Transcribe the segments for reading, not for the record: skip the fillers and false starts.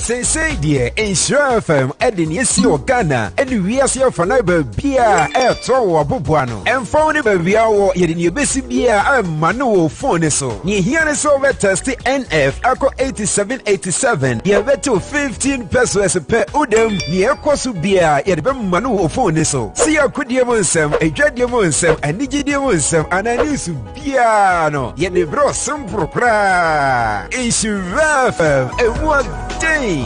Seesei deɛ Nhyira FM de nea esi wɔ Ghana ne wiase afanan baabiara ɛretɔ wɔ aboboano. Ɛmfa wo ne baabi a wɔ, yɛde nea ebesi biara ɛrema no wɔ phone no so. Nea ehia ne sɛ wobɛtɛste NF akɔ 8787, yɛbɛtew 15 pesos pɛ wodam. Nea ɛkɔ so biara yɛde bɛma no wɔ phone no so. Sɛ yɛ akodie mu nsɛm, adwadie mu nsɛm, anigyedie mu nsɛm anaa news biara no, yɛde brɛ wo simple koraa. Nhyira FM, emu ɔden.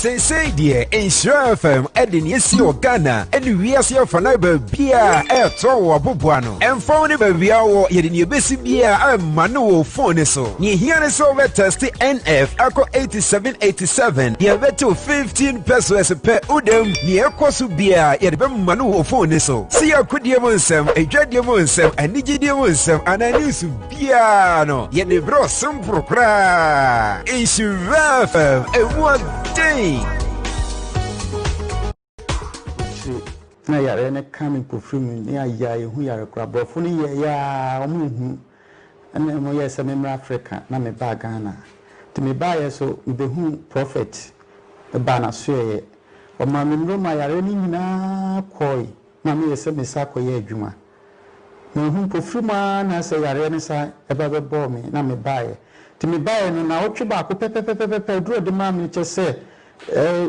Seesei deɛ Nhyira FM de nea esi wɔ Ghana ne wiase afanan baabiara ɛretɔ wɔ aboboano. Ɛmfa wo ne baabi a wɔ, yɛde nea ebesi biara ɛrema no wɔ phone no so. Nea ehia ne sɛ wobɛtɛste NF akɔ 8787, yɛbɛtew 15 pesos pɛ wodam. Nea ɛkɔ so biara yɛde bɛma no wɔ phone no so. Sɛ yɛ akodie mu nsɛm, adwadie mu nsɛm, anigyedie mu nsɛm anaa news biara no, yɛde brɛ wo simple koraa. Nhyira FM, emu ɔden. Akyire na yareɛ no ka me mpofirim ne ayɛ a ɛhu yare koraa. Aborɔfo no yɛeɛ ara wɔnhu ɛna wɔyɛɛ sɛ memmra Africa na mebaa Ghana. Nti mebaeɛ so mebɛhuu Prophet mebaa n'asoɛeɛ. Ɔmaa me nnuro maa yareɛ no nyinaa kɔe ma meyɛ sɛ mesan kɔyɛ adwuma. Manhu mpofirim ara na sɛ yareɛ no san ba bɛbɔɔ me na mebaeɛ. Nti mebaeɛ no naawɔtwe baako pɛpɛpɛpɛpɛ aduro a ɔde maa me no kyerɛ sɛ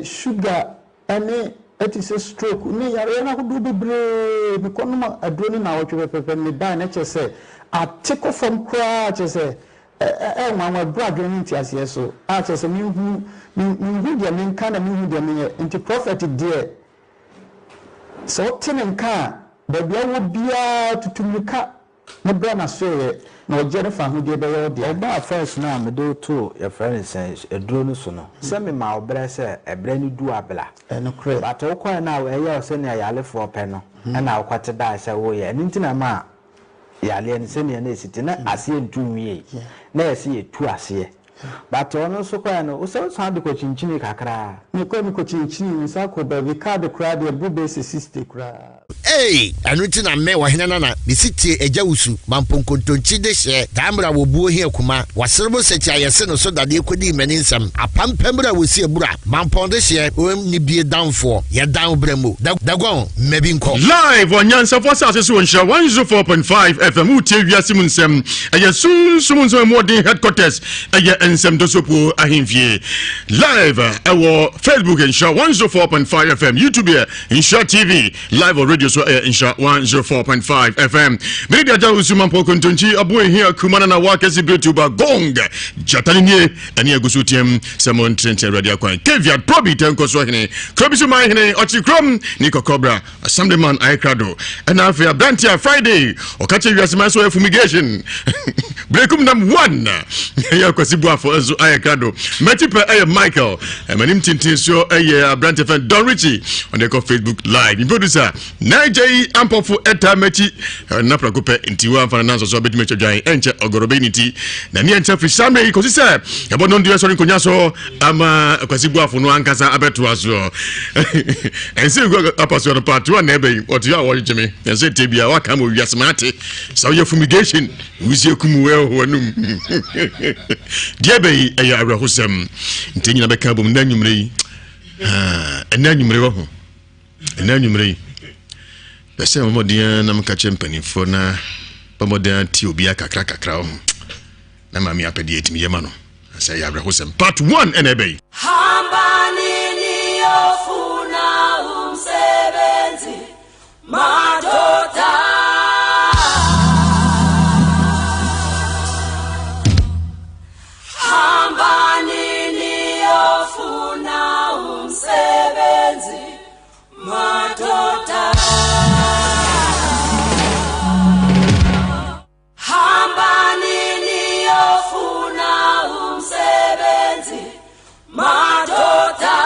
sugar ne ɛte sɛ stroke ne yareɛ no ahodoɔ bebree. Mekɔnom aduro no naawɔtwe pɛpɛpɛ no mebaeɛ no kyerɛ sɛ ate kɔ fam koraa kyerɛ sɛ ɛyɛ nwanwa ɛboro adwene ne nteaseɛ so a kyerɛ sɛ menhu menhu deɛ menka na menhu deɛ menyɛ. Nti prɔfɛt deɛ Sɛ wote ne nka a, baabi a wowɔ biara tutu mmirika na bra n'asoɛeɛ, na ɔgyeɛ ne fawohodie bɛyɛ wo dea. Ɔbaa first no a mede wo too yɛfrɛ no sɛn aduro no so no sɛ mema wo berɛ sɛ ɛberɛ no du a bra. Ɛnokorɛ. But wokɔɛ no a ɛyɛ wo sɛnea yarefoɔ pɛ no ɛna wokɔte dae sɛ woyɛ ɛno nti na ɛmaa yareɛ no sɛnea na ɛsi te na aseɛ ntu nwiei na yɛse yɛtu aseɛ But ɔno nso kɔɛ no wosɛ wosan de kɔ kyinkyinii kakra. Mekɔɛ mekɔ kyinkyinii me san kɔɔ baabi card koraa deɛ ɛboro bɛyɛ sɛ 60 koraa. Ei! Ɛno nti na me, ɔhene nana, mesi tie agya wusu, mampo nkontonkyi dehyeɛ, daa mmerɛ a wɔbuo hia kuma, wɔaserebo nsakyi a yɛse no so dadeɛ kɔdii m'ani nsɛm, apampam berɛ a wɔsi abura, mampɔn dehyeɛ, oem ne bie danfoɔ, yɛdan wo berɛ mu, da, daguan, mma bi nkɔ. Live wɔ Nyansafo Asase so wɔ Nhyira 104.5 FM wotie wiase mu nsɛm ɛyɛ sunsum nsɛm ɛmu ɔden headquarters ɛyɛ nsɛm dosopuo ahemfie live ɛwɔ Facebook Nhyira 104.5 FM YouTube yɛ Nhyira TV live wɔ radio so ɛyɛ Nhyira 104.5 FM mene de agya wusu mampɔ kontonkyi aboa ehia kuma na na wakɛse betuba gong gyata ne nie ɛne agu so team sɛ mo ntenetene awurade akwan caveat probi tɛ nkɔ so hene kuro bi so man hene ɔkye kurom ne kɔkɔbra Assemblyman ayɛ krado ɛna afei aberante a Friday ɔka kyerɛ wiase man so ɔyɛ fumigation brekum nam one ɛyɛ Kwasi Buafo nso ayɛ krado mɛkyi pɛ ɛyɛ Michael ɛmanim tenten so ɛyɛ aberante fɛn Don Richie ɔde kɔ Facebook live mi producer Naija yi ampɔfo ɛtaa mɛkyi ɛna prako pɛ nti wo amfa no nanso so abɛtumi atwa dwan ɛnkyɛ ɔgɔrɔ bɛyi ne ti na ne ɛnkyɛ firi saa mmerɛ yi kɔsi sɛ ɛbɔ nɔndu ɛsɔre nkonnwa so ama Kwasi Buafo no ankasa abɛtoa soɔ ɛnsɛ ngu apasoɔ no part one na ɛbɛ yi ɔte a wɔregye me ɛnsɛ tie bia waka ma owiase ma ate sɛ woyɛ fumigation wusie kum wɔ ɛwɔ anum deɛ ɛbɛ yi ɛyɛ awerɛhosɛm nti nyina bɛka bom na anwummerɛ yi ɛnɛ anwummerɛ wɔ ho ɛnɛ anwummerɛ yi pɛ sɛ mmɔden na meka kyerɛ mpanimfoɔ na bɔmmɔden ate obiara kakra kakra wɔ ho na maame apɛdeɛ ɛtumi yɛ ma no Sɛ ɛyɛ awerɛhosɛm part 1 ɛna ɛbɛ yi. Hambani niyofuna umsebenzi madoda. Hambani niyofuna umsebenzi madoda. Hambani niyofuna umsebenzi madoda.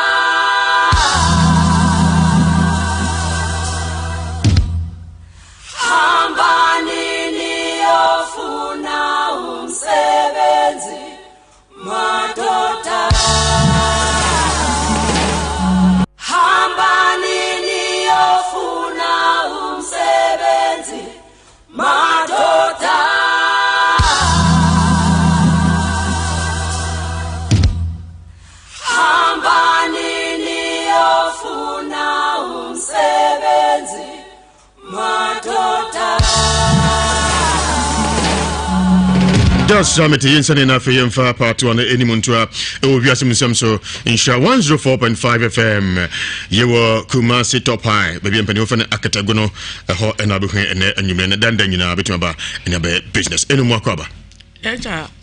Just Summit yi nsɛne na afei yɛmfa part 1 anim ntoa ɛwɔ wiase mu nsɛm so nhyira 104.5 FM yɛwɔ Kumasi Top High baabi a mpanimfoɔ fɛ no akatago no ɛhɔ ɛna abɛhwɛ ɛnɛ anwummerɛ no danda nyinaa bɛtumi aba ɛne abɛyɛ business ɛno mu akɔ aba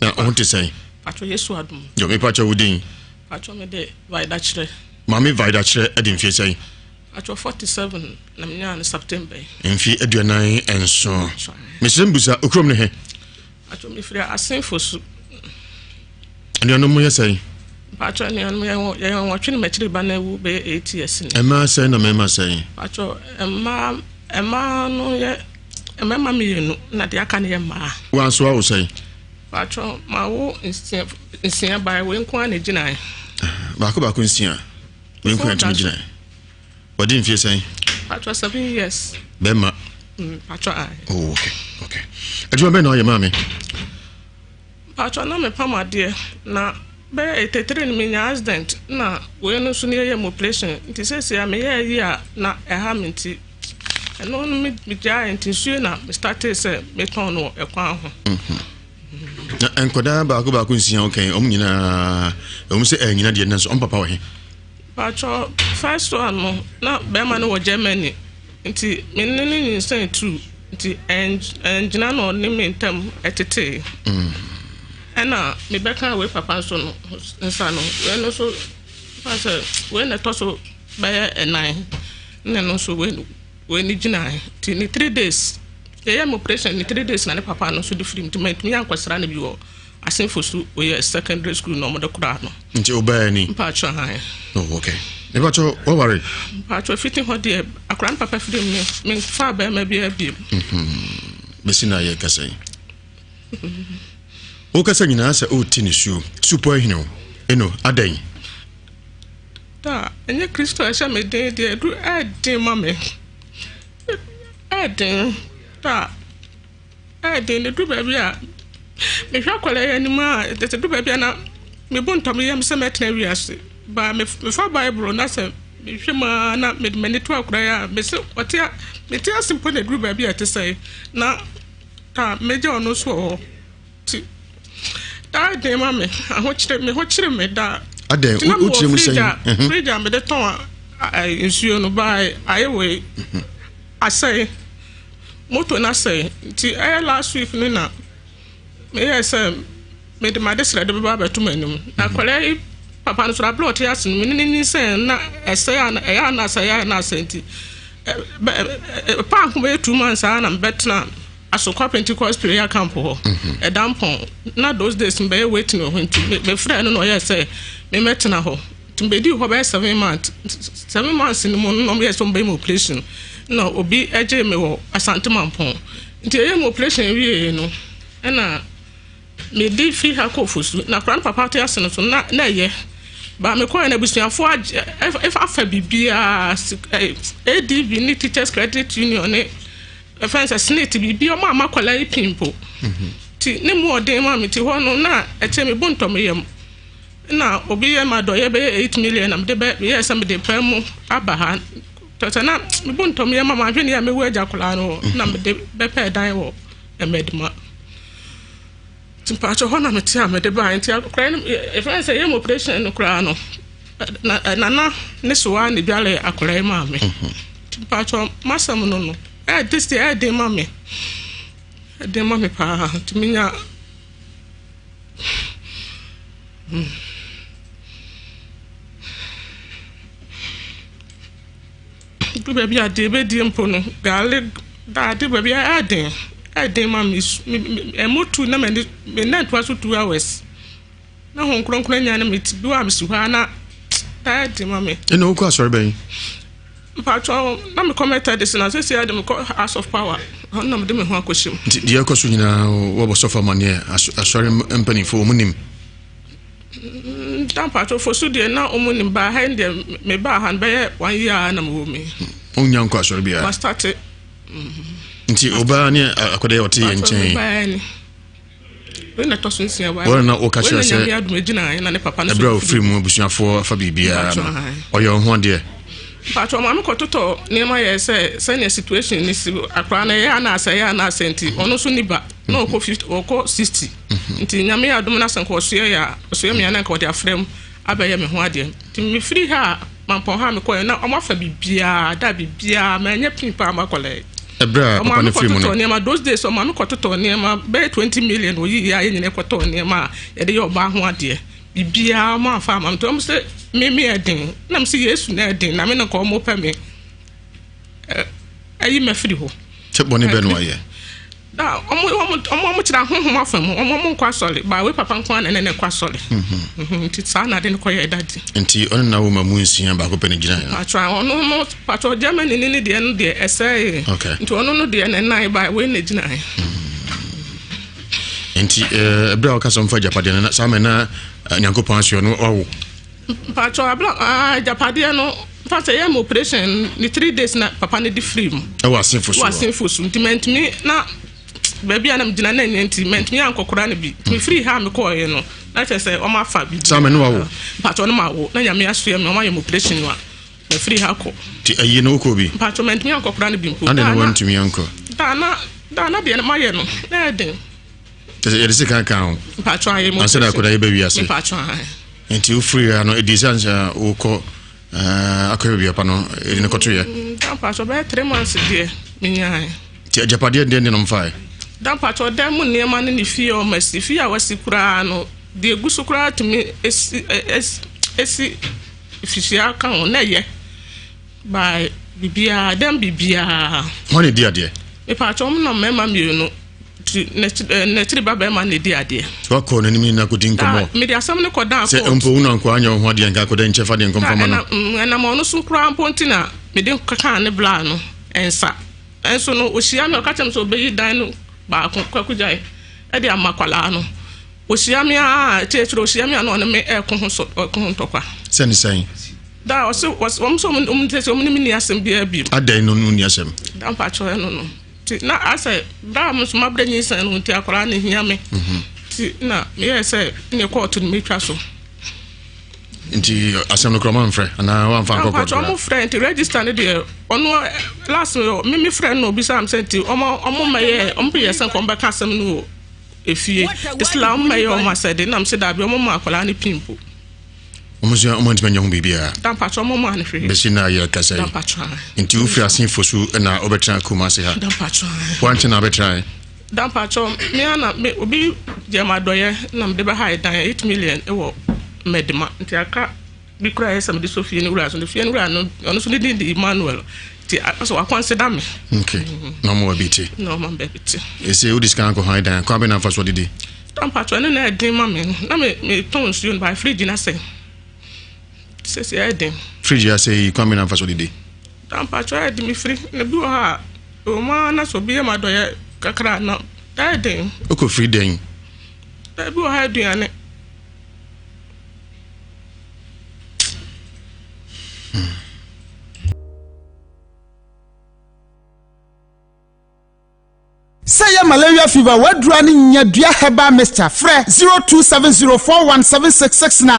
na ɔho te sɛn? Patro Yesu adom. Yo mepakyɛ wo din? Patro me de Vaida kyerɛ. Maame Vaida kyerɛ ɛde mfie sɛn? Patro 47 na menyaa no September yi. Mfie 47. Mesrɛ mbusa okurom ne he? Patro mefiri Asenfo so. Anuanom mo yɛ sɛn? Patro anuanom yɛn yɛn wɔtwe ne m'akyiri ba na awu bɛyɛ 8 years ni. Mmaa sɛn na mmarima sɛn? Patro mmaa mmaa no yɛ mmarima mmienu na deɛ aka no yɛ mmaa. Wanso awo sɛn? Patro mawo nsia nsia baa wei nko ara na egyinae. Baako baako nsia wei nko ara tumi gyinae. Wadi mfie sɛn? Patro 7 years. Bɛma. Patro ayi. Oh okay okay. Adwuma bɛn na ɔyɛ maame? Patro na mepam adeɛ na bɛyɛ 83 no menya accident na wei no nso no yɛyɛ mu operation nti seesei a meyɛ ayi a na ɛha me nti ɛno no megyae nti nsuo na me startee sɛ metɔn no wɔ ɛkwan ho. Na nkwadaa baako baako nsia wokɛn ɔmo nyinaa ɛwom sɛ ɛnyina deɛ nanso ɔmo papa wɔ he? Patrɔ first one no na bɛrima no wɔ Germany nti me ne no nyinsɛn tu nti ɛngyina na ɔne me ntam ɛtetee. Ɛna mebɛka wei papa nso no nsa no wei no nso fa sɛ wei na ɛtɔ so bɛyɛ ɛnan na ɛno nso wei wei ne gyinae nti ne 3 days yɛyɛ me operation ne 3 days na ne papa no nso de firi mu nti mantumi ankɔsra no bi wɔ Asenfo so oyɛ secondary school na ɔmo de koraa no. Nti ɔbaa ni? Mpatsɔ han. Oh okay. Mpatsɔ waware? Mpatsɔ fiti hɔ deɛ akora no papa firi mu me nfa bɛrima bi abiem. Bɛsi na yɛ kasa yi. Wokasa nyinaa sɛ ɔreti ne suo. Supɔ ahene o. Eno adɛn? Da ɛnyɛ Kristo a ɛhyɛ me den deɛ ɛdu ɛɛden ma me. Ɛɛden da. Ɛyɛ den, ɛduru baabi a mehwɛ akwadaa yi anim a, ɛduru baabi a na me bo ntɔ me yam sɛ mɛtena wiase. Ba mefa Bible na sɛ mehwɛ mu ara na mede m'ani to akwadaa yi a, mese ɔte a mete ase mpo na ɛduru baabi a ɛte sɛn na a mɛgya ɔno nso wɔ hɔ. Nti daa ɛyɛ den ma me, ahokyere me ho kyere me daa. Adɛn, Nti na mewɔ wokyerɛ mu fridge sɛn? a fridge a mede tɔn nsuo no baa ayɛ wei asɛe. Moto no asɛe nti ɛyɛ last week no na meyɛɛ sɛ mede m'adesrɛde bɛba abɛto m'anim. Na akwadaa yi papa no so abere a ɔte ase no me ne no nyinsɛn na ɛsɛe a ɛyɛ a na asɛe ɛyɛ a na asɛe nti paako bɛyɛ 2 months a na mebɛtena Asokwa Pentecost prayer camp hɔ ɛda mpɔn na those days mebɛyɛ waiting wɔ hɔ nti mefrɛ no na ɔyɛɛ sɛ memmɛtena hɔ. Nti mebɛdii hɔ bɛyɛ 7 months. 7 months no mu no na ɔmo yɛɛ sɛ ɔmo bɛyɛ me operation na obi gyee me wɔ Asante Mampɔn. Nti yɛyɛɛ me operation wieeɛ no ɛna mede firi ha kɔɔ Fosu. Na akwadaa no papa te ase no so na na ɛyɛ. Ba mekɔɛ no abusuafoɔ agye afa biribiara ADB ne Teachers Credit Union ne ɛfɛn sɛ SSNIT biribi ɔmo ama akwadaa yi pii mpo. Nti ne mu ɔden ma me nti hɔ no na ɛkyɛ me bo ntɔ me yam. Na obi yɛ ma dɔyɛ bɛyɛ 8 million na mede bɛ meyɛɛ sɛ mede pɛ mu aba ha. Tɔsɛ na me bo ntɔ me yam ma mahwɛ ne yɛ a mewu agya akwadaa no hɔ na mede bɛpɛɛ dan wɔ Mmɛdima. Nti mpakyɛ hɔ na mete a mede baeɛ nti akwadaa no ɛfɛn sɛ yɛm operation no koraa no na nana ne soa na dware akwadaa yi maa me. Nti mpakyɛ masɛm no ɛɛde sɛ ɛɛden ma me, ɛɛden ma me paa nti menya. Du baabi a deɛ ɛbɛdie mpo no gaale daade baabi a ɛyɛ den, ɛyɛ den ma me ɛmo tu na m'ani me nan toa so 2 hours na Honhom Kronkron anya ne me ti bi a mesi hɔ a na ɛyɛ den ma me. Ɛna wokɔ asɔre bɛn? Mpatsɔ na mekɔ Methodist na sɛsi ade mekɔ House of Power, ɛhɔ na mede me ho akɔhyɛ mu. Nti deɛ ɛkɔ so nyinaa wɔbɔ sɔfo amanneɛ, asɔre mpanimfoɔ wɔn nim? Da mpatsɔ fo so deɛ na wɔn nim baa ha yi deɛ mebaa ha no bɛyɛ one year a na mewɔ mu yi. Wonya nkɔ asɔre biara? Ma start. Nti ɔbaa ne akɔda yɛ ɔte yɛ nkyɛn. Mpatsɔ ni. Wei na ɛtɔ so nsia wa. Wɔn na wɔka kyerɛ sɛ wei na Nyame adum egyina na ne papa no so. Ɛbrɛ a ofiri mu abusuafoɔ afa biribiara no ɔyɛ ɔho adeɛ. Mpatsɔ maame kɔtotɔ nneɛma yɛ sɛ sɛnea situation ne si akwaraa no ɛyɛ anaasɛ ɛyɛ anaasɛ nti ɔno nso ni ba. Na ɔkɔ 50, ɔkɔ 60. Nti Nyame yɛ adom na sɛ nka ɔsoɛ yɛ a, ɔsoɛ me a na nka ɔde afrɛ mu abɛyɛ me ho adeɛ. Nti mefiri ha a, Mampɔn ha a mekɔɛ na ɔmo afa biribiara, da biribiara, manyɛ pii paa makɔlɛɛ. Ɛberɛ a papa no firi mu no. Ɔmaame kɔtotɔɔ nneɛma, those days ɔmaame kɔtotɔɔ nneɛma bɛyɛ 20 million ɔyiiɛ a yɛn nyinaa kɔtɔɔ nneɛma a yɛde yɛ ɔbaa ho adeɛ. Biribiara ɔmo amfa amma me nti ɔmo se me me yɛ den na me se Yesu na ɛden na me no nka ɔmo pɛ me ayi me afiri hɔ. Sɛ bɔne bɛ no ayɛ. Da ɔmo ɔmo ɔmo ɔmo kyerɛ ahohom afa mu ɔmo ɔmo nkɔ asɔre baa wei papa nko ara na ɛne ne kɔ asɔre. Mhm. Nti saa na ade no kɔyɛɛ dadi. Nti ɔne na wo ma mu nsia baako pɛ ne gyina yɛ. Patro ɔno no patro Germany ne ne deɛ no deɛ ɛsɛee. Okay. Nti ɔno no deɛ na ɛnan baa wei na gyina yɛ. Nti ɛberɛ a wɔka sɛ ɔmfa agyapadeɛ no saa mɛ na Nyankopɔn asoɛ no wawo. Mpakyɛw abira ah agyapadeɛ no nfa sɛ yɛ ma operation ne three days na papa no de firi mu. Ɛwɔ asenfo so. Wɔ asenfo so nti mɛntumi na baabi a na megyina na ɛnyɛ nti mɛntumi ankɔkora no bi. Nti mefiri ha a mekɔɔeɛ no na kyerɛ sɛ wɔn afa bi. Saa mɛ no wawo. Mpakyɛw no ma wo na Nyame asoɛ me wɔn ayɛ me operation no a mafiri ha kɔ. Nti ayie no wokɔɔ bi? Mpakyɛw mɛntumi ankɔkora no bi mpo. Adɛn na wantumi ankɔ? Daa na daa na deɛ mayɛ no na ɛyɛ den. Kyɛ sɛ yɛde sika ka ho. Mpakyɛw ayɛ mu. Ansa na akɔda yɛbɛ wiase. Mpakyɛw ayɛ. Nti wofiri ha no ɛdi sɛ ansa wokɔ akɔyɛ baabi apa no ɛde no kɔtoyɛ. Da mpakyɛw bɛyɛ three months deɛ menyae. Nti agyapadeɛ deɛ ne nom fae. Da mpakyɛw dan mu nneɛma ne ne fie a ɔma si fie a wasi koraa no deɛ egu so koraa tumi esi esi fihyia ka ho na ɛyɛ. By biribiara dɛm biribiara. Hwan na edi adeɛ? Mepatwa wɔn nam mmarima mmienu ti n'akyiri ba barima na edi adeɛ. Wakɔ n'anim nyinaa kɔdi nkɔmmɔ. Mede asɛm no kɔ dan court. Sɛ mpo wo na nkoa anyɛ wo ho adeɛ nka akɔda nkyɛ fa deɛ nkɔmfa ma no. Ɛnam ɔno so koraa mpo nti na mede kaa ne bla no nsa. Nso no ɔhyia me ɔka kyerɛ me sɛ ɔbɛyi dan no baako Kwaku gyae de ama akwadaa no. Ɔhyia me a akyiriakyiri ɔhyia me a na ɔne me ɛko ho so ɛko ho ntɔkwa. Sɛ ne sɛn? Da ɔse wɔn sɛ wɔn sɛ wɔn ne me ni asɛm biara bio. Adɛn no no ni asɛm? Da mpakyɛw ɛno no nti na asɛ bere a me nso mabrɛ nyinsɛn no nti akwadaa no hia me nti na meyɛɛ sɛ ne kɔɔto no metwa so. Nti asɛm no korɔ ɔma mfrɛ anaa wamfa nkɔ kɔɔto? Ɔmo frɛ nti register no deɛ ɔno last me me frɛ no obisa m sɛ nti ɔmo ɔmo mɛyɛ ɔmo yɛ sɛ nka ɔmo bɛka asɛm no wɔ efie isla ɔmo mɛyɛ ɔmo asɛde nam sɛ daabi ɔmo ma akwadaa no pin po. Ɔmo nso ɔmo ntumi nyɛ ho biribiara. Dampakyɛ ɔmo maa no hwee. Bɛsi na yɛ kasa yi. Dampakyɛ. Nti wofiri asenfo so na wobɛtena Kumasi ha. Dampakyɛ. Wankyɛ na wabɛtena ɛ. Dampakyɛ me ana me obi yɛ ma adɔyɛ na mede bɛha dan 8 million wɔ Mɛdema nti aka bi koraa yɛ sɛ mede sɔ fie no wura so no fie no wura no ɔno nso ne din de Emmanuel nti asɛ wakɔnsida me. Okay na ɔmo wɔ bi te. Na ɔmo baabi te. Ese wode sika akɔ han dan kwan bɛ na afa so didi. Da mpakyɛw ɛno na ɛden ma me no na me me tɔn nsuo no by fridge na sɛ sɛsɛ ɛden. Fridge asɛ yi kwan bɛ na nfa so didi. Da mpakyɛw ɛde me firi na bi wɔ hɔ a ɛwɔ mu ara na sɛ obi yɛ ma dɔyɛ kakra na ɛden. Okɔ firi dɛn. Da bi wɔ hɔ aduane. Hmm. Sɛ ɛyɛ malaria fever w'aduru a ne nya dua herbal mixture frɛ 0270417669.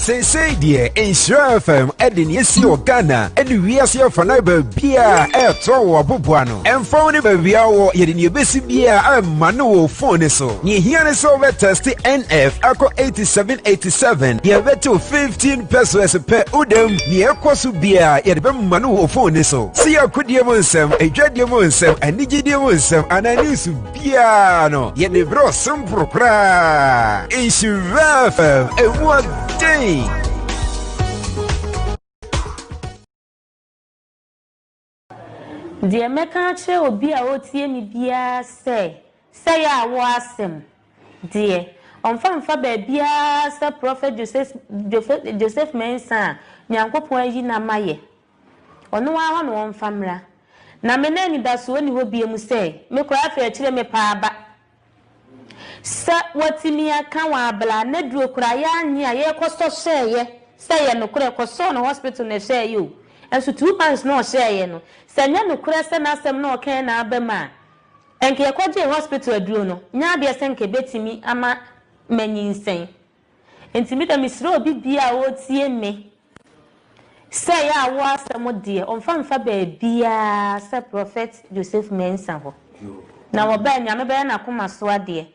Seesei deɛ Nhyira FM de nea esi wɔ Ghana ne wiase afanan baabiara ɛretɔ wɔ aboboa no. Ɛmfa wo ne baabi a wɔ, yɛde nea ebesi biara ɛma no wɔ phone no so. Nea ehia ne sɛ wobɛtɛste NF akɔ 8787, yɛbɛtew 15 pesos pɛ wodam. Nea ɛkɔ so biara yɛde bɛma no wɔ phone no so. Sɛ yɛ akodie mu nsɛm, adwadie mu nsɛm, anigyedie mu nsɛm anaa news biara no, yɛde brɛ wo simple koraa. Nhyira FM, emu ɔden. Deɛ mɛka akyerɛ obi a ɔretie me biara sɛ, sɛ yɛ a wɔ asɛm deɛ, ɔmfa mfa baabiara sɛ Prɔfɛt Joseph Mensah a Nyankopɔn ayi no ama yɛ. Ɔno ara hɔ na ɔmfa mmra. Na me na anidasoɔ nni hɔ biom sɛ, me koraa afei akyire mepɛ aba. Sɛ watumi aka wɔ abla na duro koraa yɛanye a yɛkɔsɔ hyɛɛyɛ sɛ ɛyɛ nokorɛ kɔsɔɔ no hospital na ɛhyɛɛyɛ o nso 2 months na ɔhyɛɛyɛ no sɛ ɛnyɛ nokorɛ sɛ n'asɛm na ɔkaɛ na aba mu a. Nka yɛkɔgyee hospital aduro no, nyɛ adeɛ sɛ nka ɛbɛtumi ama manyinsɛn. Nti me deɛ mesrɛ obi biara a ɔretie me sɛ ɛyɛ awoɔ asɛm deɛ ɔmfa mfa baabiara sɛ Prophet Joseph Mensah hɔ. Na wɔba a Nyame bɛyɛ n'akoma so adeɛ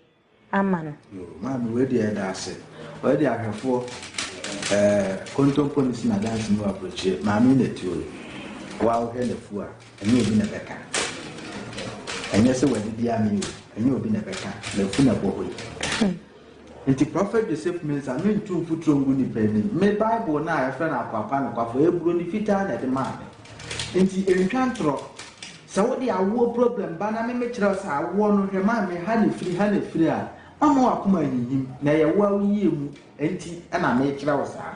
ama no. Yoo maame wei deɛ yɛda ase. Wei deɛ ahwɛfoɔ ɛɛ kontompo ne si na dansi mu aburokyire maame na tuo yi. Wa wohwɛ n'afu a ɛnyɛ obi na ɛbɛka. Ɛnyɛ sɛ wadidi ame o ɛnyɛ obi na ɛbɛka n'afu na ɛbɔ hɔ yi. Nti Prophet Joseph Mensah mentu mfuturo ngu nipa anim. Me Bible no a yɛfrɛ no Akoa Pa Nokwafo ɛyɛ buroni fitaa na ɛde maa me. Nti ɛntwa ntorɔ. Sɛ wode awoɔ problem ba na me mekyerɛ wo sɛ awoɔ no hwɛ maame ha na ɛfiri ha na ɛfiri a, mamma w'akoma anhinhim na ɛyɛ wo a wo yie mu nti na mekyerɛ wo saa.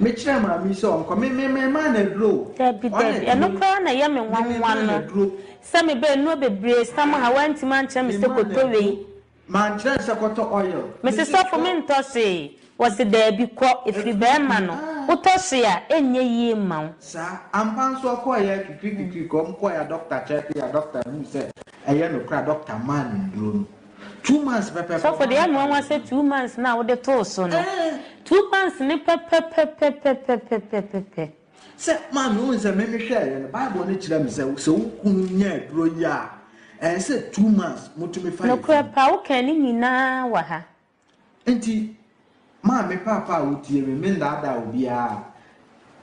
Mekyerɛɛ maame yi sɛ ɔnkɔ, me me memaa no aduro o. Dabi Ɔna dabi, ɛno tumi, koraa na ɛyɛ me me nwanwa memaa no no aduro. sɛ mebɛɛ nnuro bebree sam ha woantumi ankyerɛ me sɛ Memaa no kɔtɔ wei. aduro. Mankyerɛ no sɛ kɔtɔ oil. Mese Mese sɔfo kɔ. mentɔ hwee, wɔse daabi kɔ, ɛfiri Ɛfiri bɛɛma no, ah. wotɔ hwee a ɛnyɛ yie mma wo. Saa, ampa nso ɔkɔeɛ twitwi twitwi kɔ, ɔmo kɔeɛ a doctor check a doctor huu sɛ ɛyɛ nokorɛ a doctor maa no nnuro no. Two months pɛpɛpɛ Sɔfo ɔmaa deɛ no ɛyɛ me nwanwa nnuro sɛ no. two months no a wode too so no, Ɛɛ. two months no pɛpɛpɛpɛpɛpɛpɛpɛ. Sɛ, maame, wohu sɛ me mehwɛeɛ no, Bible no kyerɛ me sɛ, sɛ wo kunu nya aduro yi a, ɛyɛ sɛ 2 months motumi fa yɛ Nokorɛ funu. paa, wokaa ne nyinaa wɔ ha. Nti, maame paapa a wotie me, mennaadaa obiara.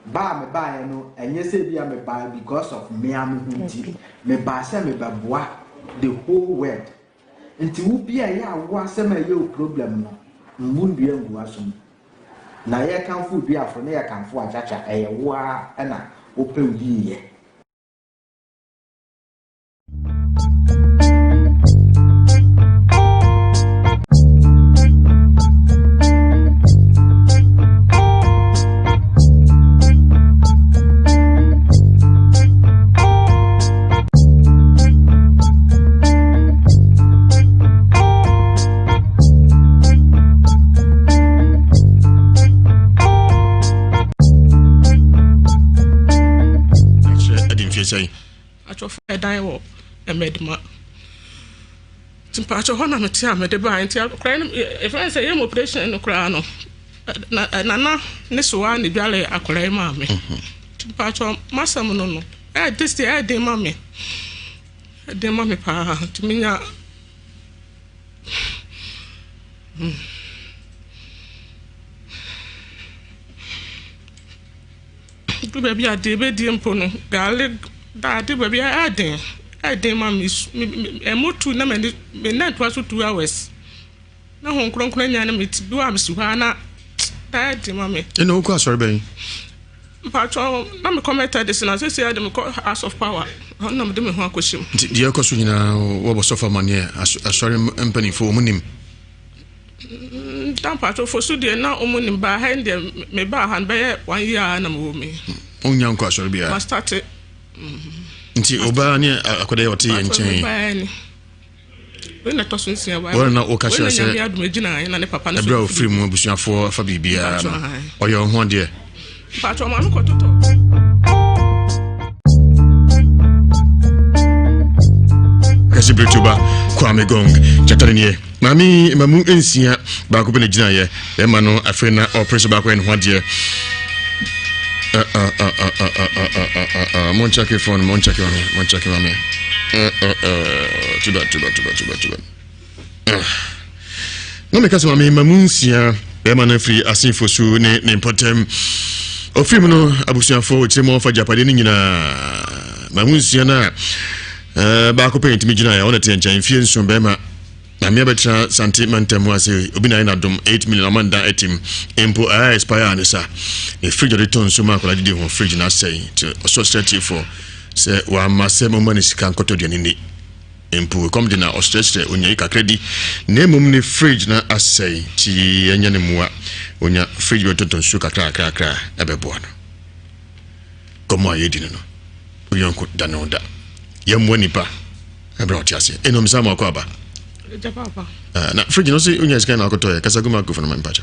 Ba a mebaeɛ no, ɛnyɛ sɛ ebia mebaeɛ because of me ara me ho nti. Dabi. Mebaa sɛ mebɛboa the whole world. Nti wo bi a ɛyɛ a wo asɛm a ɛyɛ wo problem no, mmu nnua ngu w'asom. Na yɛkamfo wo duafo ne yɛkamfo wo akyakya, ɛyɛ wo ara na wopɛ wo yieyɛ. Akyerɛ adi mfie sɛn? Atwɔfo ɛdan wɔ Mmɛdema. Nti mpakyɛ hɔ na mete a mede baeɛ nti akwadaa no ɛfrɛ no sɛ yɛm operation no koraa no na nana ne soa na dware akwadaa yi maa me. Nti mpakyɛ masɛm no no ɛde sɛ ɛden ma me ɛden ma me paa nti menya Du baabi a deɛ ɛbɛdie mpo no, gale da ade baabi a ɛyɛ den, ɛyɛ den ma me. Ɛmo tu na m'ani, me nan toa so 2 hours. Na Honhom Kronkron anya ne me ti bi a mesi hɔ a na ɛyɛ den ma me. Ɛna wokɔ asɔre bɛn? Mpatsɔ na mekɔ Methodist na sɛsɛ de mekɔ House of Power hɔ na mede me ho akɔhyɛ mu. Nti deɛ ɛkɔ so nyinaa wɔbɔ sɔfo amanneɛ asɔre mpanimfoɔ wɔn nim? Da mpatsɔ fosu deɛ na wɔn nim baa ha yi deɛ me baa ha no bɛyɛ one year a na mewɔ mu yi. Wonya nkɔ asɔre biara? Ma starte. Nti ɔbaa ne akɔda yɛ ɔte yɛn nkyɛn. Mpatsɔ ni. Wei na ɛtɔ so nsia wa. Wɔn na wɔka kyerɛ sɛ Wei na Nyame adum egyina yɛn na ne papa no so. Ɛbrɛ a ofiri mu abusuafoɔ afa biribiara no ɔyɛ ɔho adeɛ. Mpatsɔ maame kɔtotɔ. Kasi Brituba Kwame Gong gyata no nie. Maame mamu nsia baako pɛ na gyinaeɛ. Bɛrima no afei na ɔpere so baako yɛ ne ho adeɛ. Monkyɛke phone, monkyɛke mame, monkyɛke mame. Too bad, too bad, too bad, too bad, too bad. Na meka sɛ maame mamu nsia bɛrima no afiri asenfo su ne ne mpɔtam. Ɔfiri mu no abusuafoɔ wɔkyerɛ mu ɔfa gyapadeɛ no nyinaa. Mamu nsia no a baako pɛ ntumi gyinaeɛ ɔna te nkyɛn mfie nson bɛrima. Maame abɛtena Sante mantam mu ase obi na ayɛ n'adom 8 million ɔma nda atim mpo ɛyɛ expire ne sa ne fridge ɔde tɔ nsuo ma akwadaa didi ho fridge na asɛe nti ɔsɔ srɛ tiefoɔ sɛ wama sɛ mɔma ne sika nkɔtɔ aduane ni mpo ɛkɔm de na ɔsrɛsrɛ onya yi kakra di na mmom ne fridge na asɛe nti ɛnyɛ ne mmoa onya fridge bɛtɔtɔ nsuo kakra kakra kakra ɛbɛboa no kɔm a yɛdi no no wo yɔnko da ne wo da yɛmmoa nipa ɛberɛ a ɔte aseɛ ɛnum saa ma ɔkɔ aba ah, na fridge no sɛ wonya sika na akɔtɔ yɛ kasa gu microphone ma mpakyɛ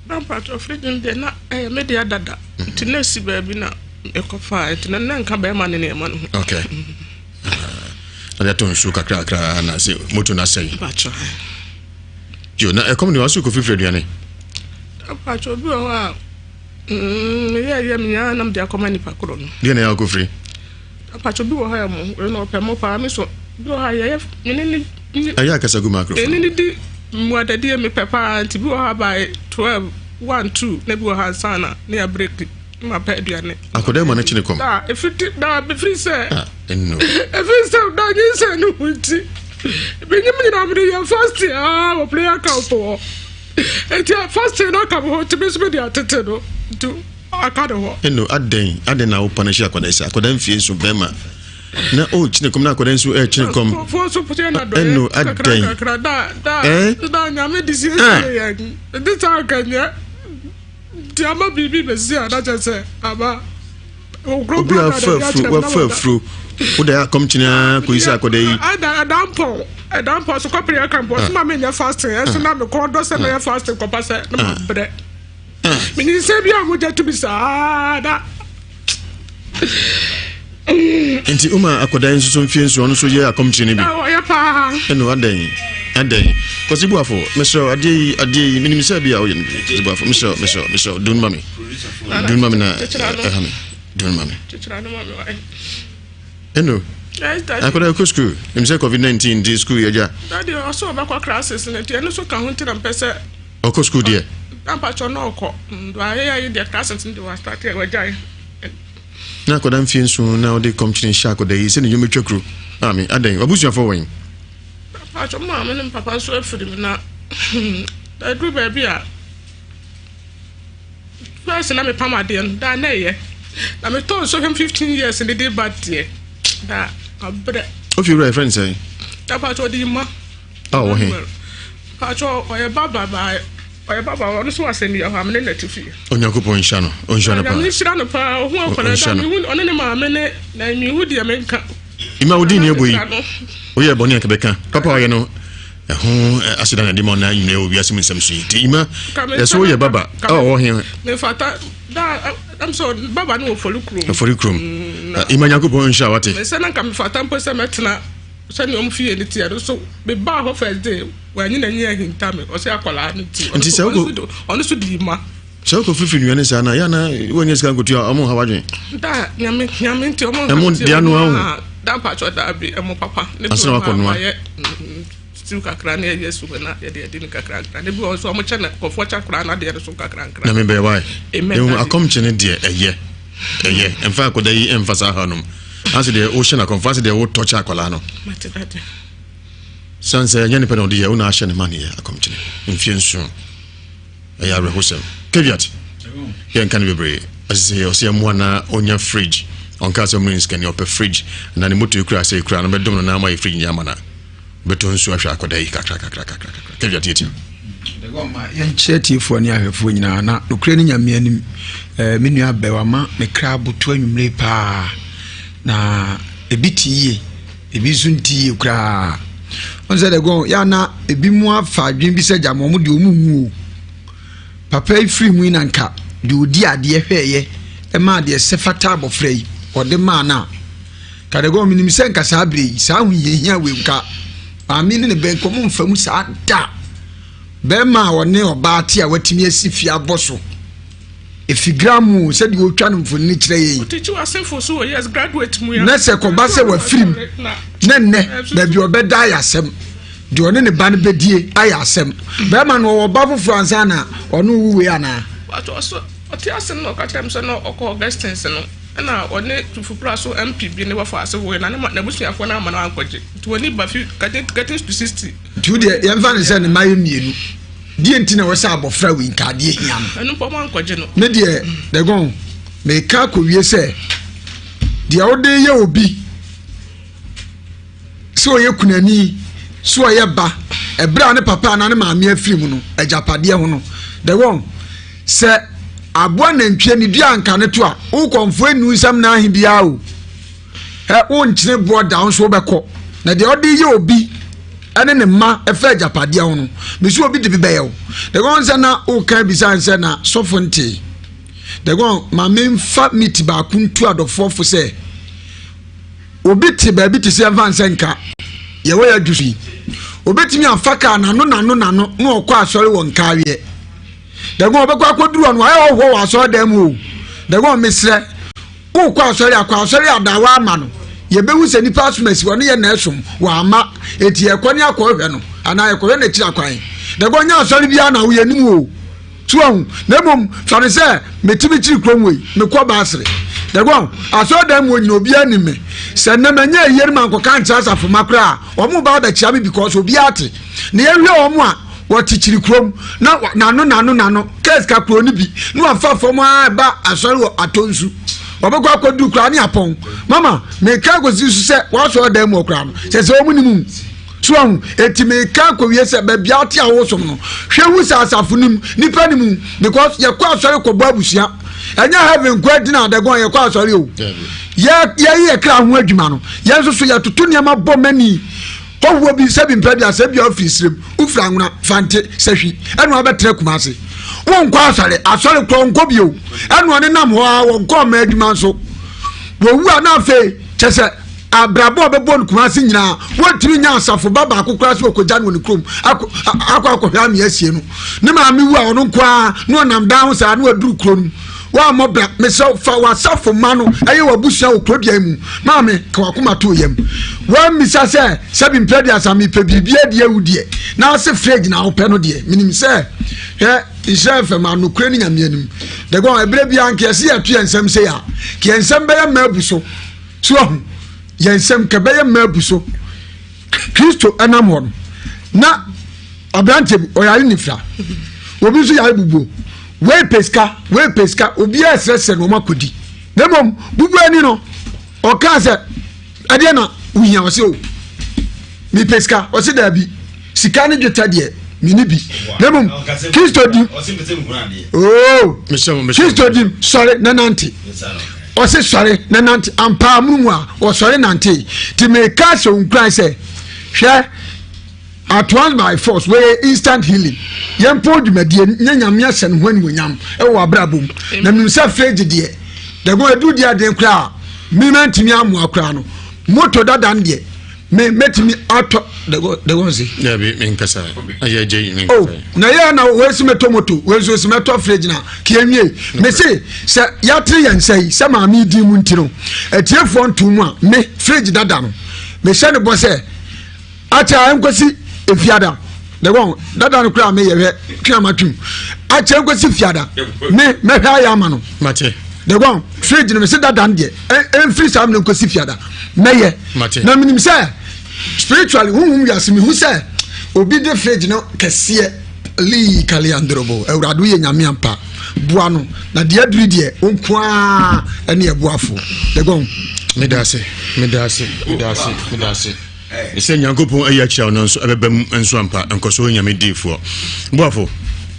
na mpakyɛ fridge no deɛ na ɛyɛ me deɛ dada mhm. nti na ɛsi baabi na ɛkɔfaa nti na na nka bɛrima ne nneɛma no ho okay ah, Ɔde atɔ nsuo kakrakra na sɛ moto no asɛe. Yo, na ɛkɔm de waso kɔfirifiri aduane. Mpakyɛ obi wɔ hɔ a meyɛ yɛ menyaa na mede akɔma nipa korɔ no. Deɛ na ɛyɛ akɔfiri? Mpakyɛ obi wɔ hɔ a mo wei na ɔpɛ mo paa me so bi wɔ hɔ a yɛyɛ mene ne ɛyɛ akasa gu microphone. Mene ne di mmuadadie mepɛ paa nti bi wɔ hɔ a by 12 1 2 na bi wɔ hɔ ansa na ne yɛ break ma pɛ aduane. Akɔda ma no kyene kɔm. Na ɛfiri na ɛfiri sɛ. Ah, ɛno. Ɛfiri sɛ na nyinsɛn no ho nti. Menyim nyinaa mede yɛ fasting aa wɔ prayer camp hɔ. Nti fasting no aka me hɔ nti me nso mede atete no nti aka ne hɔ. Ɛno adɛn adɛn na wo punish akwadaa sɛ akwadaa mfie nso bɛrima na ɔrekyene kɔm na akwadaa nso ɛrekyene kɔm. Nkurɔfoɔ nso yɛ na dɔyɛ ɛno kakra adɛn kakra da da Eh? da nyame de siesie Ah. yɛn nti saa anka nyɛ. Nti ama biribi bɛsi a na kyerɛ sɛ ama obi a wafa afuro wafa afuro wode akɔm kyene ara kɔyi sɛ akɔda yi ɛda ɛda mpɔn ɛda mpɔn so kɔpere yɛ kan pɔn so ma menyɛ fasting ɛso na mekɔ dɔ sɛ mɛyɛ fasting kɔpa sɛ na ma brɛ menyinsɛ bi a mogya tumi saa da Nti woma akwadaa yi nso so mfie nso ɔno nso yɛ akɔmkyere no bi. Ɔyɛ paa. Ɛno adɛn adɛn Kwasi Buafo mesrɛ wo adeɛ yi adeɛ yi menim sɛ bi a woyɛ no bi Kwasi Buafo mesrɛ wo mesrɛ wo mesrɛ wo dun ma me dun ma me na ɛha me dun ma me ɛno akwadaa kɔ sukuu nim sɛ covid 19 nti sukuu yɛ gya. Dade ɔsɛ ɔbɛkɔ classes no nti ɛno nso ka ho nti na mpɛ sɛ. Ɔkɔ sukuu deɛ. Ampakyɛ na ɔkɔ ayɛ ayɛ deɛ classes no deɛ wastate wagyae. Na akwadaa mfie nson na ɔde kɔmkyene hyɛ akwadaa yi sɛ ne yom atwa kuro. Maame, adɛn? W'abusuafoɔ wɛn? Paatwɔ, me maame ne me papa nso afiri mu na aduru baabi a first na mepam adeɛ no daa na ɛyɛ na metɔ nso hwɛm 15 years ne de ba deɛ daa abrɛ. Ofi wura yɛfrɛ no sɛn? Da paatwɔ ɔde ima. A ɔwɔ he? Paatwɔ ɔyɛ baba baa Ɔyɛ ba ba ɔno nso wɔ asɛnnua hɔ a me ne no te fie. Onyankopɔn nhyira no ɔnhyira no paa. Nyame nhyira no paa ɔho akwadaa da mehu ɔne ne maame ne na mehu deɛ menka. Ima wodi ne ɛbɔ yi woyɛ bɔne anka bɛka papa ɔyɛ no ɛho aseda na ɛde ma ɔna nyina wɔ wiase mu nsɛm so yi nti ima yɛsɛ woyɛ baba a ɔwɔ he mefata da ɛm sɛ baba no wɔ fɔli kurom fɔli kurom ima Nyankopɔn nhyira wate mesɛ na nka mefata mpo sɛ mɛtena sɛnea wɔn fie no teɛ no so mebaa hɔ first day wanyi n'ani ahinta me ɔsɛ akwadaa no ti nti sɛ wokɔ ɔno so di ma sɛ wokɔ firifiri nnuane saa na yɛ na woanya sika nkotua ɔmo ha wadwen da nyame nyame nti ɔmo ɛmo deɛ anoa ho da mpatsɔ da bi ɛmo papa ne bi wɔ hɔ a yɛ stew kakra ne ɛyɛ su na yɛde adi no kakra nkra ne bi wɔ nso ɔmo kyɛ na kɔfoɔ kyɛ akwadaa no adeɛ no so kakra nkra nyame bɛyɛ wae ɛmu akɔmkye ne deɛ ɛyɛ ɛyɛ ɛmfa akwadaa yi ɛmfa saa ha nom ase deɛ wohyɛ no akɔmfo ase deɛ wotɔ kyɛ akwadaa no sane sɛ ɛnyɛ nipa na ɔde yɛ wo na ahyɛ ne ma ne yɛ akɔmkyene mfie nson ɛyɛ awerɛhosɛm caveat yɛnka no bebree ɔsɛ ɔsɛ mmoa na ɔnya fridge ɔnka sɛ ɔmene nsikani ɔpɛ fridge na ne moto ekura sɛ ekura no bɛdom no na ama yɛ fridge nyɛ ama na bɛtɔ nsuo ahwɛ akwadaa yi kakra kakra kakra kakra caveat yɛtia Yɛnkyerɛ atiefoɔ ne ahwɛfoɔ nyinaa na nokorɛ ne Nyame anim eh, me nua bɛ wama me kra aboto anwummere paa na ebi te yie ebi nso nte yie koraa ɔn sɛ dɛgɔn yɛ ana ebi mu afa adwene bi sɛ gyama ɔmo deɛ ɔmo nwu o papa yi firi mu yi na nka deɛ ɔdi adeɛ hwɛɛyɛ ɛmaa deɛ sɛ fata abɔfra yi ɔde maa no a Kadagɔn menim sɛ nka saa berɛ yi saa ahohiahia wei nka maame ne ne bɛ nka ɔmo mfa mu saa da bɛrima a ɔne ɔbaa te a watumi asi fie abɔ so efi gram mu sɛdeɛ ɔtwa no mfonini kyerɛ yɛn na sɛ kɔba sɛ wafirim na nnɛ baabi ɔbɛda ayɛ asɛm deɛ ɔne ne ba no bɛdie ayɛ asɛm bɛrima no ɔwɔ ba foforɔ ansa na ɔno wo wei anaa ɔte ase no ɔka kyerɛ m sɛ na ɔkɔ Augustines no Ɛna ɔne Tufupra so MP bi ne wɔfa ase woe na ne ma n'abusuafoɔ no amma no ankɔgye nti wɔni ba fi getting getting to 60. Nti wo deɛ yɛmfa no sɛ ne mma yɛ mmienu deɛ nti na ɛwɔ sɛ abɔfra wei nka adeɛ hia no. Ɛno mpo ɔmo ankɔgye no. Me deɛ Dagon meka akɔwie sɛ deɛ wode yɛ obi sɛ ɔyɛ kunani sɛ ɔyɛ ba ɛberɛ a ne papa anaa ne maame afiri mu no agyapadeɛ ho no the one sɛ aboa nantwie ne dua nka ne to a wokɔmfoɔ enu nsɛm na ahe biara o ɛ wonkyene boɔ da wo nso wobɛkɔ na deɛ ɔde yɛ obi ɛne ne mma ɛfɛ agyapadeɛ ho no mesi obi de bi bɛyɛ wo the one sɛ na woka bisa nsɛ na sɔfo ntee the one ma memfa meat baako ntu adɔfoɔ fo sɛ. Obi te baabi te sɛ yɛmfa nsɛ nka yɛwɔ yɛ adwo so yi. Obetumi afa kaa n'ano n'ano n'ano na ɔkɔ asɔre wɔ nkaaweɛ. Dagon ɔbɛkɔ akɔduru hɔ no wayɛ ɔhɔ wɔ asɔre dan mu o. Dagon mesrɛ wokɔ asɔre akɔ asɔre adawa ama no. Yɛbɛhu sɛ nipa asom asi hɔ ne yɛ na ɛsom wɔ ama eti yɛkɔ ne akɔhwɛ no anaa yɛkɔhwɛ n'akyiri akwan. Dagon nyɛ asɔre biara na woyɛ nim o. So wahu? Na mmom fa no sɛ mete me kyiri kurom wei, mekɔ Baasere. Dagon, asɔredan mu hɔ nyina obiara nim me. Sɛ nnɛ manya ayie no mankɔka ankyerɛ asafo mma koraa a, wɔn ba abɛkyea me because obiara te. Na yɛhwɛ wɔn a wɔte kyiri kurom na n'ano n'ano n'ano case ka kuro no bi na wafa fam ara ba asɔre wɔ Atonsu. Wɔbɛkɔ akɔduru koraa ne apɔn. Mama, meka akɔsi so sɛ wɔasɔredan mu hɔ koraa no, sɛ sɛ wɔn nim So wahu? Enti meka akɔwie sɛ baabi a wote a wosom no, hwɛ hu sɛ asafo no mu, nipa no mu, because yɛkɔ asɔre kɔbɔ abusua. Ɛnyɛ heaven nko adi na adagɔn yɛkɔ asɔre o. Yɛ yɛyɛ yɛ kra ho adwuma no, yɛn nso so yɛtoto nneɛma bɔ mani. Hɔhoɔ bi sɛbi mpɛ bi asɛ bi a wofiri sirem, wofiri anwona, fante, sahwi, ɛna wabɛtena Kumase. Wonkɔ asɔre, asɔre korɔ nkɔ bio. Ɛna ɔne nam hɔ a wɔnkɔ ɔma adwuma nso. Wɔwu a na afei kyɛ sɛ Abrabɔ a ɔbɛbɔ no Kumasi nyinaa, wɔntumi nya asafo ba baako koraa sɛ wɔkɔgya no wɔ ne kurom akɔ akɔ akɔhwɛ ame asie no. Ne maame wu a ɔno nko ara na ɔnam dan ho saa na waduru kuro no mu. Woammɔ bra, mesrɛ wo fa w'asafo mma no ɛyɛ w'abusua wɔ kuro dua mu. Maame, ka w'akoma to yam. Woammisa sɛ sɛbi mpɛ aduasa mepɛ biribi adi awu deɛ, na ase fridge na wopɛ no deɛ. Menim sɛ hwɛ nhyira fm a nokorɛ ne Nyame anim. Dɛgɔn, ɛberɛ biara nka yɛse yɛto yɛn nsɛm sei a, ka yɛn nsɛm bɛyɛ mma abu so. So ahu? Yɛn nsɛm ka bɛyɛ mma abu so. Kristo nam hɔ no, na aberanteɛ bi ɔyare nifira, obi nso yare bubuo. Wei pɛ sika, wei pɛ sika, obiara srɛsrɛ na wɔn akɔdi. Na mmom bubuo ani no, ɔkaa sɛ, ɛdeɛ na wohia? Ɔsɛ o, mepɛ sika. Ɔsɛ daabi. Sika ne dwetɛ deɛ mene bi na mmom Kristo dim oo Kristo dim sɔre na nante ɔse sɔre na nante ampaa mu mu a ɔsɔre nante ti meka sɛ nkuran sɛ hwɛ at once by force wɔyɛ instant healing yɛn pɔn dwumadie nyɛ nyame ahyɛ ne ho animonyam ɛwɔ abrabɔ mu na menim sɛ fridge deɛ dɛgɔn edu deɛ aden koraa mema ntumi amoa koraa no moto dada no deɛ me mɛtumi atɔ the one se. Dabi mi nkasa ɛyɛ gye mi nkasa. Oh na yɛ na wei si mɛtɔ moto wei nso si mɛtɔ fridge na kìí nwie me se sɛ yɛatere yɛn nsa yi sɛ maame di mu nti no atiefoɔ nto mu a me fridge dada no mehyɛ ne bɔ sɛ akyɛ a ɛnkɔsi efiada the one dada no koraa meyɛ hwɛ twe ama twem akyɛ nkɔsi fiada me mɛhwɛ ayɛ ama no mate the one fridge no me se dada no deɛ ɛmfiri saa mene nkɔsi fiada mɛyɛ na menim sɛ spiritually honhom wiase mehu sɛ obi de fridge no kɛseɛ lii kaleandrobo awurade woyɛ nyame ampa boa no na deɛ aduru deɛ wo nko a ɛne ɛboafo dɛgɔn meda ase meda ase meda ase meda ase Sɛ Nyankopɔn ayi akyerɛ wo no nso ɛbɛba mu nso ampa. Nkɔsoɔ Nyame diifoɔ. Boafo,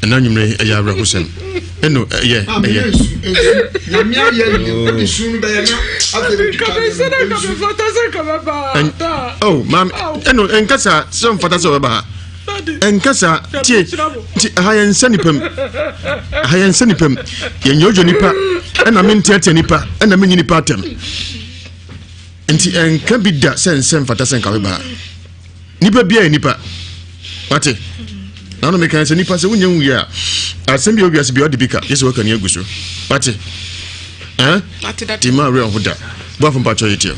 ɛna anwummerɛ yi ɛyɛ awerɛhosɛm. Ɛno ɛyɛ ɛyɛ. Nyame ayɛ awie wode su no bɛyɛ na afei bɛtwitwa Oh, maame, ɛno ɛnkasa sɛ mfata sɛ ɔbɛba ha. Ɛnkasa tie ti aha yɛn nsa nipa mu. Aha yɛn nsa nipa mu. Yɛn nyɛ odwo nipa ɛna menteatea nipa ɛna menyi nipa atɛm. Nti ɛnka bi da sɛ nsɛ mfata sɛ nka wobɛba ha. Nipa biara yɛ nipa. Wate? Na no meka sɛ nipa sɛ wonya nwuiɛ a asɛm bi a wiase bi ɔde bi ka yɛ sɛ waka ni agu so. Wate? Eh? Ti ma werɛ ho da. Boafo mpakyɛ yɛ tiɛ.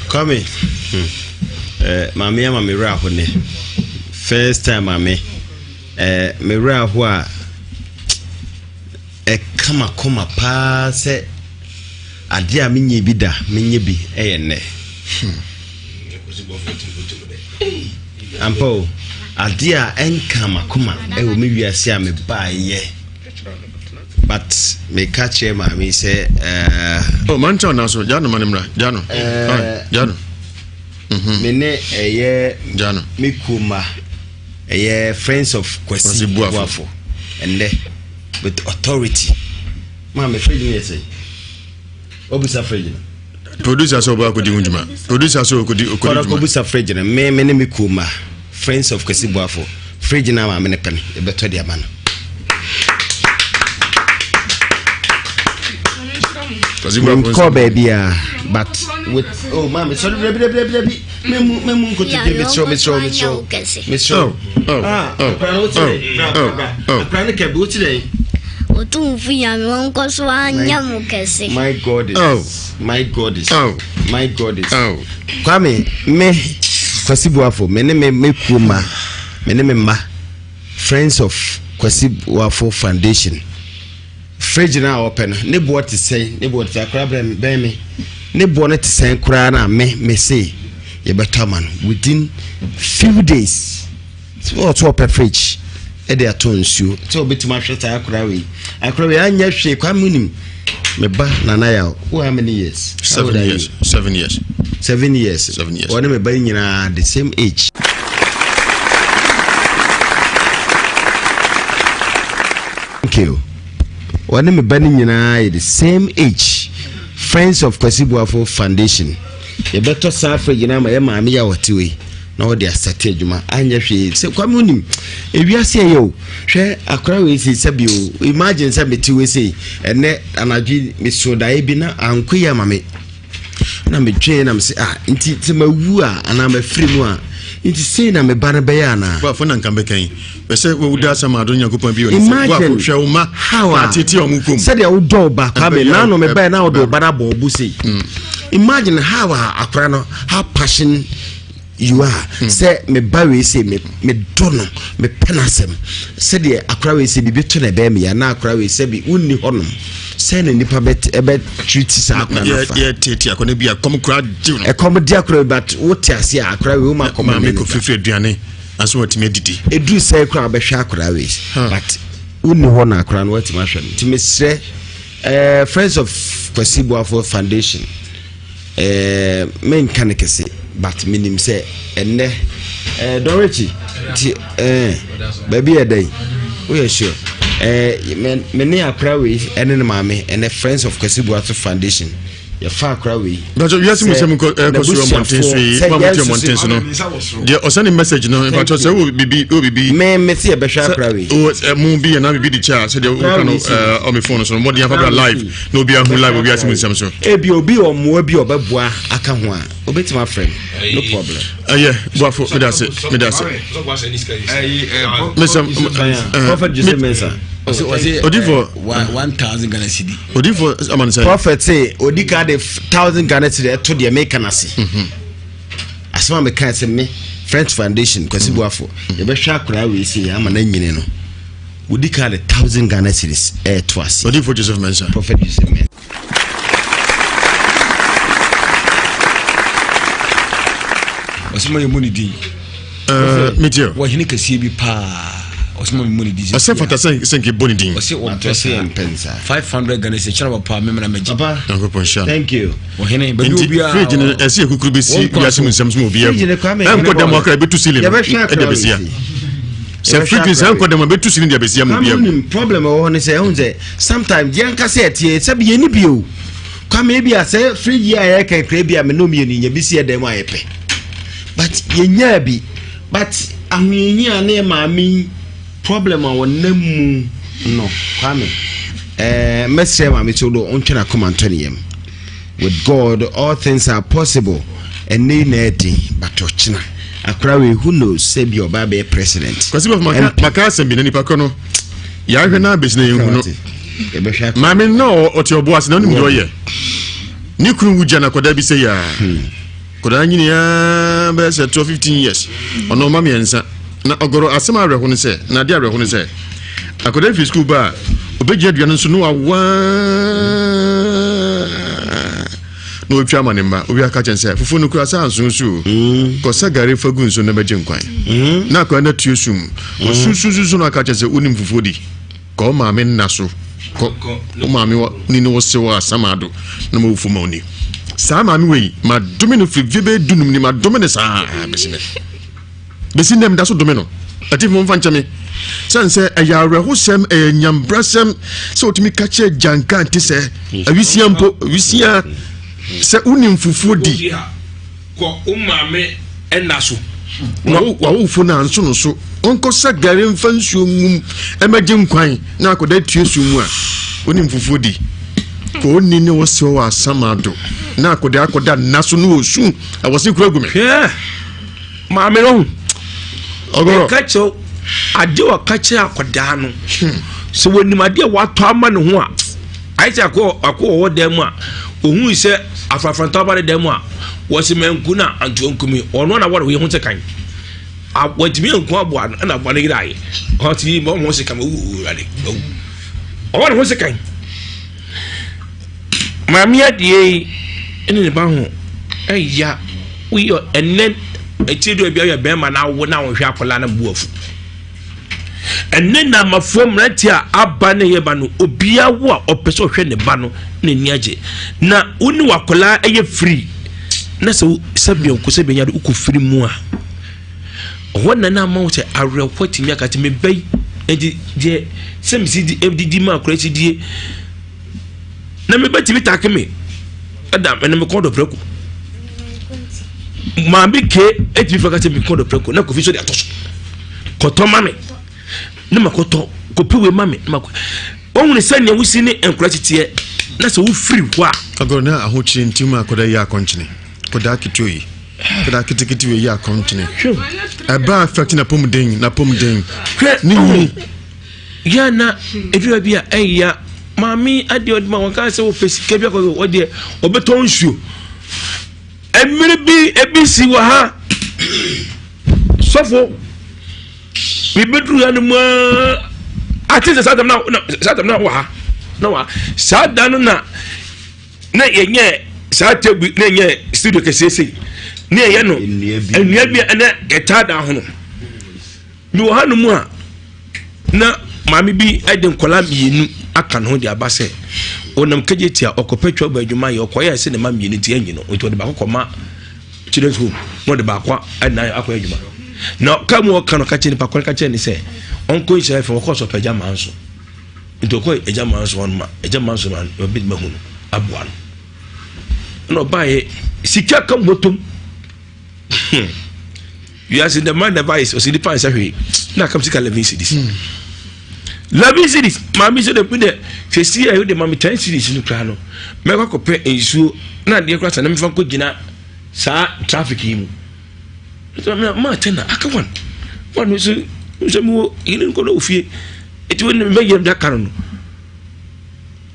Kwame, hmm. eh, maame ama me werɛ aho nɛ. First time maame. Eh, me werɛ aho a Ɛka m'akoma paa sɛ adeɛ a menyɛ bi da menyɛ bi yɛ nnɛ. Ampa o, adeɛ a ɛnka m'akoma wɔ me wiase a mebaeɛ. But meka kyerɛ maame yi sɛ. Uh, oh, man kyɛw na so, gya no ma no mmra, gya no. Uh, gya no. Me ne ɛyɛ gya no. Me kuo mma. Ɛyɛ Friends of Kwasi Boafo ɛnnɛ with authority. Maame fridge no yɛ sɛn? Wabisa fridge no. Producer sɛ ɔbɛ akɔdi ho dwuma. Producer sɛ ɔkɔdi ɔkɔdi dwuma. Kɔdɔ kɔbisa fridge no. Me me ne me kuo ma Friends of Kwasi Boafo fridge no a maame no pɛ no yɛbɛtɔ de ama no. Menkɔ baabiara but with oh maame sɔre dabi dabi dabi dabi memu memu nkotodwe mesrɛ mesrɛ mesrɛ mesrɛ ah akora no wote dɛ bra bra akora no kɛbi wote dɛ. Otumfo Nyame ɔnkɔ so anyɛ mo kɛse. My God is oh. my God is oh. my God is oh. Kwame me Kwasi Boafo me ne me me kuo ma me ne me mma Friends of Kwasi Boafo Foundation. Fridge no a ɔpɛ no, ne boɔ te sɛn? Ne boɔ te sɛn? Akora brɛ me, bɛn me. Ne boɔ no te sɛn koraa na me, me se yɛbɛtɔ ama no within few days. Sɛ ɔsɛ ɔpɛ fridge ɛde atɔ nsuo sɛ ɔbɛtumi ahwɛ saa akora wei. Akora wei anyɛ hwee kwa mu nim. Me ba Nana Yaw, wo how many years? Seven years. 7 years. 7 years. 7 years. Ɔne me ba nyinaa the same age. Thank you. Ɔne me ba no nyinaa yɛ the same age. Friends of Kwasi Boafo Foundation. Yɛbɛtɔ saa fridge no ama yɛ maame yɛ a ɔte wei na ɔde asate adwuma anyɛ hwee sɛ Kwame wonim ewiase ɛyɛ o hwɛ akora wei sei sɛbi o imagine sɛ mete wei sei ɛnɛ anadwo mesoo daeɛ bi na ankɔ yi ama me na medwene na mese ah nti sɛ mawu a anaa mafiri mu a nti sei na me ba no bɛyɛ anaa. Boafo na nka bɛka yi bɛsɛ woda asɛm ado Nyankopɔn bi ɔne boafo hwɛ wo ma how a atete ɔmo kom sɛdeɛ wodɔ wo ba Kwame naano mebaɛ na wode wo ba no abɔ ɔbo sei mm. imagine how a akora no how passion you are mm. sɛ me ba wei sɛ me medɔ no mepɛ no asɛm sɛdeɛ akora wei sɛ biribi to na ɛbɛyɛ me ya na akora wei sɛ bi wonni hɔnom sɛ na nipa bɛ ɛbɛ treat saa akora no fa yɛtete akora bi akɔm kora gye no ɛkɔm di akora bi but wote ase a akora wei woma akɔm maame kɔ firifiri aduane aso watumi adidi ɛduru sɛ kora wobɛhwɛ akora wei but wonni hɔ na akora no watumi ahwɛ no nti mesrɛ eh, Friends of Kwasi Boafo Foundation Eh, menka no kɛse but menim sɛ ɛnnɛ eh, Don Richie nti eh, baabi yɛ dɛn woyɛ sure eh, me, me ne akora wei ɛne ne maame ɛnɛ Friends of Kwasi Boafo Foundation yɛfa akora wei Bàtò wiase mu sɛm nkɔ ɛkɔ so mmɔnten so yi mo a mo te mmɔnten so no deɛ ɔsɛne message no mpatɔ sɛ wɔ bibi wɔ bibi. Me me se yɛbɛhwɛ akora wei. Wɔ mu bi yɛ na bibi di kyɛ a sɛdeɛ woka no ɔme phone so no mmɔden afa bra live na obi ahu live obi ase mu nsɛm so. Ebi obi wɔ mmoa bi a ɔbɛboa aka ho a obetumi afrɛ me no problem. Ɛyɛ boafo meda ase meda ase. Mesɛm Prophet Joseph Mensah. Odifo. 1000 Ghana cedi. Odifo amanisɛn. Prophet se odi ka de 1000 Ghana cedi ɛto deɛ meka no ase. Mhm. Asɛm a meka sɛ me French Foundation Kwasi mhm. Boafo yɛbɛhwɛ akoraa wei se ama no anyini no. Wodi ka de 1000 Ghana cedis ɛɛto ase. Odifo Joseph Mensah. Prophet Joseph Mensah. Ɔsɛ ma yɛ mu ne din. Meteor. Wɔhene kɛseɛ bi paa. Ɔsɛ ma mu ne din. Ɔsɛ fata sɛ sɛ nka bɔ ne din. Ɔsɛ ɔmpɛ saa. 500 Ghana cedis kyerɛ papa memena mɛgye. Papa. Nyankopɔn hyira. Thank you. Ɔhene baabi Nti obiara. fridge no ɛsɛ yɛ kukuru bɛsi wiase mu nsɛm so ma obiara Fridge hu. no Kwame. Ɛnkɔ dɛm akra ɛbɛtu ceiling no Yɛbɛhwɛ ɛde abɛsia. Sɛ fridge no sɛ ɛnkɔ dɛm a ɛbɛtu ceiling de abɛsia ma Kwame obiara hu. wonim problem ɛwɔ hɔ ne sɛ ɛhu sɛ sometimes yɛn kasa ɛteɛ sɛbi yɛn ni bi o Kwame ebi a sɛ fridge yi a yɛka kura bi a me nom yɛ ni nya bi si ɛdɛm a yɛpɛ but yɛnyaa bi but ahohiahia ne yɛ maame yi problem a wɔnam mu no Kwame ɛɛ mɛsrɛ maame sɛ ɔdo ɔntwe n'akoma ntɔ ne yam with God all things are possible ɛnɛ yi na ɛden but ɔkyena akora wei who knows sɛ bi ɔba bɛyɛ president. Kwasi bafo maka maka asɛm bi na nipa kɔ no yɛahwɛ no abɛsi na yɛnhu no maame no ɔte ɔbo ase na ɔnim deɛ ɔyɛ ne kunu wu gya na akwadaa bi sɛ yaa hmm. akwadaa nyini aa bɛyɛ sɛ 12 15 years ɔno ɔma mmiɛnsa na ɔgɔrɔ asɛm awerɛho no sɛ na adeɛ awerɛho no sɛ akwadaa firi sukuu ba a ɔbɛgyina dua no nso no awaa na ɔtwa ama ne mma obi aka kyɛn sɛ fufuo no kura sɛ anso nso o mm. kɔsa gari fa gu nso na bɛgye nkwan mm. na akwadaa no atue sum mm. ɔsusususu no aka kyɛn sɛ wonim fufuo di Kɔ wo maame nna so. Kɔ wo maame wɔ ni ne wo se wɔ asamado na ma wufu ma oni. Saa maame wei ma dome no firi mfe bɛyɛ dunum ni ma dome no saa bɛsi nɛ. Bɛsi nɛ meda so dome no. Atifi mo mfa nkyɛ me. Sane sɛ ɛyɛ awerɛhosɛm ɛyɛ nyambrasɛm sɛ otumi ka kyerɛ gyanka nte sɛ awisia mpo awisia sɛ wonim fufuo di. Kɔ wo maame nna so. W'awofo no anso no so. Ɔnkɔsa gari mfa nsuo ngum mmɛgye nkwan na akɔda atue sum mu a, wonim fufuo di. Kɔɔni ne wɔsɛ wɔ asamado na akɔda akɔda nna so ne ɔsu ɛwɔ se kura gu me. Hwɛ maame no ho. Ɔgɔrɔ. Ɛka kyerɛ adeɛ ɔka kyerɛ akɔdaa no sɛ wɔnim adeɛ a watɔ ama ne ho a ayɛ sɛ akɔ akɔ wɔwɔ dan mu a ohun sɛ afrafrantɔ aba ne dan mu a wɔsi mɛnku na antoa nkumi ɔno na wɔde wɔyɛ ho sɛ kan wɔntumi anku aboa no ɛna aboa no yere ayɛ ɔte yi ma ɔmo ho sɛ kan owu owu awurade owu ɔwɔ ne ho sɛ kan maame adeɛ yi ɛne ne ba ho ɛya woyɛ ɛnɛ akyiri do ebi ayɛ bɛrima na awo na ɔhwɛ akwadaa na bu afu ɛnɛ na amafoɔ mmeranteɛ a aba ne yɛ ba no obiara wo a ɔpɛ sɛ ɔhwɛ ne ba no na ani agye na wo ne wakwadaa ɛyɛ free na sɛ sɛbi nko sɛbi nya de wokɔ firi mu a ɔhɔ na na ama wo sɛ awerɛhoɔ tumi aka sɛ meba yi nti deɛ sɛ mesi di didi ma akwadaa si die na meba tumi take me ɛda ɛna mekɔ dɔ prɛko maame ke etumi fɛ ka sɛ mekɔ dɔ prɛko na kofi so de ato so kɔtɔ ma me ne ma kɔtɔ kɔpɛ wei ma me ne ma kɔ wɔn hunu sɛ nea wosi ne nkora titiɛ na sɛ wofiri hɔ a. Agorɔ na ahokyere nti mu akɔda yi akɔnkyene kɔda aketewa yi kɔda ketekete wei yi akɔnkyene ɛba affect na pom den na pom den ne nyini. Yɛ na edura bi a ɛya maame adeɛ ɔde ma wɔn kaa sɛ wɔpɛ sika bi akɔ ɔdeɛ ɔbɛtɔn nsuo mmiri bi ebi si wɔ ha sɔfo mebɛduru ha no mu aa ate sɛ saa dam na saa dam na wɔ ha na wɔ ha saa da no na na yɛnyɛ saa table na yɛnyɛ studio kɛseɛ sei na yɛyɛ no nnua bi ɛnɛ yɛtaa da ho no. Mewɔ hanom a, na maame bi de nkwadaa mmienu aka ne ho de aba sɛ ɔnam kagye a ɔkɔpɛ twaba adwuma yɛ ɔkɔyɛ sɛ ne ma mmienu nti anyi no nti ɔde baako kɔma children's home na ɔde baako anan akɔyɛ adwuma na ɔka mu ɔka no ka kyerɛ nipa kɔn ka kyerɛ ne sɛ ɔnkɔ nhyira fɛ ɔkɔ so ɔpɛ agya maa nso nti ɔkɔ agya maa nso ɔno ma agya maa nso ma ɔbɛ ma hu no aboa no ɛna ɔbaayɛ sika ka bɔtɔm. Wiase the man never is ɔsɛ nipa nsɛ hwee na akam sika 11 cities. 11 cities maame sɛ de de sɛsi a de maame 10 cities no koraa no mɛkɔ akɔpɛ nsuo na adeɛ koraa sɛ na mefa nkɔ gyina saa traffic yi mu maa kyɛ na aka one one nso sɛ mewɔ yere nkɔ na ofie ɛti wɔ ne mɛyɛ de aka no no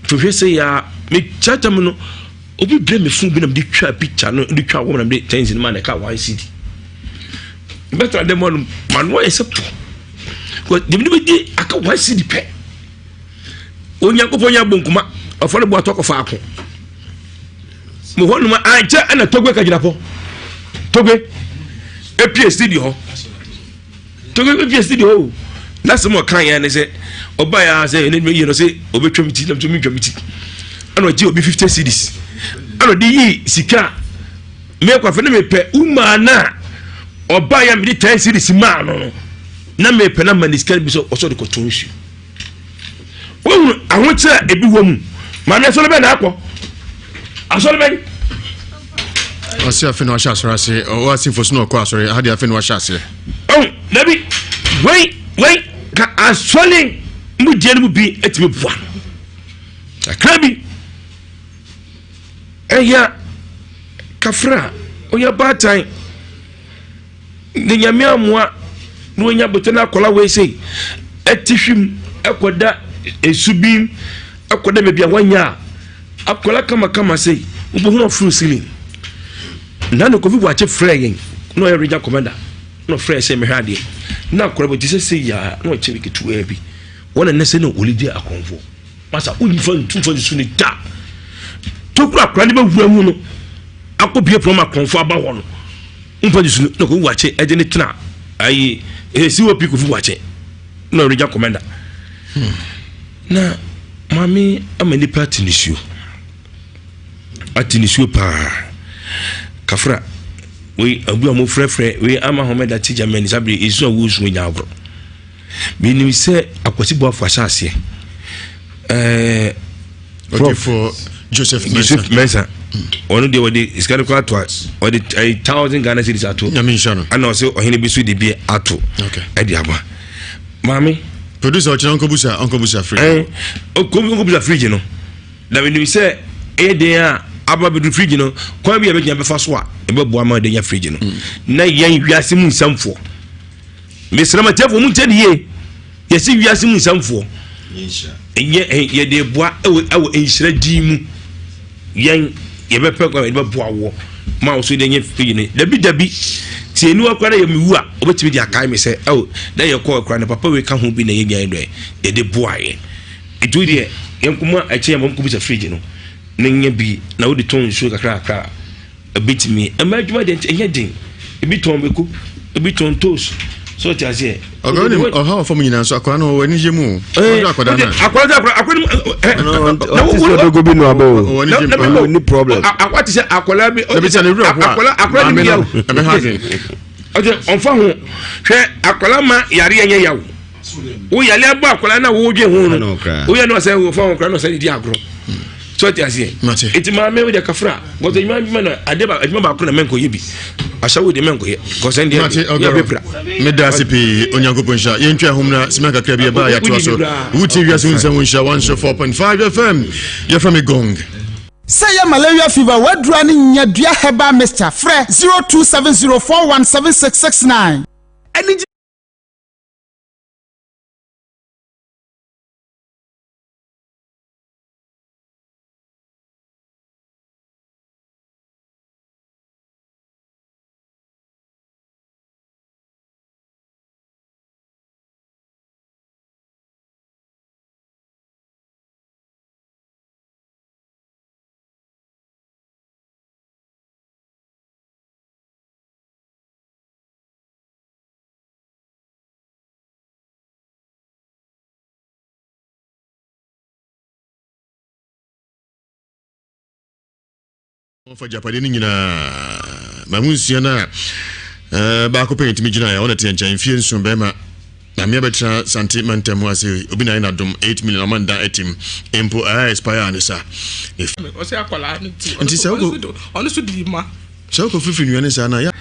hwehwɛ sɛ yɛ a mekyata mu no Obi brɛ me phone bi na mede twa picture no de twa wɔn na mede ten cedi ma na ɛka one cedi. Bɛtena dɛm hɔ no ma no ayɛ sɛ po. Deɛ mede bɛdi aka one cedi pɛ. Onyankopɔn yɛ abɔ nkuma ɔfa no bu atɔ akɔ faako. Mo hɔ nom ankyɛ ɛna Togbe ka gyina pɔ. Togbe epie studio hɔ. Togbe epie studio hɔ o. N'asɛm a ɔka yɛn ne sɛ ɔba yɛ ara sɛ ɛne yɛ no sɛ ɔbɛtwa me ti na metumi ntwa me ti. Ɛna ɔgye obi 50 cedis. Ɛna ɔde yii sika a mekɔ afei ne mepɛ umaa no a ɔba yɛ mede 10 cedis maa no no na mepɛ na ma ne sika no bi sɛ ɔsɛ ɔde kɔtɔ nsuo. Wohunu ahokyerɛ a ebi wɔ mu. Maame asɔre bɛn na akɔ? Asɔre bɛn? Ɔsi afei na wahyɛ asɔre ase. Ɔwɔ asefo so na ɔkɔ asɔre. Aha deɛ afei na wahyɛ aseɛ. Ɔn dabi wei wei ka asɔre mu deɛ no mu bi atumi boa no. Kakra bi ɛyɛ kafra ɔyɛ baatan. Ne Nyame amoa na wanya botɛ na akɔla wei sei ɛte hwim ɛkɔda esu bi ɛkɔda baabi a wanya a akɔla kamakama sei wobɛhu ɔforo ceiling na ne Kofi Boakye frɛ yɛn na ɔyɛ regional commander na ɔfrɛ sɛ mehwɛ adeɛ na akɔla bɛti sɛ sei a na ɔkyɛ me ketewaa bi wɔn na nɛ sɛ na ɔledi akɔmfoɔ masa wonfa ntumfa nsu ne da tokuro akɔla ne bɛwura mu no akɔ bie pɔn ma akɔmfoɔ aba hɔ no Womfa nsusu no na Kofi Boakye ɛde ne tena ayi eh, COP Kofi Boakye na ɔregya commander. Hmm. Na maame ama nipa ate nisuo ate nisuo paa kafra wei abu a mofrɛfrɛ wei ama homeda te Germany saa bere esu a wosu nya agorɔ Menim sɛ Akwasi Boafo ahyɛ aseɛ. Ɛɛ Prof Joseph Mensah. Joseph Mensah. Ɔno deɛ wɔde sika no kɔ ato a wɔde ɛyi thousand Ghana cedis ato. Nyame nhyira no. Ɛna ɔsɛ ɔhene bi so de bi ato. Okay. Ɛde aba. Maame. Producer ɔkyerɛ ɔnkɔbusa ɔnkɔbusa fridge. Ɛn ɔnkɔbusa fridge no. Na menim sɛ ɛyɛ den a aba bɛduru fridge no, kwan bi a ɛbɛgyina bɛfa so a ɛbɛboa ma ɛde nya fridge no. Na yɛn wiase mu nsɛmfoɔ, mesrɛ matiafoɔ mu nkyɛ ne yie, yɛsi wiase mu nsɛmfoɔ, ɛnyɛ yɛde boa ɛwɔ ɛwɔ nhyira din mu. Yɛn yɛbɛpɛ kwan yɛde bɛboa woɔ ma wo so de nyɛ fridge no. Dabi dabi, tie niwa koraa na yɛ mewu a, wobɛtumi de akae me sɛ, ɛwɔ na yɛkɔɔ koraa no papa wei ka ho bi na yɛnyae dɛ yɛde boa yɛ. Nti wo deɛ yɛn kɔma ɛkyɛ yɛn mɔm kɔbisa fridge no na nya bi na wode tɔn nsuo kakra kakra a ɛbɛtumi ɛma adwuma deɛ ɛnyɛ den ebi tɔn bɛko ebi tɔn toast so ɔte aseɛ. Ɔgá wonim ɔhaw ɔfam nyinaa nso akwadaa no ɔwɔ anigye mu o. Ɔdɔ akwadaa no a. Akwadaa no akwadaa no ɛ. Ɔte sɛ ɔdogo bi nua bɛ o. Ɔno ni problem. Akwadaa te sɛ akwadaa bi. Ebi sɛ ne wura ho a. Akwadaa akwadaa ni bi yaw. Ɛbɛha adwene. Ɔte ɔnfa ho hwɛ akwadaa ma yare yɛ nyɛ yaw. Wo yale abɔ akwadaa na wo dwe ho no. Woyɛ no sɛ wo fa ho koraa na ɔsɛ di agorɔ. So ɔte aseɛ. Eti maame wo deɛ kafra. Gɔsɛ adwuma adwuma na ade ba adwuma baako na mɛnkɔ yɛ bi. Ahyɛ wo deɛ mɛnkɔ yɛ. Gɔsɛ ndeɛ yɛ bɛ pira. Meda ase pii Onyankopɔn nhyira. Yɛntwa ɛho mmra sima kakra bi ɛbaa yɛatoa so. Wotie wiase ho nsɛm ho nhyira 104.5 FM. Yɛfrɛ me Gong. Sɛ ɛyɛ malaria fever w'aduru a ne nyadua herbal mixture frɛ 0270417669. Anigye. Wɔfa agyapadeɛ no nyinaa ma mu nsia no a eh, baako pɛ yɛtumi gyinaeɛ ɔna teɛ nkyɛn mfie nson bɛrima na mmea bɛtena sante mantam mu ase obi na ayɛ n'adom 8 million ɔma nda atim mpo ɛyɛ expire ne sa ɔsɛ akwadaa no ti nti sɛ wokɔ ɔno so di ma sɛ wokɔ firifiri nnua ne saa na yɛ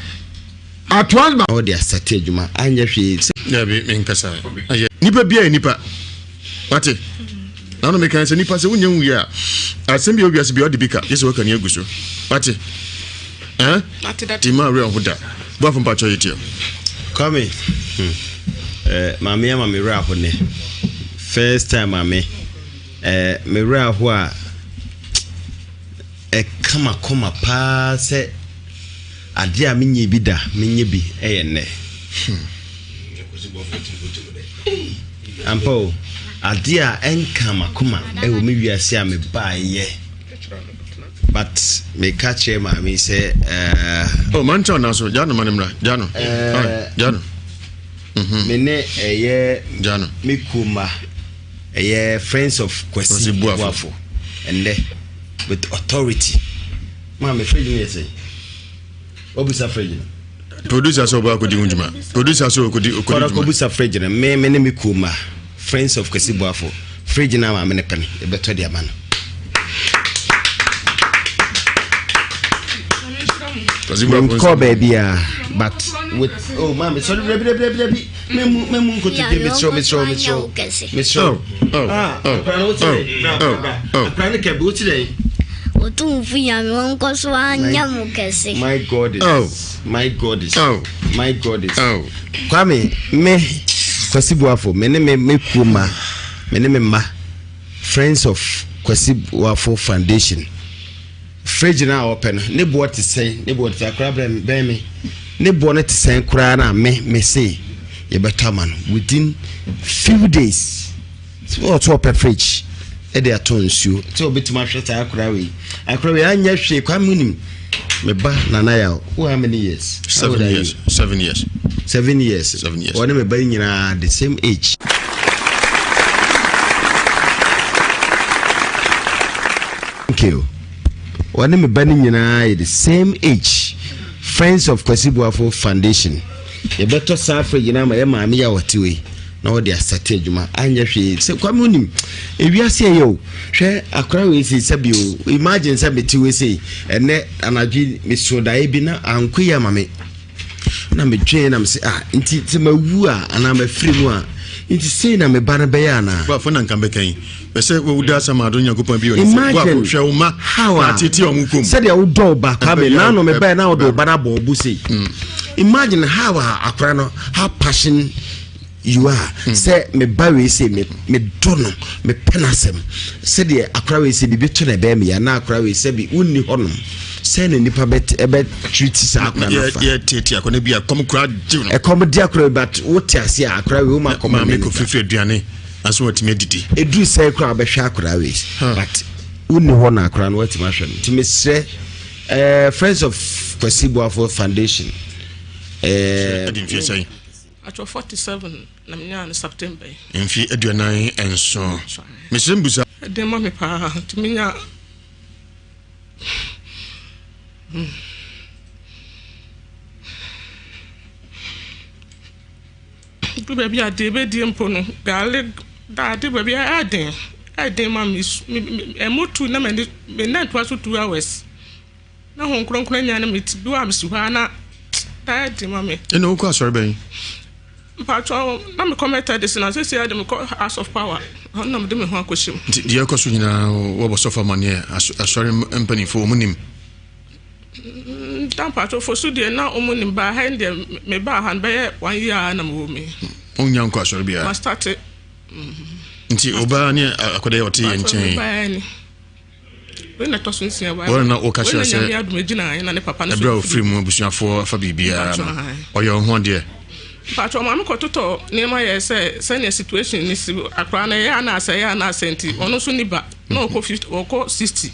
Atoa ba. Ɔde asate adwuma anyɛ hwee sɛ. Dabi menkasa ɛyɛ nipa bia yɛ nipa wate na no meka sɛ nipa sɛ wonya nwui a asɛm bi a owiase bi ɔde bi ka gye sɛ waka ne agu so wate eh ti ma werɛ ho da boafo mpakyɛ yɛ tiɛ Kwame hmm. eh, maame ama me werɛ aho nɛ first time maame eh, me werɛ aho a Ɛka m'akoma paa sɛ adeɛ a menyɛɛ bi da menyɛ bi yɛ nnɛ. Ampa o, adeɛ a ɛnka m'akoma wɔ me wiase a mebaeɛ. But meka kyerɛ maame yi sɛ. Uh, oh, man kyɛw na so, gya no ma no mmra, gya no. Uh, gya no. Mm-hmm. Me ne ɛyɛ gya no. Me kuo mma ɛyɛ Friends of Kwasi Boafo ɛnnɛ. With authority. Maame fridge no yɛ sɛn? Wabisa fridge no. Producer sɛ ɔbɔ akɔdi ho dwuma. Producer sɛ ɔkɔdi ɔkɔdi dwuma. Kɔdɔ kɔbisa fridge no. Me me ne me kuo ma Friends of Kwesi Boafo fridge no a maame no pɛ no yɛbɛtɔ de ama no. Menkɔ baabi a but with oh maame sɔre dabi dabi dabi dabi. Memu memu nkotodwe mesrɛ mesrɛ mesrɛ mesrɛ. Ah, akora no wote dɛ bra bra bra akora no kɛbe wote dɛ. Otumfo Nyame ɔnkɔ so anyɛ mo kɛse. My God is my God is my God is. Kwame me Kwasi Boafo me ne me me kuo ma me ne me mma Friends of Kwasi Boafo Foundation. Fridge no a ɔpɛ no ne boɔ te sɛn ne boɔ te sɛn akora brɛ me bɛn me ne boɔ no te sɛn koraa na me me se yɛbɛtɔ ama no within few days sɛ ɔtɔ ɔpɛ fridge ɛde atɔ nsuo sɛ ɔbɛtumi ahwɛ saa akora wei akora wei anyɛ hwee kwa mu nim me ba nana yaw wo how many years seven years 7 years 7 years 7 years ɔne me ba nyinaa the same age Thank you. Ɔne me ba no nyinaa yɛ the same age. Friends of Kwasi Boafo Foundation. Yɛbɛtɔ saa fridge no ama yɛ maame yi a ɔte wei na ɔde asate adwuma anyɛ hwee sɛ Kwame wonim ewiase ɛyɛ o hwɛ akora wei sei sɛbi o imagine sɛ mete wei sei ɛnɛ anadwo mesoo daeɛ bi na ankɔ yi ama me na medwene na mese ah nti sɛ mawu a anaa mafiri mu a Nti sei na me ba no bɛyɛ anaa? Boafo na nka bɛka yi. Pɛ sɛ woda asɛm ado Nyankopɔn bi ɔne sɛ boafo hwɛ wo ma how a atete ɔmo kom. Sɛdeɛ wodɔ wo ba Kwame naano me baɛ na wode wo ba no abɔ ɔbo sei. Mm. Imagine how a akora no how passion you are mm. sɛ me ba wei sei me me dɔ no me pɛ n'asɛm sɛdeɛ akora wei sɛ biribi to na ɛbɛyɛ me ya na akora wei sɛ bi wonni hɔnom sɛ na nipa bɛ ɛbɛ treat saa akora no fa yɛ tete akora bi akɔm kora gye no ɛkɔm di akora bi but wote ase a akora wei woma akɔm maame kɔ firifiri aduane aso watumi adidi eduru sɛ kora wobɛhwɛ akora wei but wonni hɔ na akora no watumi ahwɛ no nti mesrɛ eh, friends of Kwasi Boafo Foundation eh, ɛdi mfeɛ sɛn Atwɔ 47 na menyaa no September yi. Mfe 47. Mesrɛ mbusa. Ɛden ma me paa nti menya Du baabi a deɛ ɛbɛdie mpo no gaale daade baabi a ɛden ɛden ma me ɛmo tu na m'ani me nan toa so 2 hours na ho nkronkron anya ne me ti bi a mesi hɔ a na taa ɛden ma me. Ɛna wokɔ asɔre bɛn? Mpatsɔ na mekɔ Methodist na sɛsɛ ade mekɔ House of Power hɔ na mede me ho akɔhyɛ mu. Nti deɛ ɛkɔ so nyinaa wɔbɔ sɔfo amanneɛ asɔre mpanimfoɔ wɔn nim? Da mpatsɔ fo so deɛ na wɔn nim baa ha yi deɛ mebaa ha no bɛyɛ one year a na mewɔ mu yi. Wonya nkɔ asɔre biara? Ma start. Nti ɔbaa ne akɔda yɛ ɔte yɛn nkyɛn. Mpatsɔ ni. Wei na ɛtɔ so nsia wa. Wɔn na wɔka kyerɛ sɛ ɛberɛ a ɔfiri mu abusuafoɔ afa biribiara no ɔyɛ ɔho adeɛ. Mpatsɔ maame kɔtotɔ nneɛma yɛ sɛ sɛnea situation ne si akwaraa no ɛyɛ anaasɛ ɛyɛ anaasɛ nti ɔno nso ni ba na ɔkɔ 50 ɔkɔ 60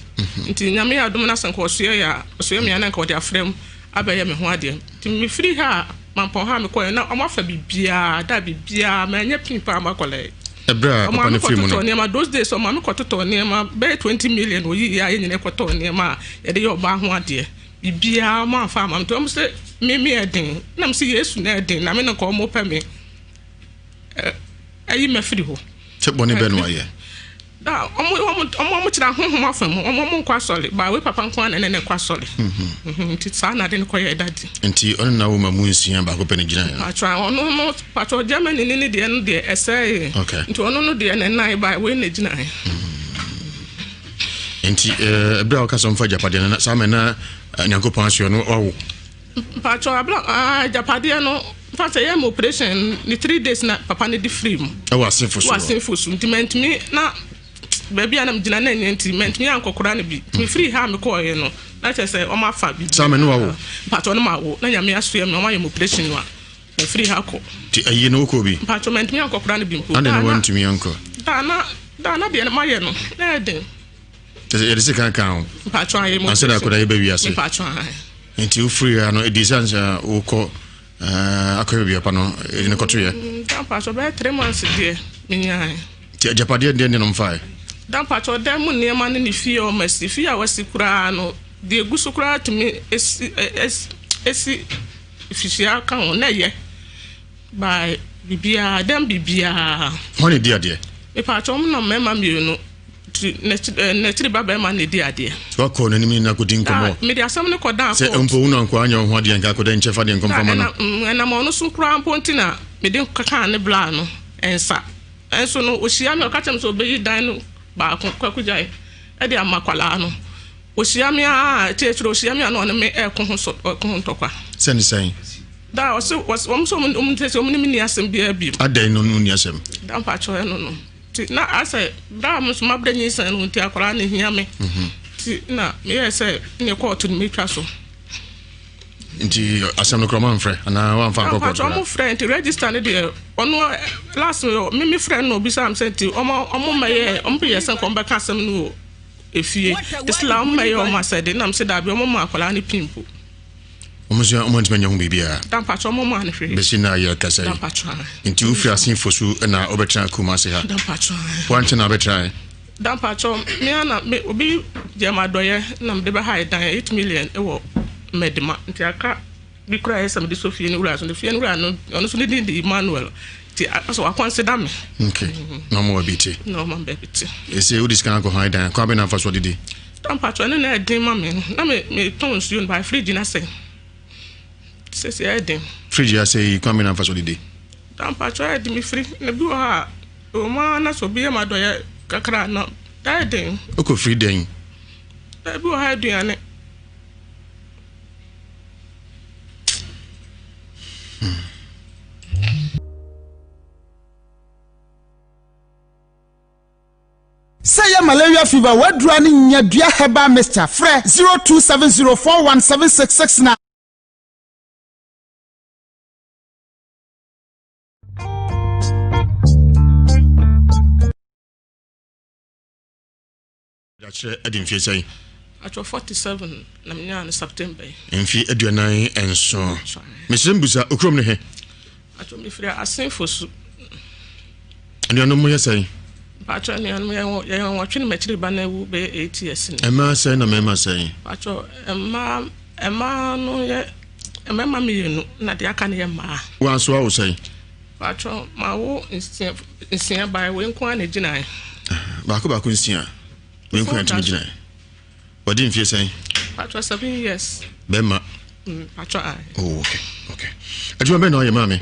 nti nyame yɛ adom no asɛ nka ɔsoɛ yɛ a ɔsoɛ me a na nka ɔde afrɛ mu abɛyɛ me ho adeɛ nti mefiri ha a mampɔn ha a mekɔɛ na ɔmo afa biribiara da biribiara manyɛ pin paa makɔlɛɛ. Ɛberɛ a papa no firi mu no. Ɔmaame kɔtotɔɔ nneɛma those days ɔmaame kɔtotɔɔ nneɛma bɛyɛ 20 million oyi yɛ a yɛn nyinaa kɔtɔɔ nneɛma a yɛde yɛ ɔbaa ho adeɛ biribiara ɔmo anfa ama me nti ɔmo sɛ me me ɛden na me sɛ Yesu na ɛden na me na nka ɔmo pɛ me ɛyi mɛfiri hɔ. Sɛ bɔne bɛ no ayɛ. Da ɔmo ɔmo ɔmo ɔmo kyerɛ ahohom afa mu ɔmo ɔmo nkɔ asɔre baawe papa nko ara na ɛne ne kɔ asɔre mhm. Nti saa na ade no kɔyɛ dadi. Nti ɔne na wo ma mu nsia baako pɛ ne gyina yɛ. Patro ɔno no patro Germany ne ne deɛ no deɛ ɛsɛe. Okay. Nti ɔno no deɛ ne nan ba wei na gyina yɛ. Nti ɛɛ ebere a ɔka sɛ ɔmfa agyapadeɛ no saa mɛ na Nyankopɔn asoɛ no wawo. Mpatsɔ abira aa agyapadeɛ no nfa sɛ yɛ ma operation ne 3 days na papa no de firi mu. Ɛwɔ asenfo so. Wɔ asenfo so nti mɛntumi na baabi a na megyina na ɛnyɛ nti mɛntumi ankɔkora no bi nti mefiri ha a mekɔɔyɛ no na kyerɛ sɛ ɔmo afa bi. Saa mɛ no wawo. Mpatsɔ no ma wo na nyame asoɛ me ɔmo ayɛ mo operation no a mefiri ha kɔ. Nti ayi no wokɔ bi. Mpatsɔ mɛntumi ankɔkora no bi mpo. Ade na wantumi ankɔ. Daana daana deɛ no mayɛ no na ɛden. Yɛde sika kan ho. Mpatsɔ ayɛ mo ansa na akɔda yɛbɛ wiase. Mpatsɔ ayɛ. Nti wofiri ha no ɛdi sɛ ansa wokɔ akɔyɛ baabi apa no ɛde no kɔtoyɛ. Da mpatsɔ bɛyɛ 3 months deɛ menyae. Nti agyapadeɛ deɛ ne no mfae. Da mpatsɔ dan mu nneɛma ne ne fie a ɔma si fie a wasi koraa no deɛ egu so koraa tumi esi esi fihyia ka ho na ɛyɛ by biribiara dɛm biribiara. Wɔn ne di adeɛ. Mpatsɔ wɔn nam mmarima mmienu n'akyiri ba bɛrima na edi adeɛ. Wakɔ n'anim nyinaa kɔdi nkɔmmɔ. Mede asɛm no kɔ dan court. Sɛ mpo wo na nkɔ anyɛ wo ho adeɛ nka akɔda nkyɛfa deɛ nkɔmfa ma no. Ɛnam ɔno so koraa mpo nti na mede kaa ne bla no nsa. Ɛnso no ohyia me ɔka kyerɛ me sɛ ɔbɛyi dan no baako kwaku gyae ɛde ama akwadaa no. Ohyia me a akyirikyiri ohyia me a na ɔne me ɛko ho so ɛko ho ntɔkwa. Sɛ ne sɛn? Da ɔse wɔn nso wɔn sɛ wɔn ne me ni asɛm biara bi. Adɛn no no ni asɛm? Da mpakyɛw ɛno no. Nti na asɛ bere a me nso mabrɛ nyinsɛn no nti akwadaa no hia me. Nti na meyɛɛ sɛ ne kɔɔto no metwa so. Nti asɛm no korɔ ɔma mfrɛ anaa wamfa nkɔ kɔɔto? Ɔmo frɛ nti register no deɛ ɔno last me me frɛ no obisa m sɛ nti ɔmo ɔmo mɛyɛ ɔmo yɛ sɛ nkɔm bɛka asɛm no wɔ efie. Isla ɔmo mɛyɛ ɔmo asɛde nam sɛ daabi ɔmo ma akwadaa no pin po. Ɔmo nso ɔmo ntumi anya ho biribiara. Dampakyɛ ɔmo maa no hwee. Bɛsi na yɛ kasa yi. Dampakyɛ. Nti wofiri asenfo so na wobɛtena Kumasi ha. Dampakyɛ. Wankyɛ na wabɛtena ɛ? Dampakyɛ me ana me obi gye ma adɔyɛ na mede bɛha dan 8 million wɔ Mɛdima nti aka bi kura yɛ sɛ mede so fie no wura so ne fie no wura no ɔno nso ne din de Emmanuel nti asɛ wakɔnsida me. Okay. Na ɔmo wɔ bi te. Na ɔmo baabi te. Ese wode sika akɔ han dan kwan bɛ na afa so didi. Dampakyɛ ne na ɛden ma me no na me metɔn nsuo no ba fridge na sɛ sɛsɛ ɛden. Fridge asɛ yi kwan bɛ na afa so didi. Da mpakyɛw ayɛ den mefiri na bi wɔ hɔ a ɛwɔ mu ara na sɛ obi yɛ me adɔeɛ kakra a na ayɛ den. Wokɔ firi dɛn? Da bi wɔ hɔ a aduane. Sɛ ɛyɛ malaria fever w'adura ne nyadua herbal mixture frɛ 0270417669. Dakyerɛ adi mfie sɛn? Atwɔ 47 na menyaa no September yi. Mfe 47. Mesrɛ mbusa, okurom ne he? Atwɔ mefiri Asenfo su. Anuanom mo yɛ sɛn? Mpakyɛ anuanom yɛyɛ nwɔtwe ne m'akyiri ba no awu bɛyɛ 8 years ni. Mmaa sɛn na mmarima sɛn? Mpakyɛ mmaa mmaa no yɛ mmarima mmienu na deɛ aka no yɛ mmaa. Wanso awo sɛn? Mpakyɛ mawo nsia nsia bae wei nko ara na egyinae. Baako baako nsia wei nko ara tumi gyinae. Wadi mfie sɛn? Mpakyɛ 7 years. Bɛrima. Mpakyɛ ae. Oh okay okay. Adwuma bɛn na ɔyɛ maame?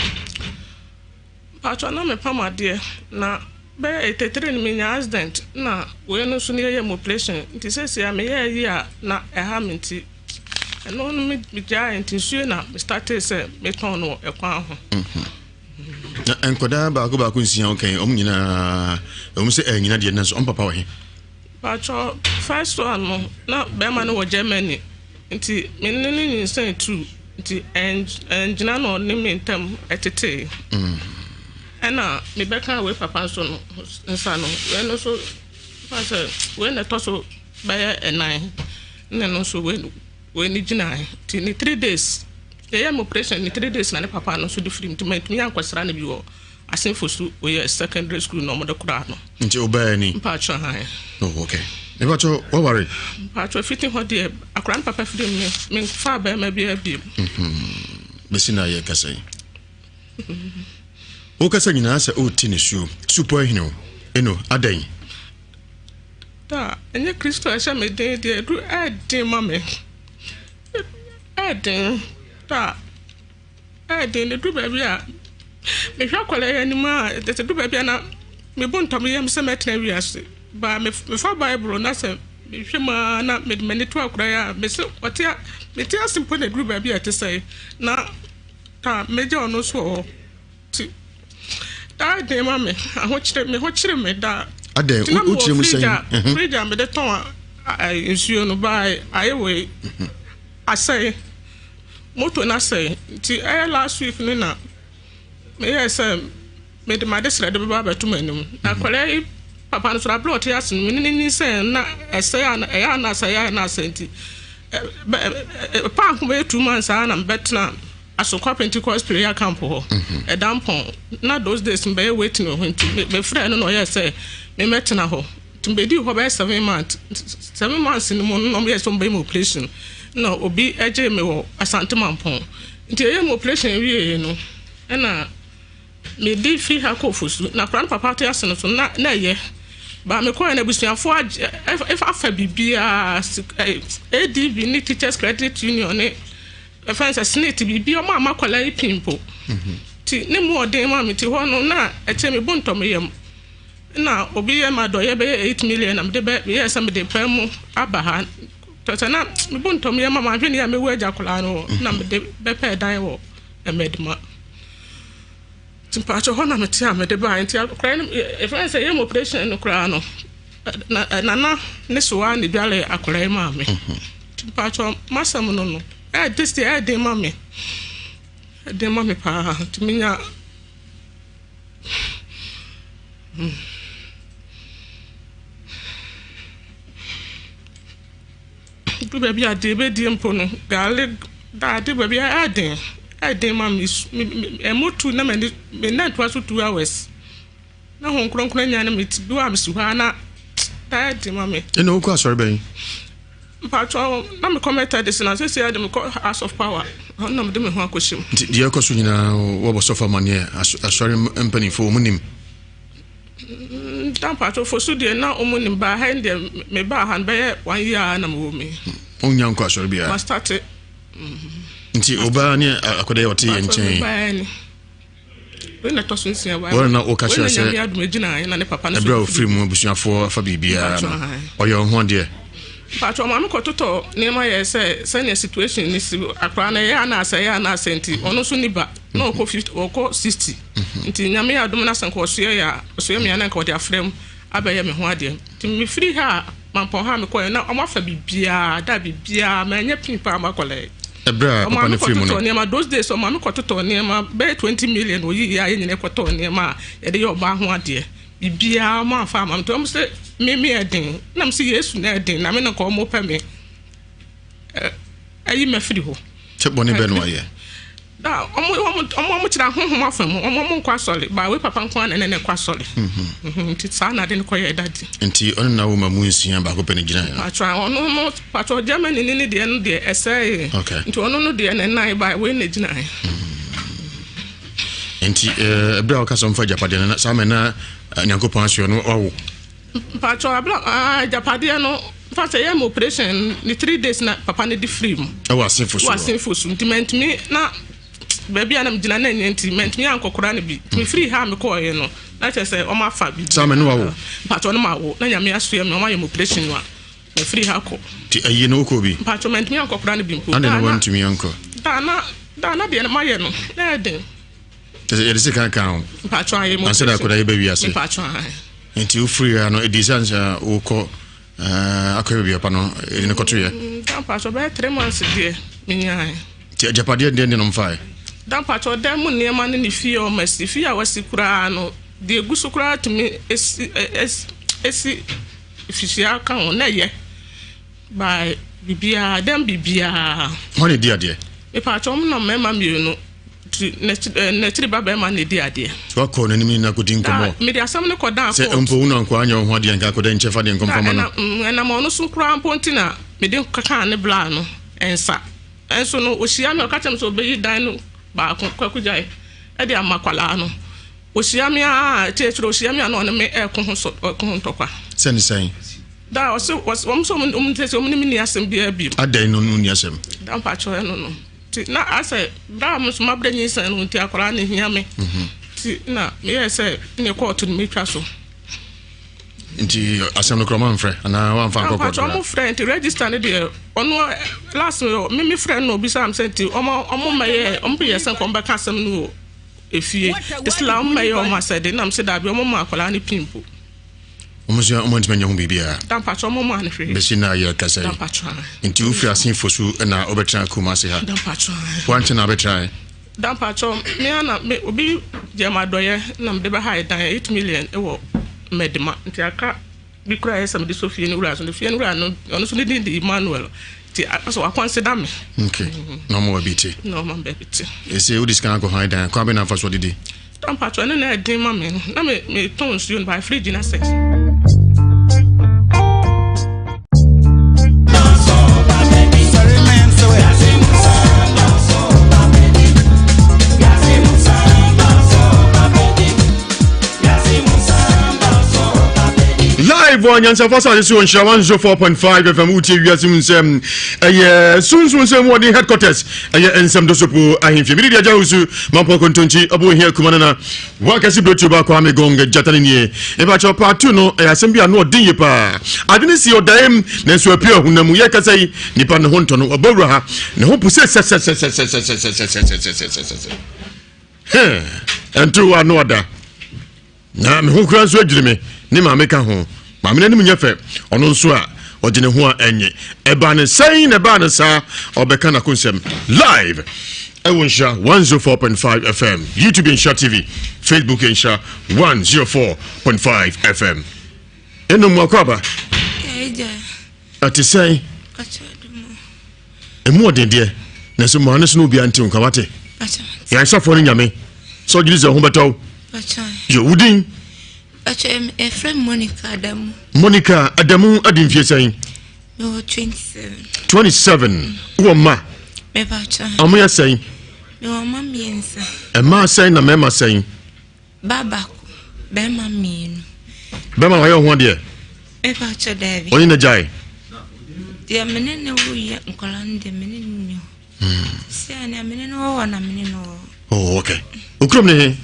Mpakyɛ na mepam adeɛ na bɛyɛ 83 no menya accident na wei no nso no yɛyɛ mu operation nti seesei a meyɛɛ yi a na ɛha me nti ɛno no megyae nti nsuo na me startee sɛ metɔn no wɔ ɛkwan ho. Na nkwadaa baako baako nsia wokɛn ɔmo nyinaa ɛwom sɛ ɛnyina deɛ nanso ɔmo papa wɔ he? Mpakyɛ first one no na bɛrima no wɔ Germany nti me ne no nyinsɛn tuu nti ɛngyina na ɔne me ntam ɛtetee. Ɛna mebɛka wei papa nso no nsa no wei no nso fa sɛ wei na ɛtɔ so bɛyɛ ɛnan na ɛno nso wei wei ne gyinae nti ne 3 days yɛyɛ me operation ne 3 days na ne papa no nso de firi nti mantumi ankɔsra no bi wɔ Asenfo so oyɛ secondary school na wɔde koraa no. Nti wobaa ni? Mpakyɛ han. Oh, okay. Mpakyɛ waware? Mpakyɛ fiti hɔ deɛ akora no papa firi me memfaa bɛrima biara bio. Bɛsi na yɛ kasa yi. Wokasa nyinaa sɛ wote ne suo. Supɔ ahene o. Eno, adɛn? Da, ɛnyɛ Kristo a ɛhyɛ me den deɛ, ɛdu ɛɛden ma me. Ɛɛden. Da. Ɛyɛ den, ɛduru baabi a mehwɛ akwadaa yi anim a, ɛduru baabi a na me bo ntɔ me yam sɛ mɛtena wiase. Ba mefa Bible na sɛ mehwɛ mu ara na mede m'ani to akwadaa yi a, mese ɔte a mete ase mpo na ɛduru baabi a ɛte sɛe na ta megya ɔno nso wɔ hɔ. Ti daa den ma me, ahokyere me ho kyere me daa. Adɛn, Nti na mewɔ wokyerɛ mu fridge sɛn? a Mhm. fridge a mede tɔn nsuo no baa ayɛ wei asɛe. Moto no asɛe nti ɛyɛ last week no na meyɛɛ sɛ mede m'adesrɛ de bɛba abɛto m'anim. Na akwadaa yi papa no so abere a ɔte ase no me ne no nyinsɛn na ɛsɛe a ɛyɛ a na asɛe a na asɛe nti paako bɛyɛ 2 months a na mebɛtena Asokwa Pentecost prayer camp hɔ ɛda mpɔn na those days mebɛyɛ waiting wɔ hɔ nti mefrɛ no na ɔyɛɛ sɛ memmɛtena hɔ. Nti mebɛdii hɔ bɛyɛ 7 months. 7 months no mu no na ɔmo yɛɛ sɛ ɔmo bɛyɛ me operation na obi gyee me wɔ Asante Mampɔn. Nti yɛyɛɛ me operation wieeɛ no ɛna mede firi ha kɔɔ Fosu. Na akwadaa no papa te ase no so na na ɛyɛ. Ba mekɔɛ no abusuafoɔ agye afa biribiara ADB ne Teachers Credit Union ne ɛfɛn sɛ SSNIT biribi ɔmo ama akwadaa yi pii mpo. Nti ne mu ɔden ma me nti hɔ no na ɛkyɛ me bo ntɔ me yam. Na obi yɛ me adɔeɛ bɛyɛ 8 million na mede bɛ meyɛɛ sɛ mede paa mu aba ha. Kyerɛ sɛ na me bo ntɔ me yam ma manhwɛ ne yie a mɛwu agya akwadaa no hɔ na mede bɛpɛɛ dan wɔ Mmɛdema. Nti mpakyɛ hɔ na mete a mede baeɛ. Nti akwadaa no yɛfrɛ no sɛ yɛm operation no koraa no na nana ne soa na edware akwadaa yi maa me. Nti mpakyɛ m'asɛm no no ɛyɛ this year ɛyɛ den ma me. Ɛyɛ den ma me paa nti menya Du baabi a deɛ ɛbɛdie mpo no, gale da ade baabi a ɛyɛ den, ɛyɛ den ma me. Ɛmo tu na m'ani me nan toa so 2 hours. Na Honhom Kronkron anya ne me ti bi a mesi hɔ a na ɛyɛ den ma me. Ɛna wokɔ asɔre bɛn? Mpatsɔ na mekɔ Methodist na sɛsɛ yɛ de mekɔ House of Power hɔ na mede me ho akɔhyɛ mu. Nti deɛ ɛkɔ so nyinaa wɔbɔ sɔfo amanneɛ asɔre mpanimfoɔ wɔn nim? Da mpatsɔ fo so deɛ na wɔn nim baa ha yi deɛ me baa ha no bɛyɛ one year a na mewɔ mu yi. Wonya nkɔ asɔre biara? Ma start. Nti ɔbaa ne akɔda yɛ ɔte yɛn nkyɛn. Mpatsɔ me baa ni. Wei na ɛtɔ so nsia. Wɔn na woka kyerɛ sɛ Wei na Nyame adom egyina na ne papa no so. Ɛberɛ a ofiri mu abusuafoɔ afa biribiara no, ɔyɛ wo ho adeɛ. Mpakyɛ ɔma me kɔtotɔ nneɛma yɛ sɛ sɛnea situation no si akwadaa no ɛyɛ anaasɛ ɛyɛ anaasɛ nti ɔno nso ni ba na ɔkɔ 50 ɔkɔ 60 nti Nyame yɛ adom na sɛ nka ɔsoɛ yɛ a ɔsoɛ me a na nka ɔde afrɛ mu abɛyɛ me ho adeɛ nti mefiri ha a Mampɔn ha a mekɔɛ na ɔmo afa biribiara da biribiara manyɛ pii paa makɔlɛɛ Ɛberɛ a papa no firi mu no. Ɔmaame kɔtotɔɔ nneɛma those days ɔmaame kɔtotɔɔ nneɛma bɛyɛ 20 million oyiiɛ a yɛn nyinaa kɔtɔɔ nneɛma a yɛde yɛ ɔbaa ho adeɛ biribiara ɔmo amfa ama me nti ɔmo se me me yɛ den na me se Yesu na ɛden na me na nka ɔmo pɛ me ayi me afiri hɔ. Sɛ bɔne bɛn na wayɛ? Da ɔmo ɔmo ɔmo ɔmo kyerɛ ahonhom afa mu ɔmo ɔmo nkɔ asɔre ba wei papa nko ara na ɛne ne kɔ asɔre. Mhm. Nti saa na ade no kɔyɛɛ daddy. Nti ɔne n'awo ma mu nsia baako pɛ na gyinaeɛ no? Patro ɔno no patro Germany ni ne deɛ no deɛ ɛsɛee. Okay. Nti ɔno no deɛ na ɛnan ba wei na gyinaeɛ. Nti ɛberɛ a wɔka sɛ ɔmfa agyapadeɛ no saa mɛ na Nyankopɔn asoɛ no wawo. Mpatsɔ abira ah agyapadeɛ no nfa sɛ yɛ ma operation ne 3 days na papa no de firi mu. Ɛwɔ asenfo so. Wɔ asenfo so nti mɛntumi na baabi a na megyina na ɛnyɛ nti mɛntumi ankɔkora no bi. Nti mefiri ha a mekɔɔeɛ no na kyerɛ sɛ wɔn afa bi. Saa mɛ no wawo. Mpatsɔ no ma wo na Nyame asoɛ me wɔn ayɛ me operation no a mefiri ha kɔ. Nti ayie no wokɔɔ bi? Mpatsɔ mɛntumi ankɔkora no bi mpo. Adɛn na wantumi ankɔ? Daa na daa na deɛ mayɛ no na ɛyɛ den. Yɛde sika ka ho. Mpatsɔ ayɛ mu. Ansa na akɔda yɛbɛ wiase. Mpatsɔ ayɛ. Nti wofiri ha no ɛdi sɛ ansa wokɔ akɔyɛ baabi apa no ɛde no kɔtoyɛ. Da mpatsɔ bɛyɛ 3 months deɛ menyae. Nti agyapadeɛ deɛ deɛ no mfae. Da mpatsɔ dan mu nneɛma ne ne fie a ɔma si fie a wasi koraa no deɛ egu so koraa tumi esi esi fihyia ka ho na ɛyɛ by biribiara dɛm biribiara. Wɔn na edi adeɛ. Mpatsɔ wɔn nam mmarima mmienu. N'akyiri ba bɛrima na edi adeɛ. Wakɔ n'anim nyinaa kɔdi nkɔmmɔ. Mede asɛm no kɔdaa court. Sɛ mpo wo na nkoa anyɛ wo ho adeɛ nka akɔda nkyɛ fa deɛ nkɔmfa ma no. Ɛnam ɔno so koraa mpo nti na mede kaa ne bla no nsa. Nso no ɔhyia me ɔka kyerɛ me sɛ ɔbɛyi dan no baako Kwaku gyae de ama akwadaa no. Ɔhyia me a akyiriakyiri ɔhyia me a na ɔne me ɛko ho so ɛko ho ntɔkwa. Sɛ ne sɛn? Da ɔse wɔn sɛ wɔn sɛ wɔn ne me nni asɛm biara bio. Adɛn no no nni asɛm? Da mpakyɛw ɛno no. Nti na asɛ berɛ a me nso mabrɛ nyinsɛn no nti akwadaa no hia me. Nti na meyɛɛ sɛ ne kɔɔto no metwa so. Nti asɛm no korɔ ɔma mfrɛ anaa wamfa nkɔ kɔɔto? Ɔmo frɛ nti register no deɛ ɔno last me me frɛ no na obisa m sɛ nti ɔmo ɔmo mɛyɛ ɔmo yɛ sɛ nka ɔmo bɛka asɛm no wɔ efie. Nti sila ɔmo mɛyɛ ɔmo asɛde nam sɛ daabi ɔmo ma akwadaa no pin po. Wɔn nso wɔn ntumi nyɛ ho biribiara. Dampakyɛ wɔn maa no hwee. Bɛsi na yɛ kasa yi. Dampakyɛ. Nti wofiri ase fo so na wobɛtena Kumasi ha. Dampakyɛ. Wankyɛ na wabɛtena ɛ. Dampakyɛ me ana me obi gyɛ ma adɔyɛ na mede bɛha dan 8 million wɔ Mɛdema nti aka bi kura yɛ sɛ mede sɔ fie no wura so no fie no wura no ɔno nso ne din de Emmanuel nti asɛ wakɔnsida me. Okay na ɔmo wɔ bi te. Na ɔmo baabi te. Ese wode sika akɔ han dan kwan bɛ na afa so didi. Dampakyɛ ɛno na ɛden ma me no na me metɔn nsuo no by fridge na sɛ. Live wɔ nyansafo asase so nhyira 104.5 FM wotie wiase mu nsɛm ɛyɛ sunsun nsɛm wɔde headquarters ɛyɛ nsɛm dosopo ahemfie mede deɛ agya wo su mampɔ kontonkyi ɔbɔ ohia kuma no na wakɛse berɛtuo baako ame gong gyata no nie ɛbakyɛ part 2 no ɛyɛ asɛm bi a no ɔden yie paa adwene si ɔdaem nanso apue ahona mu yɛkasa yi nipa ne ho ntɔ no ɔbɔ wura ha ne ho po sɛ sɛsɛsɛsɛsɛsɛsɛsɛsɛsɛsɛsɛ ɛnto ano ɔda na me ho kura nso adwiri me ne maame ka ho maame n'anim nyɛ fɛ ɔno nso a ɔgye ne ho a ɛnye ɛbaa ne sɛn na ɛbaa ne saa ɔbɛka n'akonsɛm live ɛwɔ Nhyira 104.5 FM, YouTube Nhyira TV, Facebook Nhyira 104.5 FM. Ɛnum mu akɔ aba. Ɛte sɛn? Ɛmu ɔden deɛ nanso maa no so no obiara nte nka wate. Yɛn asɔfoɔ no nyame sɛ ɔgye di sɛ ho bɛtɔ wo. Yɛ wo din. Ɛfrɛ Monica Adamu. Monica Adamu adi mfie sɛn? Mewɔ 27. 27. Wowɔ mma? Mepa Ɔmo yɛ sɛn? Mewɔ mma mmiɛnsa. Mmaa sɛn na mmarima sɛn? Ba baako, bɛrima mmienu. Bɛrima wayɛ ho adeɛ? Mepa kyɛ daabi. Ɔne na gyae? Deɛ mene ne wo yɛ nkwadaa no deɛ mene ne ni hɔ. Sɛ nea mene ne wɔ hɔ na mene ne wɔ hɔ. Oh, okay. Okurom ne he?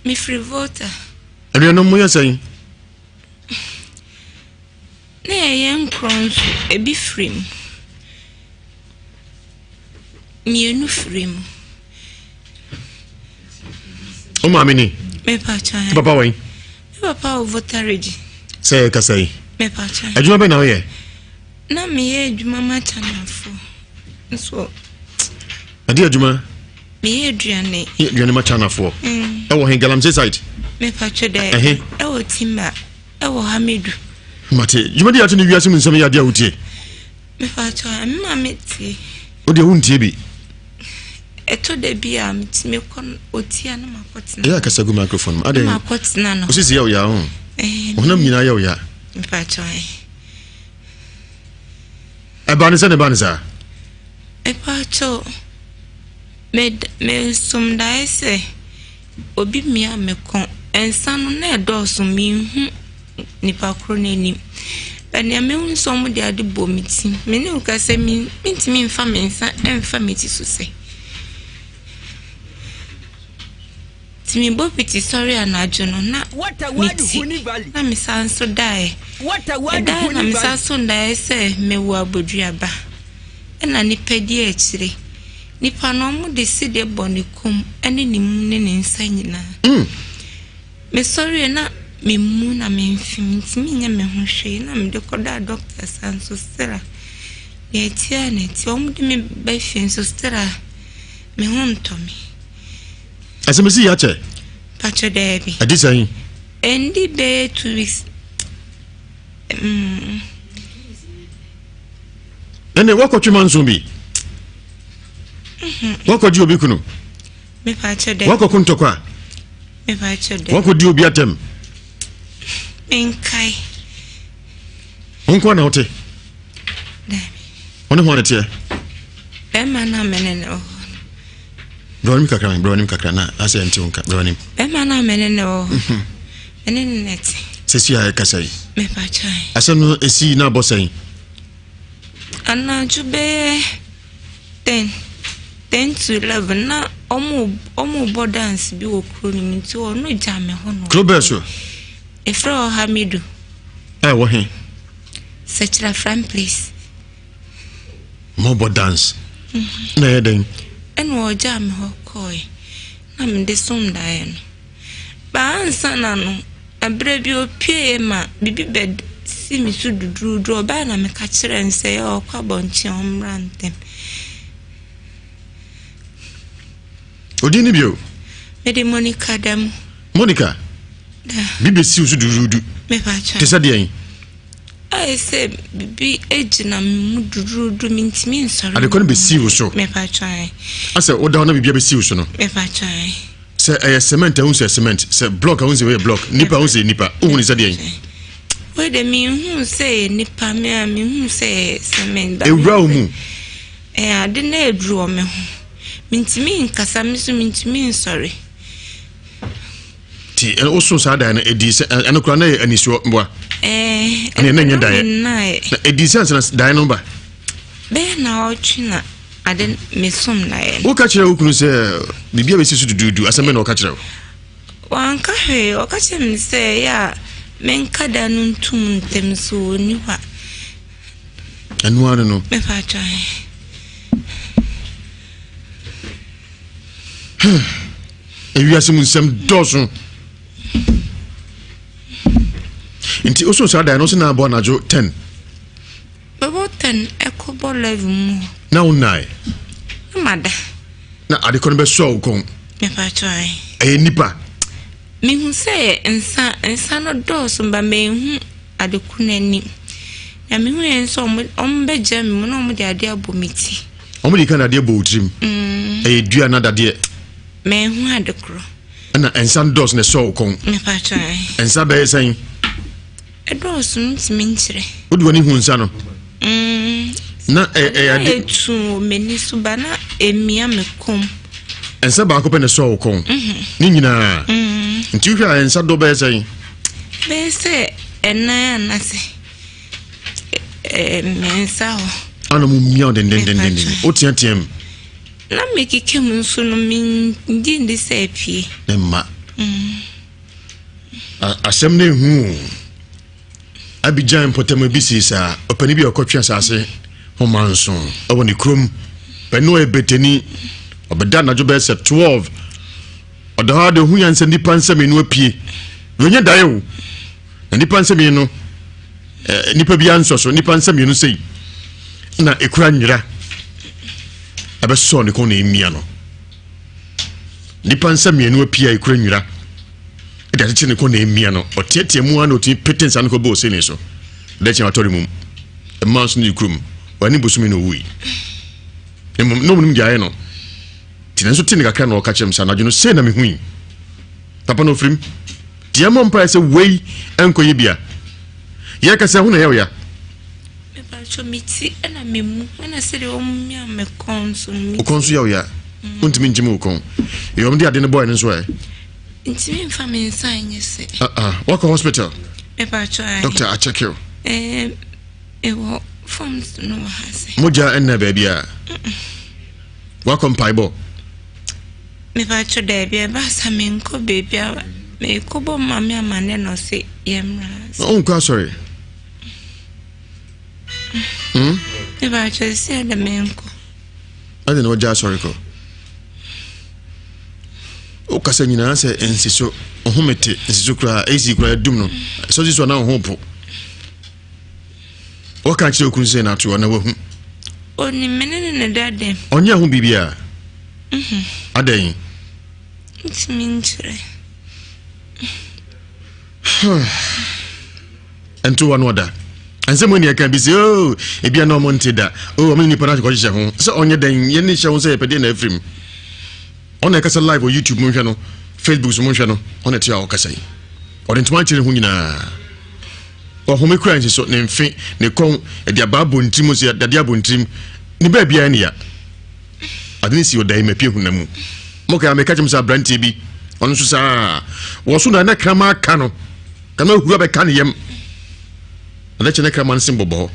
Mefiri Volta. Anuanom mo yɛ sɛn? Na yɛyɛ nkorɔn nso ebi firi mu. Mmienu firi mu. Wo maame ni? Mepa kyɛw. Wo papa wɔ yi? Me papa wɔ Volta Region. Sɛ kasa yi? Mepa kyɛw. Adwuma bɛn na woyɛ? Na meyɛ adwuma ma Chinafoɔ nso. Ɛde adwuma? Meyɛ aduane. Yɛ aduane ma Chinafoɔ. Mm. Ɛwɔ he Galamsey site? Mepa kyɛw dɛ. Ɛhe? Ɛwɔ Timba. Ɛwɔ Hamidu. Mate. Dwumadi a ɛto ne wiase mu nsɛm yɛ adeɛ a wotie? Mepa kyɛw, me maame tie. Wo deɛ wontie bi? Ɛtɔ da bi a metumi kɔ otia na makɔtena. Ɛyɛ akasa gu microphone mu. Adɛn? Makɔtena no. Osisi yɛ wo ya ho. Honam nyinaa yɛ wo ya. Mepa kyɛw. Ɛba ne sɛ ne ba ne saa. Mepa kyɛw. Me mesom daeɛ sɛ obi mia me kɔn. Nsa no na ɛdɔɔso menhu nipa koro no anim. But nea mehu ne sɛ wɔde ade bɔ me ti. Me ne wo kasa yi, mentumi mfa me nsa mfa me ti so sɛ. Nti mebɔ piti sɔre anadwo no na me ti na mesan nso daeɛ. Medaeɛ na mesan so daeɛ sɛ mewɔ aboduaba ɛna nipa di akyire. Nipa no wɔde sedeɛ bɔ ne kɔn mu ne ne mu ne ne nsa nyinaa. Mm. Mesɔreeɛ na me mu na me mfe mentumi nyɛ me ho hwee na mede kɔdaa doctor saa nso still a deɛ ɛteɛ a na ɛteɛ wɔn de me ba fie nso still a me ho ntɔ me. Asɛm si yɛ akyɛ. Pakyɛ daabi. Ɛdi sɛn? Ɛndi bɛyɛ 2 weeks. Ɛnna wɔkɔtwe manso bi. Wɔkɔgye obi kunu. Mepakyɛ dɛ. Wɔkɔko ntɔkwa. Mepakyɛ dɛ. Wɔkɔdi obi atɛm. Menkae. Wo nko na wote? Daabi. Wo ne hwan na teɛ? Bɛrima no a me ne no wɔ hɔ no. Brɛ w'anim kakra, brɛ w'anim kakra na asɛ nte wo nka, brɛ w'anim. Bɛrima no a me ne no wɔ hɔ. Me ne no na ɛte. Sɛsi a ɛkasa yi. Mepakyɛ. Asɛm no esi na abɔ sɛn? Anadwo bɛyɛ 10, 10 to 11 na ɔmo ɔmo bɔ dance bi wɔ kuro no mu nti ɔno gya me hɔ no. Kuro bɛɛ so? Efrɛ hɔ Hamidu. Ɛwɔ he? Sɛkyerɛ Fran place. Mo bɔ dance. Na ɛyɛ dɛn? Ɛna ɔgyaa me hɔ kɔɔe na mede som daeɛ no. Baa ansa na no, ɛberɛ bi ɔpueeɛ ma biribi bɛ si me so dudurudu. Ɔbaeɛ na meka kyerɛɛ no sɛ ɔkɔ abɔnten a ɔmmra ntɛm. Odin ne bio? Mede Monica da mu. Monica? Da. Biribi bɛsi wo so dudurudu. Mepa kyɛw. Te sɛ deɛn? Ayɛ sɛ biribi gyina me mu dudurudu mentumi nsɔre. Adekɔ no bɛsi wo so. Mepa kyɛw. Asɛ woda hɔ na biribi abɛsi wo so no. Mepa kyɛw. Sɛ ɛyɛ cement a wohu sɛ cement, sɛ block a wohu sɛ ɛyɛ block, nipa a wohu sɛ nipa, wohu ne sɛ deɛn? Wei de menhu sɛ ɛyɛ nipa, me a menhu sɛ ɛyɛ cement. Ewura wo mu. Ɛyɛ ade na aduru wɔ me ho. Mentumi nkasa, me nso mentumi nsɔre. Ti woso saa dan no edi sɛ ɛno koraa na ɛyɛ anisuo mboa. Ɛɛ ɛne ɛna nyɛ daeɛ. Na edi sɛ nsana daeɛ no ba. Bɛyɛ na ɔtwe na ade mesom daeɛ no. Woka kyerɛ wo kunu sɛ biribi a bɛsi so duduudu asɛm bɛ na ɔka kyerɛ wo? Wanka hwee ɔka kyerɛ me sɛ ɛyɛ a menka da no ntum ntɛm so ɔnni hɔ a. Ɛno ara no. Mepa atwa. Ewiase mu nsɛm dɔɔso. Nti woso saa dan no so na abɔ anadwo 10. Bɛbɔ 10 ɛkɔbɔ 11 mu hɔ. Na wo nnae. Na mada. Na adekɔ no bɛsoa wo kɔn. Mepa atwa. Ɛyɛ nipa. Mehu sɛ nsa nsa no dɔɔso ba mehu adeko no anim. Na mehu yɛn nso ɔmo bɛgya me mu na ɔmo de adeɛ abɔ me ti. Wɔn de kan dadeɛ bɔ wo tirim. Mm. Ɛyɛ dua na dadeɛ. Mɛnhu ade korɔ. Ɛna nsa no dɔɔso na ɛsɔ wo kɔn. Mepa Nsa bɛyɛ sɛn? Ɛdɔɔso no ntumi nkyerɛ. Wode w'ani hu nsa no? Mm. Na ɛyɛ ade. Etu wɔ m'ani so ba na emia me kɔn. Nsa baako pɛ na ɛsɔ wo kɔn. Mhm. Ne nyinaa. Mm. Nti wohwɛ a nsa dɔ bɛyɛ sɛn? Bɛyɛ sɛ ɛnan anasɛ. Mmiɛnsa hɔ. Ana mo mia dendendenden. O teateam. Na mekeka mu nso no mengye ndi sɛ apue. Ɛmma. Asɛm no ehu. Abidjan mpɔtam bi sii saa. Ɔpanin bi a ɔkɔtwe asase ho manso wɔ ne kurom. Panin no ɔyɛ betani. Ɔbɛda anadwo bɛyɛ sɛ 12. Ɔda hɔ ara de ohu yan sɛ nnipa nsa mmienu apue. Wɔnyɛ daeɛ o. Na nnipa nsa mmienu no, eh, nnipa bi ansɔ so. Nnipa nsa mmienu sei na ekura nwera. Ɛbɛsɔ ne kɔn na emia no. Nnipa nsa mmienu apue a ekura nwera. De akyekyere ne kɔn na emia no. Ɔteatea mu ara na otumi pete nsa no kɔbɔ oseni so. Dɛ kyɛn atɔre mum. Mmaa nso ne kurom. Wɔne bosome na owui. Mmom na wɔn nim deɛ ayɛ no. Nti nanso te ne kakra na ɔka kyerɛ me sɛ anadwo no sei na mehui. Papa no ofirim. Nti yɛmmɔ mpaeɛ sɛ wei nkɔyɛ bia. Yɛka sɛ ho na ɛyɛ wo ya. Mepakyɛ me ti ɛna me mu ɛna sɛdeɛ wɔn mia me kɔn nso me. Wo kɔn nso yɛ wo ya. Wontumi nkyim wo kɔn. Yɛ wɔn de ade no bɔɔ no nso ɛ. Ntumi nfa me nsa nyɛ sɛ. Ah ah wakɔ hospital. Mepakyɛ ayi. Doctor akyɛke o. Ɛɛ ɛwɔ forms no wɔ ha sɛ. Mogya ɛnna baabi a. Wakɔ mpaebɔ. Mepakyɛ daabi ɛba sa menkɔ baabi a mekɔbɔ maame amanneɛ na ɔse yɛmmra. Na wonkɔ asɔre? Hmm? Mepakyɛ sɛ ɛdɛ menkɔ. Ɛde na wagya asɔre kɔ. Wokasa nyinaa sɛ nsi so, ɔhome te nsi so koraa, AC koraa adum no, sɔsi so na wo ho po. Wɔka kyerɛ okunu sɛ n'ato ɔna wahu. Onim me ne ne ne da dɛm. Ɔnyɛ ho biribiara. Mhm. Adɛn? Ntumi nkyerɛ. Ɛnto wa no ɔda. Ɛnsɛ mu nea ɛka bi sɛ oh ebia na ɔmo nte da. Oh ɔmo ne nipa no akɔhyehyɛ ho. Sɛ ɔnyɛ dɛn yɛn ne hyɛ ho sɛ yɛpɛ deɛ na afirim. Ɔna ɛkasa live wɔ YouTube mu nhwɛ no, Facebook so mu nhwɛ no, ɔna ɛte a ɔkasa yi. Ɔde ntoma akyerɛ ne ho nyinaa. Ɔhome kura nsi so, ne mfe, ne kɔn, ɛde abaa bɔ ne tirim, sɛ dadeɛ abɔ ne tirim, ne baabiara ne ya. Ade ne si ɔdan mapie honam mu. Mɔka ya meka kyerɛ m sɛ aberanteɛ bi, ɔno nso saa, wɔ so na na kraman aka no, kraman huru abɛka ne yam. Ade kyɛ ne kraman se bɔbɔ hɔ.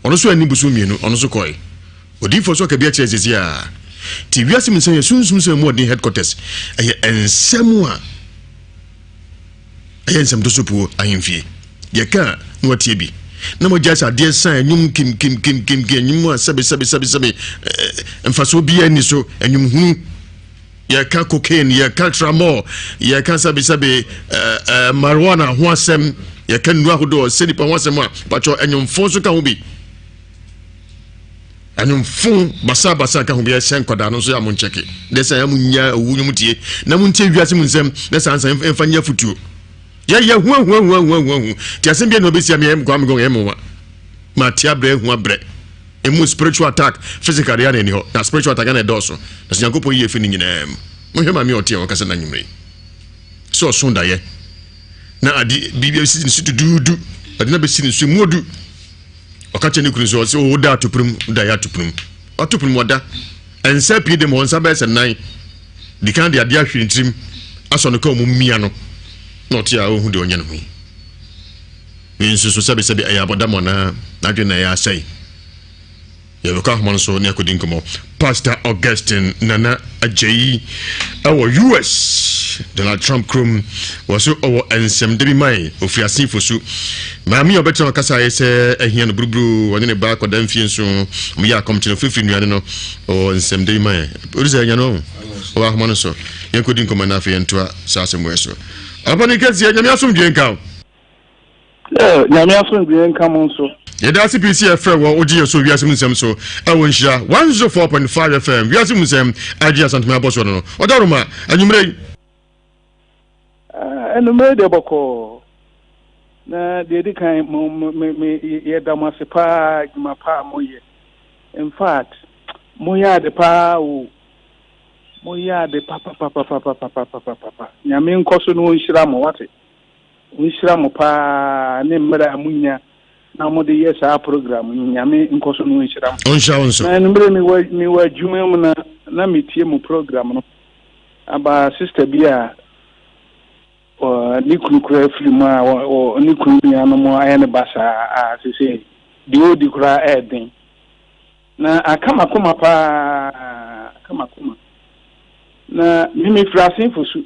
Ɔno nso anni bosom mmienu, ɔno nso kɔe. Odiyifoɔ nso aka bi akyerɛ sɛsi a. Ti wiase mu nsɛm yɛ sunsum sɛ mu ɔden headquarters. Ɛyɛ nsɛm a ɛyɛ nsɛm to so puo ahemfie. Yɛka a na watie bi. Na mogyae sɛ adeɛ san anwum kim kim kim kim kim anwum a sɛbe sɛbe sɛbe sɛbe mfasoɔ biara nni so anwum hunu. Yɛka cocaine, yɛka tramol, yɛka sɛbe sɛbe marijuana ho asɛm, yɛka nnuro ahodoɔ sɛ nipa ho asɛm a patwɔ anwumfo nso ka ho bi. Anwomfo basabasa ka ho bi ɛsɛ nkwadaa no nso yɛ a mo nkyɛke dɛ sɛ mo nya owu nwom tie na mo ntie wiase mu nsɛm na saa nsa mfa nyɛ afutuo yɛyɛ hu ahu ahu ahu ahu ahu te asɛm bi na ɔbɛsi ame ɛyɛ kwame gɔn ɛyɛ mo wa ma te abrɛ ahu abrɛ emu spiritual attack physical deɛ na ɛni hɔ na spiritual attack na ɛdɔɔso na sɛ nyankopɔn yi efi ne nyinaa mu mohwɛ maame ɔte a ɔkasa na nwumere sɛ ɔso daeɛ na ade biribi abɛsi ne so duduudu ade na bɛsi ne so mu odu Ɔka kyerɛ ne kunu sɛ ɔsɛ ɔwɔ da atopono mu da yɛ atopono mu atopono mu ɔda nsa pii de ma nsa bɛyɛ sɛ nan di kan de adeɛ ahwere ne tirim asɔ no ka ɔmo mmia no na ɔte a ɔhu deɛ ɔnyɛ ne ho yi wei nso so sɛbesɛbe ɛyɛ abɔdam anaa n'adwene na ɛyɛ asɛe. Yɛbɛkɔ ahoma no so ne akɔdi nkɔmmɔ. Pastor Augustine Nana Agyei ɛwɔ US, Donald Trump kurom. Wɔ so ɔwɔ nsɛmde bi mae ofiri asenfo su. Maame a ɔbɛtena ɔkasa ayɛ sɛ ahia no buruburu ɔne ne ba akɔda mfie nso wɔyɛ akɔmkyene ofirifiri nnuane no ɔwɔ nsɛmde bi mae. Ɔde sɛ anya no ɔwɔ ahoma no so. Yɛnkɔdi nkɔmmɔ na afei yɛntoa saa asɛm wɔ so. Ɔpɔne kɛseɛ Nyame asomdwoe nka wo. Eh, Nyame asomdwoeɛ nka mo nso. Yɛda ase pii sɛ yɛfrɛ wɔ wogye yɛn so wiase mu nsɛm so ɛwɔ nhyira 104.5 FM wiase mu nsɛm agye Asantuma abɔ soɔ no no ɔda Roma anwummerɛ yi. Ah, anwummerɛ deɛ bɔkɔɔ na deɛ ɛdi kan mo me me yɛda mo ase paa adwuma paa moyɛ in fact moyɛ ade paa o moyɛ ade papapapapapapapapa Nyame nkɔ so na ɔnhyira mo wate. Ɔnhyira mo paa ne mmerɛ a monya na mode yɛ saa program yi. Nyame nkɔso no ɔnhyira mo. Ɔnhyira wo nso. Na anwummerɛ mewɔ mewɔ adwuma mu na na metie mo program no aba sister bi a ne kunu koraa firi mu a ne kunu nuanom ayɛ ne basaa a sese deɛ ɔdi koraa ɛɛden na aka makoma paa aka makoma na me mefiri asenfo su.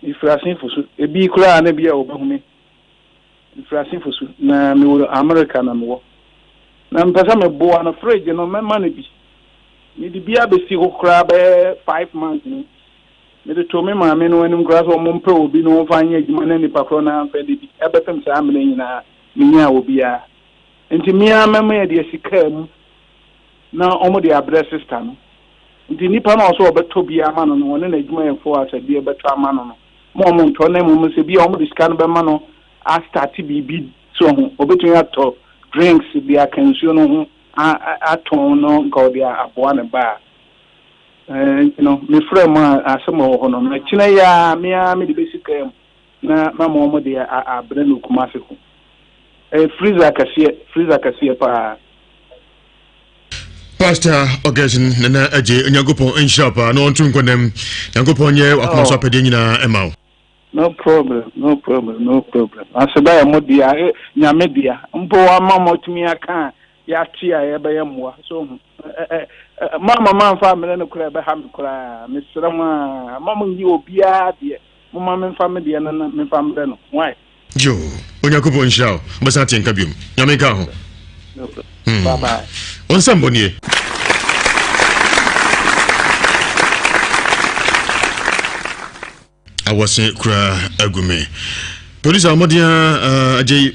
Mefiri Asenfo so. Ebi koraa na bi a wɔbɛhu me. Mefiri Asenfo so, na mewɔ Amerika na mewɔ. Na mepɛ sɛ meboa no, fridge no mɛma no bi. Mede bi abɛsi hɔ koraa bɛyɛ 5 months ni. Mede too me maame no anim koraa sɛ wɔmpɛ obi na wɔmfa nyɛ adwuma na nipa korɔ no amfa nni bi. Ɛbɛpem saa mmerɛ nyinaa, menyaa obiara. Nti me ara mɛma yɛde asi kaa mu na wɔde abrɛ sista no. Nti nipa no a ɔsɛ ɔbɛtɔ bi ama no no, ɔne n'adwumayɛfoɔ a sɛ bi ɛbɛtɔ ama no no, ma wɔn ntɔ na mmom sɛ bi a wɔde sika no bɛma no astarte biribi so ho, ɔbɛtumi atɔ drinks de aka nsuo no ho atɔn no nka ɔde aboa ne ba a. Nti no, mefrɛ mo a asɛm a ɛwɔ hɔ no, na kyena yi ara me ara mede bɛsi kaa mu na mama wɔn de abrɛ no Kumasi ho. Ɛyɛ freezer kɛseɛ, freezer kɛseɛ paa. Pastor Augustine Nana Agye, Onyankopɔn nhyira paa na ɔnto nkɔnam. Nyankopɔn nyɛ wakoma so apɛdeɛ nyinaa ɛma wo. No problem, no problem, no problem. Aseda yɛ mo dea, eh, Nyame dea. Mpo wama mo atumi aka a yɛate a yɛbɛyɛ mmoa. So ho. Mama mamfa ammrɛ no koraa ɛbɛha me koraa. Mesrɛ mo a, ma mo nyi obiara deɛ. Momma memfa me deɛ no na memfa mbrɛ no. Why? Yo, Onyankopɔn nhyira wo. Wobɛsan ate nka biom. Nyame nka ho. Hmm. Bye bye. Wo nsɛm bɔ nie. Awɔse koraa agu me. Producer mmɔden a agye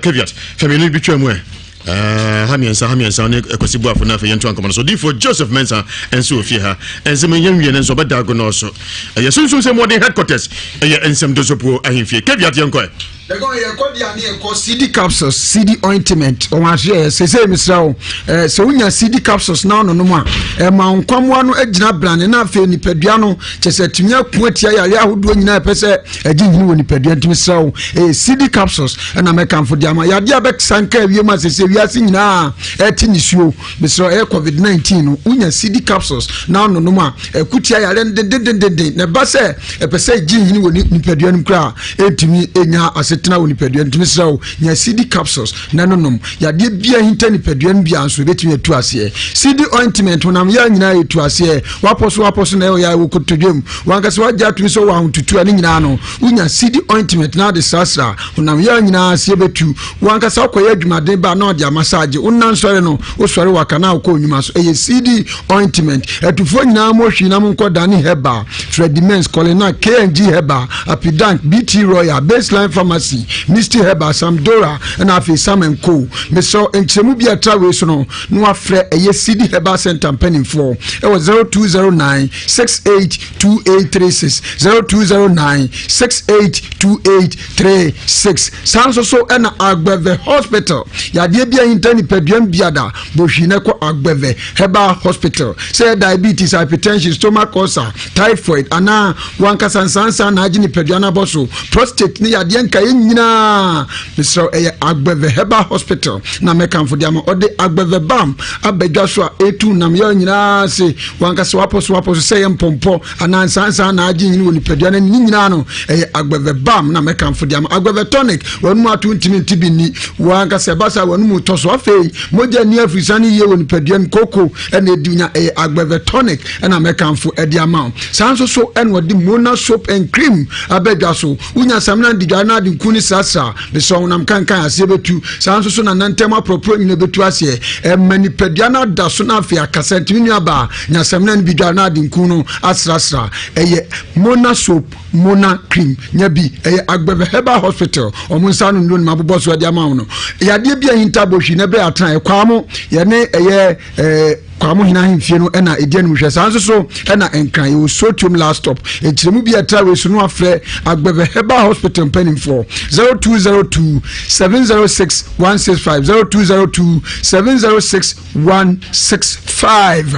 caveat fɛ mmienu bi twa mu ɛ. Ha mmiɛnsa ha mmiɛnsa ne Kwasi Boafo na afei yɛntoa nkɔmmɔ no so. Odiyifoɔ Joseph Mensah nso wɔ fie ha. Nsɛm yi yɛnwie no nso ɔbɛda ago no so. Ɛyɛ Sunsum Sɛ Mmɔden Headquarters, ɛyɛ nsɛm dosopuo ahemfie. Caveat yɛnkɔ ɛ. Yɛkɔ yɛkɔ deɛ ne yɛkɔ CD capsules CD ointment wɔn ahwɛ yɛ sese mesrɛ wo ɛɛ sɛ wonya CD capsules na ɔnonom a ɛma nkwamoa no agyina brane na afei nipadua no kyɛ sɛ atumi ako atia yareɛ ahodoɔ nyinaa ɛpɛ sɛ ɛgye nhini wɔ nipadua ntumi srɛ wo ɛyɛ CD capsules ɛna mɛkamfo de ama yadeɛ a bɛsan ka awie mu asɛ sɛ wiase nyinaa ɛte nisuo mesrɛ ɛyɛ covid 19 no wonya CD capsules na ɔnonom a ɛko tia yareɛ no dendendenden na ɛba sɛ ɛpɛ sɛ ɛgye nhini wɔ nipadua no mu koraa ɛntumi ɛnya asetena wɔ nipadua no ntumi srɛ wo nya CD capsules na ɛnonom yadeɛ bia hinta nipadua no bia nso ɛbɛtumi atu aseɛ CD ointment honam yɛ nyinaa ɛtu aseɛ wapɔ so wapɔ so na ɛwɔ yɛ wɔ kotodwe mu wankasa wagye atumi sɛ wɔ ahotutu a ne nyinaa no wonya CD ointment na ade srasra honam yɛ nyinaa aseɛ bɛtu wankasa wokɔyɛ adwumaden ba na ɔde amasaagye wonna nsɔre no wosɔre waka na wokɔ nnwuma so ɛyɛ CD ointment atufoɔ nyinaa mo hwii na monkɔ Dani Herbal Freddy Mens Colina KNG Herbal Apidank BT Royal Baseline Pharmacy Misty Herbal Samdora ɛna afei Sam and Co mesrɛ nkyerɛmu bi a ɛtra wei so no na wafrɛ ɛyɛ CD Herbal Center mpanimfoɔ ɛwɔ 0209 682836 0209 682836 saa nso so ɛna Agbeve Hospital yadeɛ bi a hinta nipaduam biada bɔhwii na kɔ Agbeve Herbal Hospital sɛ diabetes, hypertension, stomach ulcer, typhoid anaa wankasa nsansa na agye nipadua no abɔ so, prostate ne yadeɛ nkaeɛ nyinaa mesrɛ ɛyɛ Agbeve Herbal Hospital na mɛkamfo de ama. Ɔde Agbeve Balm abadwa so a ɛtu nam yɛ nyinaa se wankasa wapɔ so wapɔ so sɛ yɛ mpɔmpɔ anaa nsansa na agye nyini wɔ nipadua no ne nyinaa no ɛyɛ Agbeve Balm na mɛkamfo de ama. Agbeve Tonic wɔn mu ato ntumi nti bi nni wankasa ɛba saa wɔn mu tɔ so afei mogya nni afirisan yie wɔ nipadua no koko ɛna ɛdi nya ɛyɛ Agbeve Tonic ɛna mɛkamfo ɛde ama wo. Saa nso so ɛna ɔde Mona soap and cream abɛdwa so wonya samina de dware na ade nku ne srasra mesɛ honam kankan aseɛ bɛtu saa nso so na nantam aporɔporɔ nyina bɛtu aseɛ ɛma nipadua no ada so na afei akasa ntumi nua baa nya samina no bi dware na ade nku no asrasra ɛyɛ Mona soap Mona cream nya bi ɛyɛ Agbeve Herbal Hospital ɔmo nsa ano nnuro no ma abobɔ so ɛde ama wo no yadeɛ bi a hinta bɔhwi na ɛbɛyɛ atena ɛkwaa mo yɛne ɛyɛ ɛɛ Kwamo Hene ahemfie no ɛna ɛdi anim hwɛ saa nso so ɛna Nkran yɛwɔ Sotiom last stop nkyerɛmu bi a ɛtra wei so no afrɛ Agbeve Herbal Hospital mpanimfoɔ 0202 706 165 0202 706 165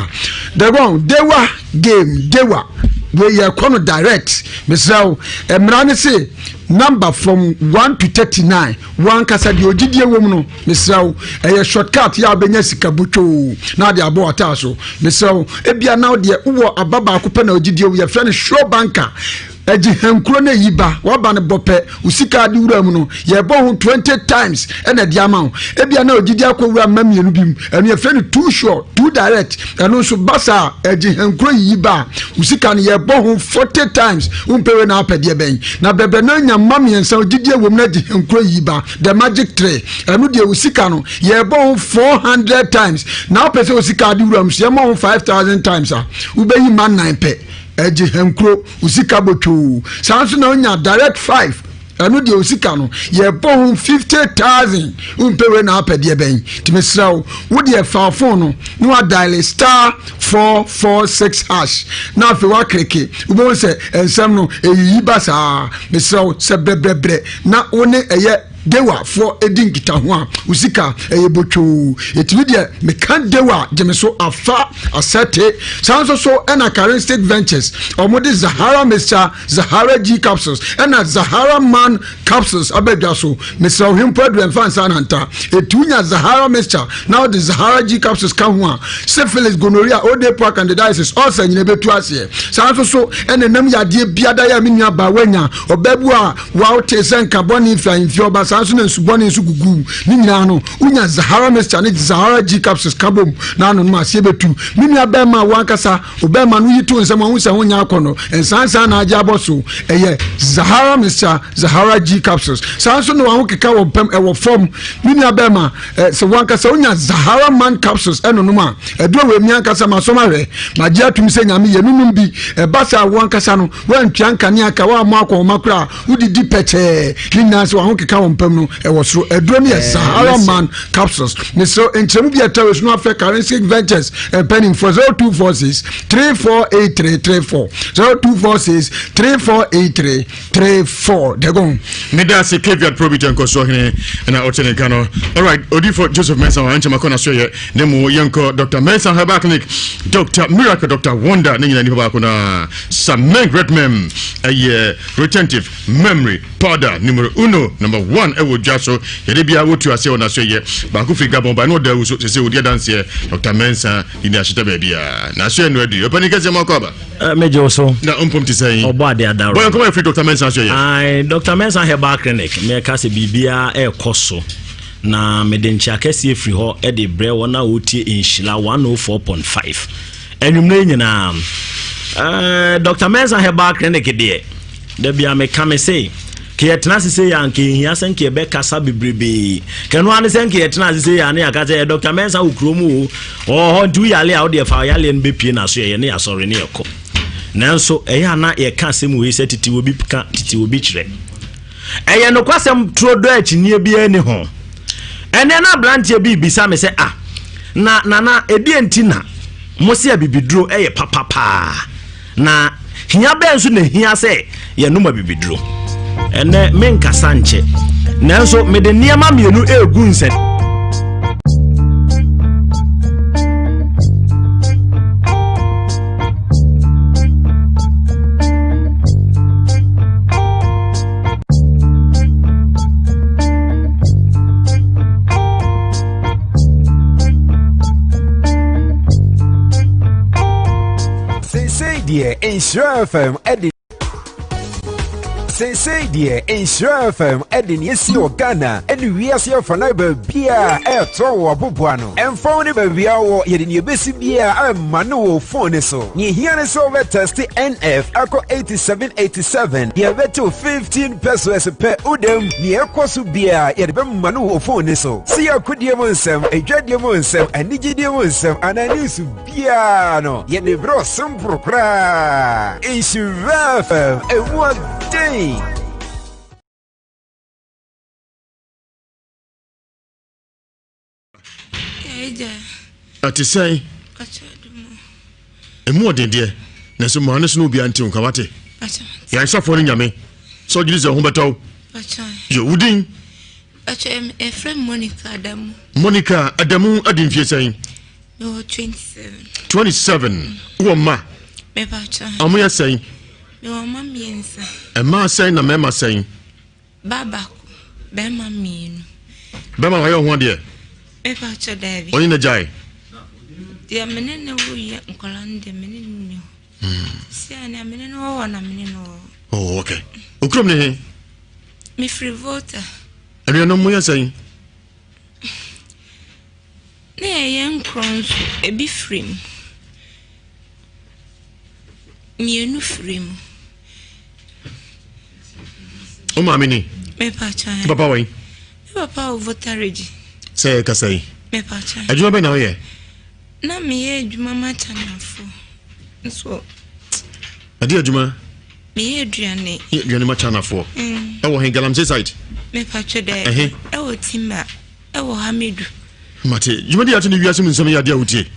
Dagon Dewa game Dewa wei yɛkɔ no direct mesrɛ wo mmara ne se number from 1 to 39 wankasa deɛ ogyidie wɔ mu no mesrɛ wo ɛyɛ shortcut yɛ a wobɛnya sika botwoo na ade abɔ w'ataa so mesrɛ wo ebia na deɛ wowɔ aba baako pɛ na ogyidie wo yɛfrɛ no sure banker. Ɛgye hankuro na ɛyi ba, waba no bɔ pɛ, wo sika ade wura mu no, yɛbɔ ho 20 times ɛna ɛde ama wo. Ebia na ogyidi akɔ wura mma mmienu bi mu, ɛno yɛfrɛ no too sure, too direct, ɛno nso ba saa a, ɛgye hankuro yiyi ba a, wo sika no yɛbɔ ho 40 times, wompɛ wei na apɛ deɛ bɛn. Na brɛbrɛ no anya mma mmiɛnsa, ogyidie wɔ mu na ɛgye hankuro yiyi ba, the magic three, ɛno deɛ wo sika no yɛbɔ ho 400 times, na wopɛ sɛ wo sika ade wura mu so yɛmmɔ ho 5000 times a, wobɛyi mma nnan pɛ. Ɛgye hankuro, wo sika bɔ twoo. Saa nso na wonya direct five, ɛno deɛ wo sika no yɛbɔ ho 50,000. Wompɛ wei na apɛ deɛ bɛn? Nti mesrɛ wo, wo deɛ fa phone no na wadiale star 446 hash na afei wakreke. Wobɛhu sɛ nsɛm no ɛyiyi ba saa. Mesrɛ wo sɛ brɛbrɛbrɛ na wo ne ɛyɛ Dewa foɔ di nkitaho a, wo sika ɛyɛ botwoo. Ɛtumi deɛ meka Dewa gye me so afa asɛte. Saa nso so ɛna Karistic Ventures, wɔn de Zahara Mixture, Zahara G Capsules, ɛna Zahara Man Capsules aba dwa so. Mesrɛ wo hempo aduru ɛmfa nsa nanta. Ɛti wonya Zahara Mixture na wode Zahara G Capsules ka ho a, syphilis, gonorrhea, odepoa, candidiasis, ulcer nyina ɛbɛtu aseɛ. Saa nso so ɛna ɛnam yadeɛ biada yɛ a me nua baa wanya, ɔbaa bi a Waw tee sɛ nka bɔne fi ahemfie ɔba saa nso na nsu bɔne nso gugu ne nyinaa no wonya Zahara mixture ne Zahara G capsules ka bom na anonom aseɛ bɛtu me nua bɛrima a wankasa obɛrima no yi to nsɛm ahu sɛ ho nyɛ akɔnnɔ nsansan na agye abɔ so ɛyɛ Zahara mixture Zahara G capsules saa nso na waho keka wɔ mpam ɛwɔ fam me nua bɛrima sɛ wankasa wonya Zahara man capsules ɛnonom a ɛduro wɔ emi ankasa masɔm ahwɛ magye atum sɛ nyame yɛ nonom bi ɛba saa wankasa no Woantua nkanea ka, woammɔ akɔnhoma koraa a, wodidi pɛkyɛɛ. Ne nyinaa sɛ w'ahokeka wɔ mpam no, ɛwɔ soro. Aduro no yɛ Sahara Man Capsules. Mesrɛ wo, nkyerɛmu bi a ɛtra wei so no afrɛ Karensic Ventures mpanimfoɔ 0246 348334 0246 348334. Dagon. Meda ase Caveat Probit nkɔsoɔ hene na ɔte ne nka no. Alright, odifo Joseph Mensah wa nkyɛn makɔ n'aso yɛ ne mu yɛnkɔ Dr. Mensah Herbal Clinic, Dr. Miracle, Dr. Wonder ne nyina nipa baako na Sameng Redmem ɛyɛ retentive memory powder numero uno number one ɛwɔ dwa so yɛde bia wotu aseɛ wɔ n'aso yɛ baako firi Gabon ba ne ɔda awu so sese odi adanseɛ Dr. Mensah de ne ahyeta baabi a n'aso yɛ no adu ɔpani kɛseɛ mu akɔ aba. Eh, megye wo so. Na mpom te sɛn? Ɔbɔ ade adaworo. Bɔyɛ nkɔmɔ ɛfiri Dr. Mensah so yɛ. Ae, Dr. Mensah Herbal Clinic, mɛka sɛ biribiara ɛrekɔ so. Na mede nkyea kɛseɛ firi hɔ de brɛ wɔn a wɔtie Nhyira 104.5 anwummerɛ nyinaa. Eh, Dr. Mensah Herbal Clinic deɛ, da bia meka me se, ka yɛtena ase sɛ yɛ anka ɛhia sɛ nka yɛbɛkasa bebrebee. Kɛno ara ne sɛ nka yɛtena ase sɛ yɛ ane yɛaka sɛ Dr. Mensah wɔ kurom o, ɔwɔ hɔ nti woyale a wodeɛ fa yaleɛ no bɛpie n'aso yɛyɛ ne yɛasɔre ne yɛkɔ. Nanso ɛyɛ a na yɛka asɛm wei sɛ tete obi ka tete obi kyerɛ. Ɛyɛ nokwasɛm turodoo a akyinnyeɛ biara nni ho. Ɛnnɛ na aberanteɛ bi rebisa me sɛ, Ah, na Nana, ɛdeɛn nti na mose abibiduro yɛ papa paa? Na hia bɛn nso na ɛhia sɛ yɛnom abibiduro? Ɛnnɛ menkasa nkyɛ, nanso mede nneɛma mmienu regu nsɛ. Seesei deɛ Nhyira FM ɛde Seesei deɛ Nhyira FM ɛde nea esi wɔ Ghana ɛne wiase afanan baabiara ɛɛtɔ wɔ aboboa no. Ɛmfa wo ne baabiara wɔ yɛde nea ebesi biara ɛma no wɔ phone ne so. Nea ehia ne sɛ wobɛtɛste NF akɔ 8787 deɛ ɛbɛtew 15 pesos pɛ wodam. Nea ɛkɔ so biara yɛde bɛma no wɔ phone ne so. Sɛ yɛ akodie mu nsɛm, adwadie mu nsɛm, anigyedie mu nsɛm anaa news biara no, yɛde brɛ wo simple koraa. Nhyira FM, emu ɔden. Ɛte sɛn? Ɛmu ɔden deɛ, nanso maa no so na obiara nte wo nka wate. Yɛn asɔfoɔ no nyame sɛ ɔgye di sɛ ho bɛtɔ wo. Yɛ wo din. Monica Adamu. Monica Adamu adi mfie sɛn? Mewɔ 27. 27. Wowɔ mma? Ɔmo yɛ sɛn? Mewɔ mma mmiɛnsa. Mmaa sɛn na mmarima sɛn? Ba baako, bɛrima mmienu. Bɛrima wayɛ ɔho adeɛ? Mepa kyɛ daabi. Ɔne na gyae? Deɛ me ne ne wo yɛ nkwadaa no deɛ me ne no ni hɔ. Hmm. Sia nea me ne no wɔ hɔ na me ne no wɔ hɔ. Oh, okay. Okurom ne he? Mefiri Volta. Anuanom mo yɛ sɛn? Na yɛyɛ nkorɔ nso, ebi firi mu. Mmienu firi mu. Wo maame ni? Mepa kyɛw. Wo papa wɔ yi? Me papa wɔ Volta Region. Sɛ kasa yi? Mepa kyɛw. Adwuma bɛn na woyɛ? Na meyɛ adwuma ma Chinafoɔ nso. Ɛde adwuma? Meyɛ aduane. Yɛ aduane ma Chinafoɔ. Mm. Ɛwɔ he Galamsey site? Mepa kyɛw dɛ. Ɛhe? Ɛwɔ Timba. Ɛwɔ Hamidu. Mate. Dwumadi a ato ne wiase mu nsɛm yɛ adeɛ a wotie?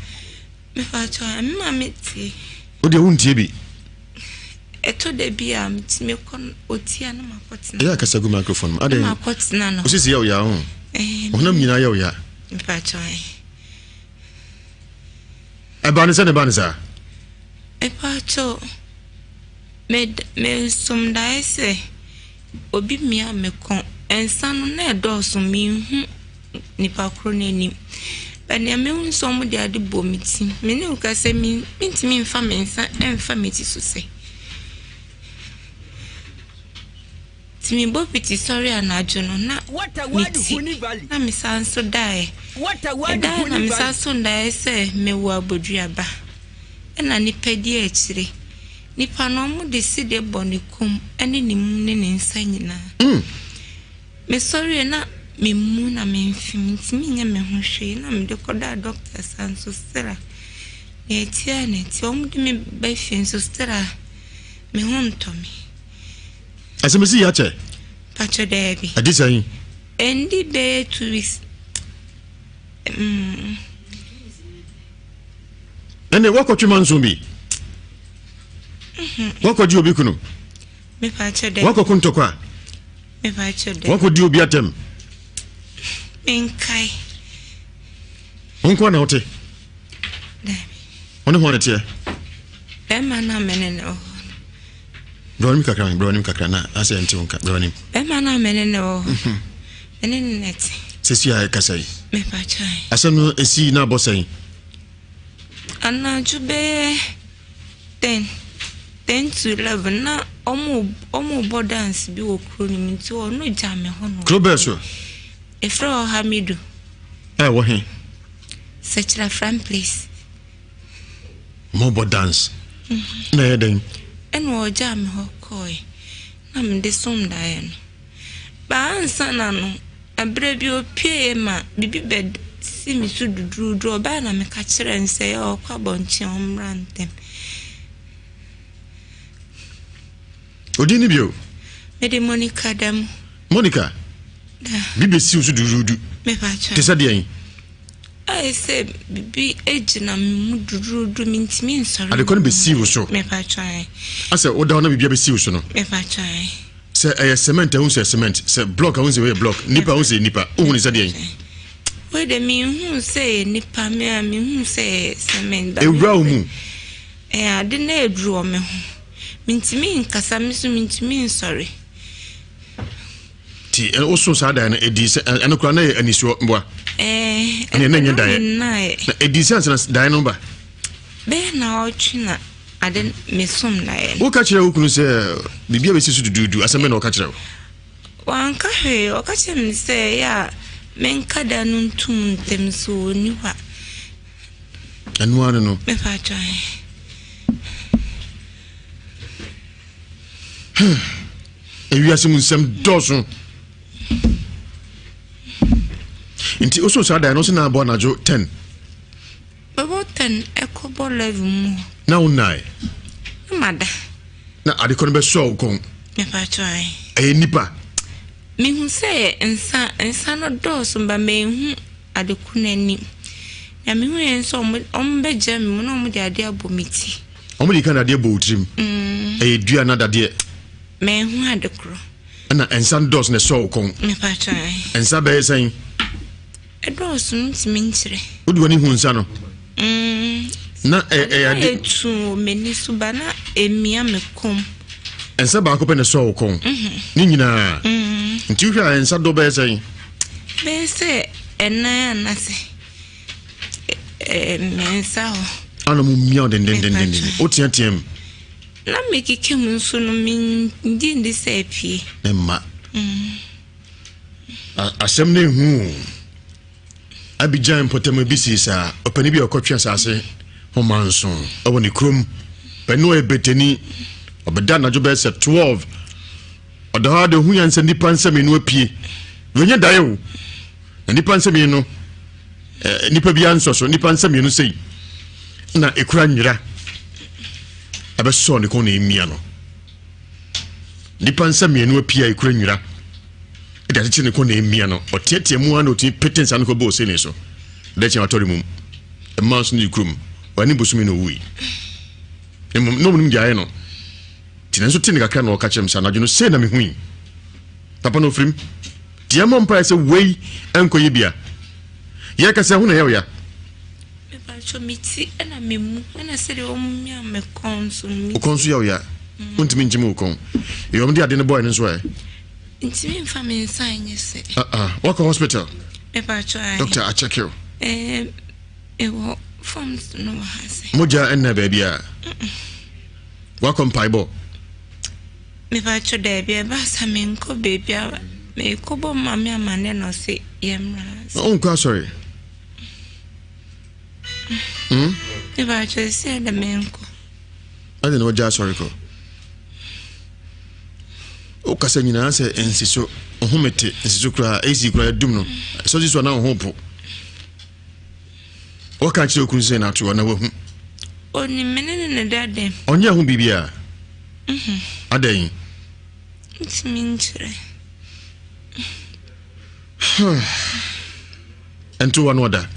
Mepa kyɛw, me maame tie. Wo deɛ wontie bi? Ɛtɔ da bi a metumi kɔ otia na makɔtena. Ɛyɛ akasa gu microphone mu. Adɛn? Na makɔtena no. Osisi yɛ wo ya ho. Ɔhonam nyinaa yɛ wo ya. Mepa kyɛw. Ɛbaa ne sɛ ne ba ne saa? Mepa kyɛw. Me mesom daeɛ sɛ obi mia me kɔn. Nsa no na ɛdɔɔso menhu nipa koro no anim. But nea mehu sɛ wɔde ade bɔ me ti. Me ne wo kasa yi mentumi mfa me nsa mfa me ti so sɛ. Nti mebɔ piti sɔre anadwo no na me ti na mesan nso daeɛ. Medaeɛ na mesan so daeɛ sɛ mewɔ aboduaba ɛna nipa di akyire. Nipa no wɔde sede bɔ ne kɔn ne ne mu ne ne nsa nyinaa. Mesɔreeɛ na me mu na me mfe mentumi nyɛ me ho hwee na mede kɔdaa doctor saa nso still a nea ɛteɛ ara na ɛteɛ wɔn de me ba fie nso still a me ho ntɔ me. Asɛm si yɛ akyɛ? Pakyɛ daabi. Ɛde sɛn? Ɛndi bɛyɛ 2 weeks. Mm. Ɛnna wakɔtwe manso bi. Mhm. Wakɔgye obi kunu. Mepakyɛ daabi. Wakɔko ntɔkwa. Mepakyɛ daabi. Wakɔdi obi atɛm. Menkae. Wo nko na wote? Daabi. Wo ne hwan na teɛ? Bɛrima no a me ne no wɔ hɔ no. Brɛ w'anim kakra, brɛ w'anim kakra na asɛ ɛnte wo nka, brɛ w'anim. Bɛrima no a me ne no wɔ hɔ. Mhm. Me ne no na ɛte. Sɛsi a ɛkasa yi. Mepakyɛ. Asɛm no esi na abɔ sɛn? Anadwo bɛyɛ 10, 10 to 11 na ɔmo ɔmo bɔ dance bi wɔ kuro no mu nti ɔno gya me hɔ no. Kuro bɛɛ so? Efrɛ hɔ Hamidu. Ɛwɔ he? Sɛkyerɛ Fram place. Mobɔ dance. Na ɛyɛ dɛn? Ɛna ɔgyaa me hɔ kɔɔe na mede som daeɛ no. Baa ansa na no, ɛberɛ bi ɔpueeɛ ma biribi bɛsi me so dudurudu. Ɔbaeɛ na meka kyerɛɛ no sɛ ɛyɛ ɔkɔ abɔnten a ɔmmra ntɛm. Odin ne bio? Mede Monica da mu. Monica? Da. Biribi bɛsi wo so dudurudu. Mepa kyɛw. Te sɛ deɛn? Ayɛ sɛ biribi gyina me mu dudurudu, mentumi nsɔre. Adekɔ no bɛsii wo so. Asɛ woda hɔ na biribi abɛsi wo so no. Sɛ ɛyɛ cement a wohu sɛ cement, sɛ block a wohu sɛ ɛyɛ block, nipa a wohu sɛ nipa, wohu ne sɛ deɛn? Wei de menhu sɛ ɛyɛ nipa, me a menhu sɛ ɛyɛ cement. Ewura wo mu. Ɛyɛ ade na aduru wɔ me ho. Mentumi nkasa, me nso mentumi nsɔre. Ti woso saa daeɛ no ɛdii sɛ ɛno koraa na yɛ anisoɔ mboa. Ɛɛ ɛna ɛnyɛ daeɛ. Na ɛdii sɛ ansa na daeɛ no ba. Bɛyɛ na ɔtwe na ade mesom daeɛ no. Woka kyerɛ wo kunu sɛ biribi a bɛsi so duduudu asɛm bɛ na ɔka kyerɛ wo? Wanka hwee ɔka kyerɛ me sɛ ɛyɛ a menka da no ntom ntɛm so ɔnni hɔ a. Ɛno ara no. Mepa atwa. Ewiase mu nsɛm dɔɔso. Nti wosoo saa dan no sɛ na abɔ anadwo 10. Bɛbɔ 10 ɛkɔbɔ 11 mu. Na wo nnae. Na mada. Na adekɔ no bɛsɔ wo kɔn. Mepa kyɛw. Ɛyɛ nipa. Mehu sɛ nsa nsa no dɔɔso ba mehu adeko no anim. Na mehu yɛn sɛ ɔmo bɛgya me mu na ɔmo de adeɛ abɔ me ti. Wɔn de kan dadeɛ bɔ wo tirim. Mm. Ɛyɛ dua na dadeɛ. Mɛnhu ade korɔ. Ɛna nsa no dɔɔso na ɛsɔ wo kɔn. Mepa kyɛw. Nsa bɛyɛ sɛn? Ɛdɔɔso ntumi nkyerɛ. Wode w'ani hu nsa no? Mm. Na ɛyɛ ade. Etu wɔ m'ani so ba na emia me kɔn. Nsa baako pɛ na ɛsɔ wo kɔn. Mhm. Ne nyinaa. Mm. Nti wohwɛ a nsa dɔ bɛyɛ sɛn? Bɛyɛ sɛ ɛnan anasɛ. Mmiɛnsa hɔ. Ana mo mia dendendenden. O teateam. Na mekeka mu nso no mengye ndi sɛ apue. Mma. Asɛm no ehu. Abidjan mpɔtam bi sii saa. Ɔpanin bi a ɔkɔtwe asase ho manso wɔ ne kurom. Panin no ɔyɛ betani. Ɔbɛda anadwo bɛyɛ sɛ 12. Ɔda hɔ ara de ohu yɛn sɛ nnipa nsa mmienu apue. Wɔnyɛ daeɛ o. Na nnipa nsa mmienu no, eh, nnipa biara nsɔ so. Nnipa nsa mmienu sei na ekura nwera. Ɛbɛsɔ ne kɔn na emia no. Nnipa nsa mmienu apue a ekura nwera. Ɛde akyekyere ne kɔn na emia no. Ɔteatea mu ara na otumi pete nsa no kɔbɔ oseni so. Ɛdɛ kyɛn watɔre mum. Mmaa nso ne kurom. Wɔne bosome na owui. Mmom na wɔn gyae no. Nti nanso te ne kakra na ɔka kyerɛ me sɛ anadwo no sei na mehui. Papa no ofirim. Nti yɛmmɔ mpaeɛ sɛ wei ɛnkɔyɛ bia. Yɛka sɛ ho na ɛyɛ wo ya. Mepakyɛ me ti ɛna me mu ɛna sɛdeɛ wɔn mia me kɔn nso me. Wo kɔn nso yɛ wo ya. Wontumi nkyim wo kɔn. Yɛ wɔn de ade no bɔɔ ɛno nso ɛ. Ntumi nfa me nsa nyɛ sɛ. Ah ah wakɔ hospital. Mepakyɛ ayi. Doctor akyɛke wo. Ɛɛ ɛwɔ forms no wɔ ha sɛ. Mogya ɛnna baabi a. Wakɔ mpaebɔ? Mepakyɛ daabi ɛba sa menkɔ baabi a mekɔbɔ maame amane na ɔse yɛmmra. Na wonkɔ asɔre? Hmm? Mepakyɛ sɛ ɛdɛ menkɔ. Ade na wagya asɔre kɔ? Wokasa nyinaa sɛ nsi so, wo ho mete nsi so koraa, AC koraa yɛdum no, sɔgye so a na wo ho po. Wɔka kyerɛ okunu sɛ n'ato hɔ na wahu. Onim me ne ne ne da dɛm. Ɔnyɛ ho biribiara. Mhm. Adɛn? Ntumi nkyerɛ. Ɛnto hɔ no ɔda.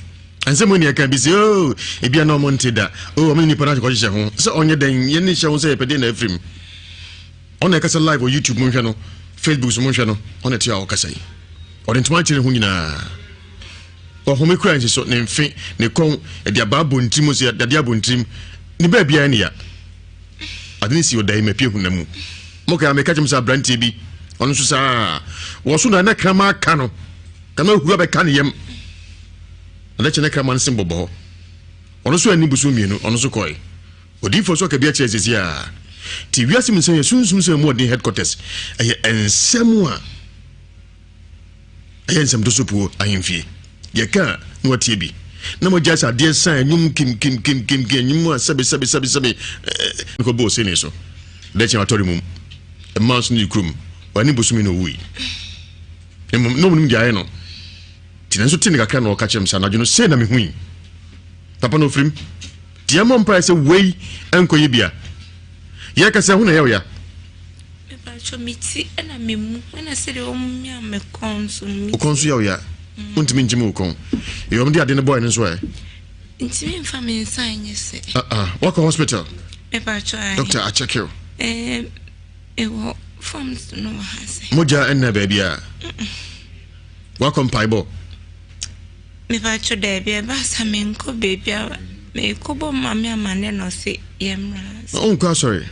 Ɛnsɛ mu nea ɛka bi sɛ oh ebia na ɔmo nte da. Oh ɔmo ne nipa no akɔhyehyɛ ho. Sɛ ɔnyɛ dɛn yɛn ne hyɛ ho sɛ yɛpɛ deɛ na afiri mu. Ɔna ɛkasa live wɔ YouTube mo nhwɛ no, Facebook so mo nhwɛ no, ɔna ɛte a ɔkasa yi. Ɔde ntoma akyere ne ho nyinaa. Ɔhome kura nsi so, ne mfe, ne kɔn, ɛde abaa bɔ ne tirim, ɔsi dadeɛ abɔ ne tirim, ne baabiara ne ya. Ade no si ɔda yi ma pie honam mu. Mo kaa meka kyerɛ mo sɛ aberanteɛ bi, ɔno nso saa, wɔ so na na kraman aka no, kraman huru abɛka ne yam. Na kyɛ na kraman se bɔbɔ hɔ. Ɔno nso anni bosom mmienu, ɔno nso kɔe. Odiyifoɔ nso aka bi akyerɛ sɛsi a. Ti wiase mu nsɛm yɛ sunsum sɛ mu ɔden headquarters. Ɛyɛ nsɛm a Ɛyɛ nsɛm to so puo ahemfie. Yɛka a na watie bi. Na mogyae sɛ adeɛ sa anwum kim kim kim kim kim anwum a sɛbe sɛbe sɛbe sɛbe ɛɛ kɔ bɔɔ sene so. Dɛ kyɛn atɔre mum. Mmaa nso ne kurom. Wani bosome na owui. Mmom na ɔmo gyae no. Ti nanso te ne kakra na ɔka kyerɛ me sɛ anadwo no sei na mehui. Papa no ofirim. Ti yɛmmɔ mpaeɛ sɛ wei ɛnkɔyɛ bia. Yɛka sɛ ho na ɛyɛ wo ya. Mepakyɛw me ti na me mu ɛna sɛdeɛ wɔn mia me kɔn nso no. Wo kɔn nso yɛ wo ya? Wontumi nkyim wo kɔn. Yɛ wɔn de ade no bɔɔ ɛno nso ɛ? Ntumi nfa me nsa nyɛ sɛ. Ah ah, wakɔ hospital? Mepakyɛw ayi. Doctor akyɛke wo? Ɛɛ, ɛwɔ forms no wɔ ha sɛ. Mogya ɛnna baabi a? Wakɔ mpaebɔ? Mepakyɛw daabi, ɛba sa menkɔ baabi a mekɔbɔ maame amane na ɔse yɛmmra. Na wonkɔ asɔre?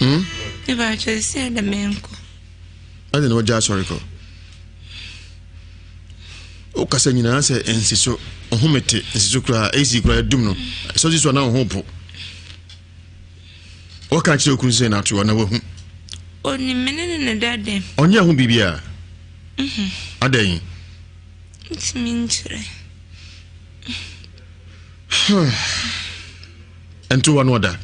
Hmm? Mepakyɛw sɛ ɛdɛ menkɔ. Ɛde na wagya asɔre kɔ. Wokasa nyinaa sɛ nsi so, ho mete nsi so koraa, AC koraa yɛdum no. Sɛ ɔsi so a na wo ho po. Wɔka kyerɛ okunu sɛ na ato na wahu. Onim me ne ne ne da dɛm. Ɔnyɛ ho biribiara. Mhm. Adɛn? Ntumi nkyerɛ. Ɛnto wa no ɔda.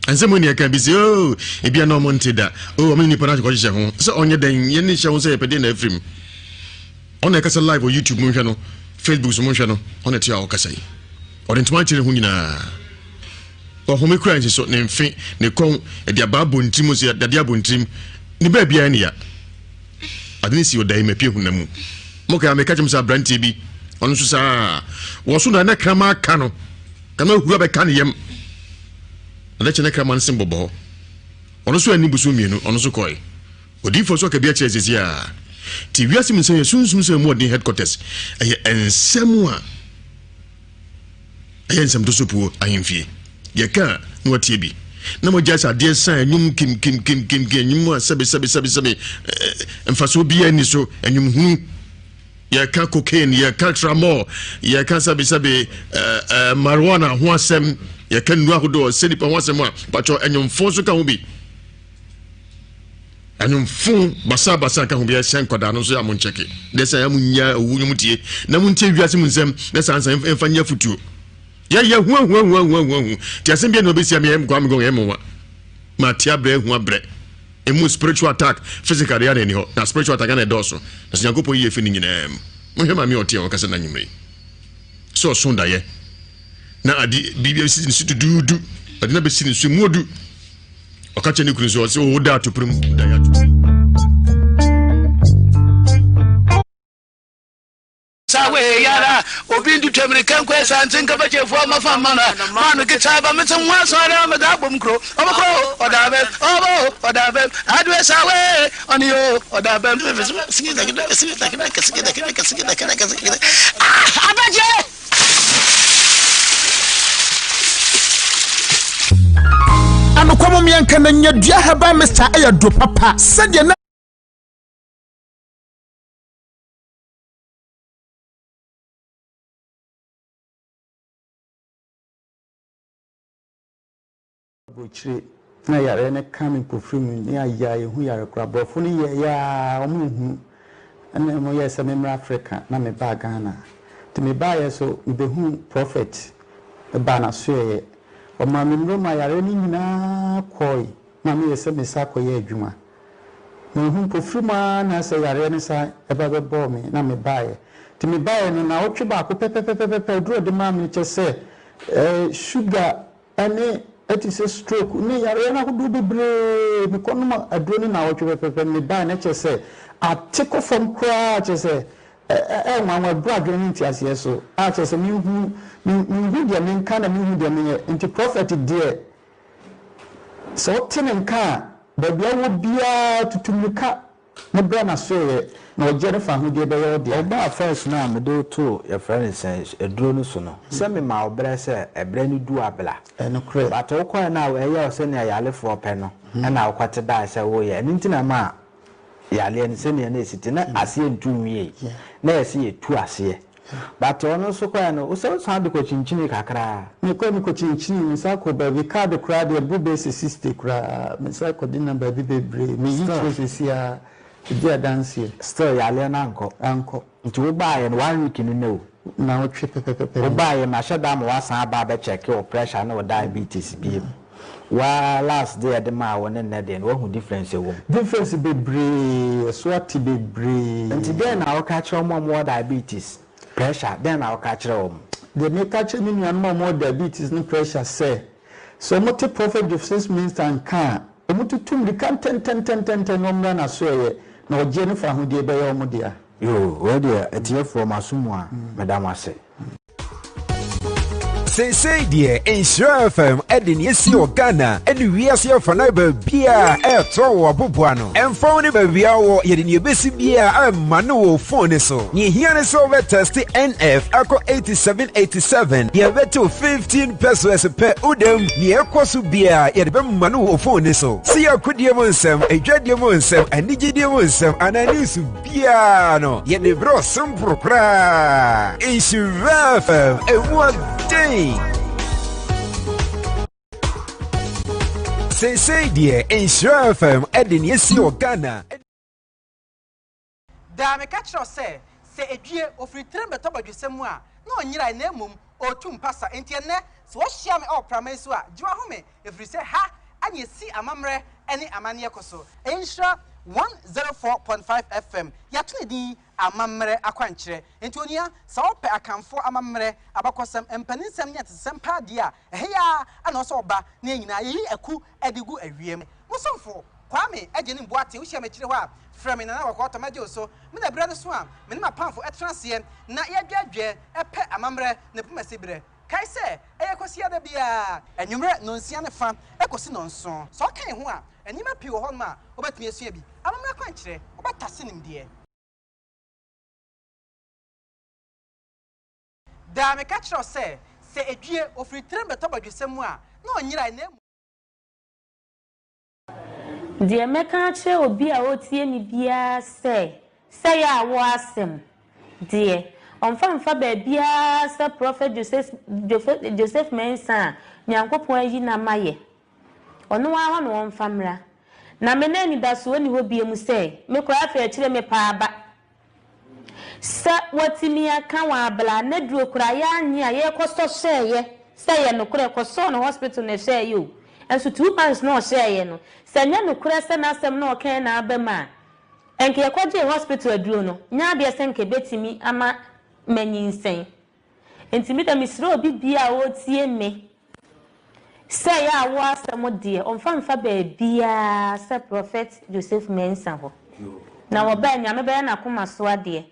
Ɛnsɛ mu nea ɛka bi sɛ oh ebia na ɔmo nte da. Oh ɔmo ne nipa no akɔhyehyɛ ho. Sɛ ɔnyɛ dɛn yɛn ne hyɛ ho sɛ yɛpɛ deɛ na afiri mu. Ɔna ɛkasa live wɔ YouTube mo nhwɛ no, Facebook so mo nhwɛ no, ɔna ɛte a ɔkasa yi. Ɔde ntoma akyere ho nyinaa. Ɔhome kura nsi so, ne mfe, ne kɔn, ɛde abaa bɔ ne tirim, ɔsi dadeɛ abɔ ne tirim. Ne baabiara ne ya. Ade no si ɔda yi ma pie honam mu. Mo kaa meka kyerɛ mo sɛ aberanteɛ bi, ɔno nso saa. Wɔ so na na kraman aka no. Kraman huru abɛka ne yam. Ade kyɛ na kraman se bɔbɔ hɔ. Ɔno nso anni bosom mmienu, ɔno nso kɔe. Odiyifoɔ nso aka bi akyerɛ sɛsi a. Ti wiase mu nsɛm yɛ sunsum sɛ mu ɔden headquarters. Ɛyɛ nsɛm a Ɛyɛ nsɛm to so puo ahemfie. Yɛka a na watie bi. Na mogyae sɛ adeɛ sa anwum kim kim kim kim kim anwum a sɛbe sɛbe sɛbe sɛbe mfasoɔ biara nni so anwum hunu. Yɛka cocaine, yɛka tramol, yɛka sɛbe sɛbe marijuana ho asɛm. Yɛka nnuro ahodoɔ sɛ nipa ho asɛm a, patwɔ ɛnwomfo nso ka ho bi. Ɛnwomfo basabasa ka ho bi ɛhyɛ nkwadaa no nso yɛ a mo nkyɛke. Deɛ sɛ ɛyɛ mo nya owu nwom tie na mo ntie wiase mu nsɛm na saa nsa mfa nyɛ afutuo. Yɛyɛ hu ahu ahu ahu ahu ahu. Ti asɛm bi na obɛsi ame ɛyɛ Kwame Gong ɛyɛ mo wa. Ma te abrɛ ahu abrɛ. Emu spiritual attack, physical deɛ na ɛni hɔ. Na spiritual attack na ɛdɔɔso. Na sɛ Nyankopɔn yi efi ne nyinaa mu. Monhwɛ maame a ɔte a ɔkasa na anwummere yi. Sɛ ɔso daeɛ na ade biribi abɛsi ne so duduudu. Ade no abɛsi ne so mu odu. Ɔka kyerɛ ne kunu sɛ ɔsɛ ɔwɔ da atopere mu da yɛ atopere. Sawe yara obi ndu twamiri kankɔ ɛsante nkabakyɛfoɔ mafa mana maano ketaa ba mete ho asɔre a meda abom kuro ɔbɛkɔ ɔda bɛm ɔbɔ ɔda bɛm adoɛ sawe ɔne yo ɔda bɛm ah abɛgye. Anokwa mom yɛnka na nyadua herbal mixture ɛyɛ duro papa sɛdeɛ na. Aburokyire na yareɛ no ka me mpofirim ne ayɛ a ɛhu yare koraa. Aborɔfo no yɛeɛ ara wɔnhu. Ɛna wɔyɛɛ sɛ memmra Africa na mebaa Ghana. Nti mebaeɛ nso mebɛhuu Prophet baa n'asoɛeɛ. Ɔmaa me nnuro maa yareɛ no nyinaa kɔɔe ma meyɛɛ sɛ mesan kɔyɛ adwuma. Manhu mpofirim ara na sɛ yareɛ no san ba bɛbɔɔ me na mebaeɛ. Nti mebaeɛ no naawɔtwe baako pɛpɛpɛpɛpɛ aduro a ɔde maa me no kyerɛ sɛ sugar ne ɛte sɛ stroke ne yareɛ no ahodoɔ bebree. Mekɔnom aduro no naawɔtwe pɛpɛpɛ no mebaeɛ no kyerɛ sɛ ate kɔ fam koraa kyerɛ sɛ ɛyɛ nwanwa ɛboro adwene ne nteaseɛ so a kyerɛ sɛ menhu menhu deɛ menka na menhu deɛ menyɛ. Nti prɔfɛt deɛ Sɛ wote ne nka a, baabi a wowɔ biara tutu mmirika na bra n'asoɛeɛ, na ɔgyeɛ ne fawohodie bɛyɛ wo dea. Wobaa first no a mede wo too yɛfrɛ no sɛn aduro no so no sɛ mema wo berɛ sɛ ɛberɛ no du a bra. Ɛnokorɛ. But wokɔɛ no a ɛyɛ wo sɛnea yarefoɔ pɛ no ɛna wokɔte dae sɛ woyɛ ɛno nti na ɛmaa yareɛ no sɛnea na ɛsi te na aseɛ ntu nwiei na yɛse yɛtu aseɛ. But ɔno nso kɔɛ no wosɛ wosan de kɔ kyinkyinii kakra. Me kɔɛ me kɔ kyinkyinii me san kɔ baabi card koraa deɛ ɛboro bɛyɛ sɛ 60 koraa me san kɔ de nam baabi bebree me yi kyerɛ sɛsi aa ɛdi adanseɛ. Still yareɛ no ankɔ. Ankɔ. Nti wo baayɛ no one week ni nɛ o. Nawɔtwe pɛpɛpɛpɛ ni. Wo baayɛ mahyɛ da ama wasan aba abɛ check wo pressure ne wo diabetes biem. Waa last deɛ yɛde maa wo ne nnɛ deɛ no wahu difference ɛwɔ mu? Difference bebree, ɛso ate bebree. Nti dɛn na woka kyerɛ wɔn a wɔwɔ diabetes, pressure, dɛn na woka kyerɛ wɔn? Deɛ meka kyerɛ me nuanom a wɔwɔ diabetes ne pressure sɛ, sɛ wɔte Prophet Joseph Mensah nka a, wɔtutu mmirika ntɛntɛntɛntɛntɛn na wɔmmra n'asoɛeɛ, na ɔgyeɛ ne fahodie bɛyɛ wɔn dea. Yoo wei deɛ atiefoɔ mo aso mu a meda mo ase. Seesei deɛ Nhyira FM de nea esi wɔ Ghana ne wiase afanan baabiara ɛretɔ wɔ aboboa ano. Ɛmfa wo ne baabi a wɔ, yɛde nea ebesi biara ɛma no wɔ phone ne so. Nea ehia ne sɛ wobɛtɛste NF akɔ 8787, yɛbɛtew 15 pesos pɛ wodam. Nea ɛkɔ so biara yɛde bɛma no wɔ phone ne so. Sɛ yɛ akodie mu nsɛm, adwadie mu nsɛm, anigyedie mu nsɛm anaa news biara no, yɛde brɛ wo simple koraa. Nhyira FM, emu ɔden. Seesei deɛ Nhyira FM de nea esi wɔ Ghana. Daa meka kyerɛ wo sɛ, sɛ edwie, ofiri tirim bɛtɔ badwesɛm mu a, na ɔnyerae na mmom ɔretu mpasa. Enti ɛnnɛ, sɛ woahyia me wɔ prama yi so a, gye w'ahome, ɛfiri sɛ ha na yɛsi amammerɛ ne amanneɛ kɔ so. Ɛyɛ Nhyira 104.5 FM. Yɛato ne din Amammerɛ Akwankyerɛ. Enti onua, sɛ wopɛ Akanfoɔ amammerɛ, abakɔsɛm, mpaninsɛm ne atetesɛm paa deɛ a, ɛha yi ara na ɛwɔ sɛ woba na yɛn nyinaa yɛyi aku de gu awia mu. Mo somfo, Kwame Agyenim Boateng, wohyia me akyire hɔ a, frɛ me Nana Kɔkɔɔtɔ, mɛgye wo so. Me na berɛ no so a, me ne m'apamfo tena aseɛ na yɛdwɛɛdwɛɛ pɛ amammerɛ ne pomasi berɛ. Kae sɛ, ɛyɛ Kwasiada biara anwummerɛ nnɔnsia ne fa kɔsi nnɔnson. Sɛ woka yɛn ho a, nneɛma pii wɔ hɔnom a wobɛtumi asua bi. Amammerɛ akwankyerɛ, wobɛtase nimdeɛ. Daa meka kyerɛ wo sɛ, sɛ edwie, ofiri tirim bɛtɔ badwesɛm mu a, na ɔnyerae, na mmom. Deɛ mɛka akyerɛ obi a ɔretie me biara sɛ, sɛ yɛ a wo asɛm deɛ, ɔmfa mfa baabiara sɛ Prophet Joseph Joseph Mensah a Nyankopɔn ayi no ama yɛ. Ɔno ara hɔ na ɔmfa mmra. Na me na anidasoɔ nni hɔ biom sɛ me koraa afei akyire mepɛ aba. Sɛ watumi aka wɔ abla na duro koraa yɛanye a yɛkɔsɔ hyɛɛyɛ sɛ ɛyɛ nokorɛ kɔsɔɔ no hospital na ɛhyɛɛyɛ o nso 2 months na ɔhyɛɛyɛ no sɛ ɛnyɛ nokorɛ sɛ n'asɛm na ɔkaɛ na aba mu a nka yɛkɔgyee hospital aduro no nyɛ adeɛ sɛ nka ɛbɛtumi ama manyinsɛn nti me deɛ mesrɛ obi biaa a ɔretie me sɛ ɛyɛ awoɔ asɛm deɛ ɔmfa mfa baabiaa sɛ Prophet Joseph Mensah hɔ na wɔba a Nyame bɛyɛ n'akoma so adeɛ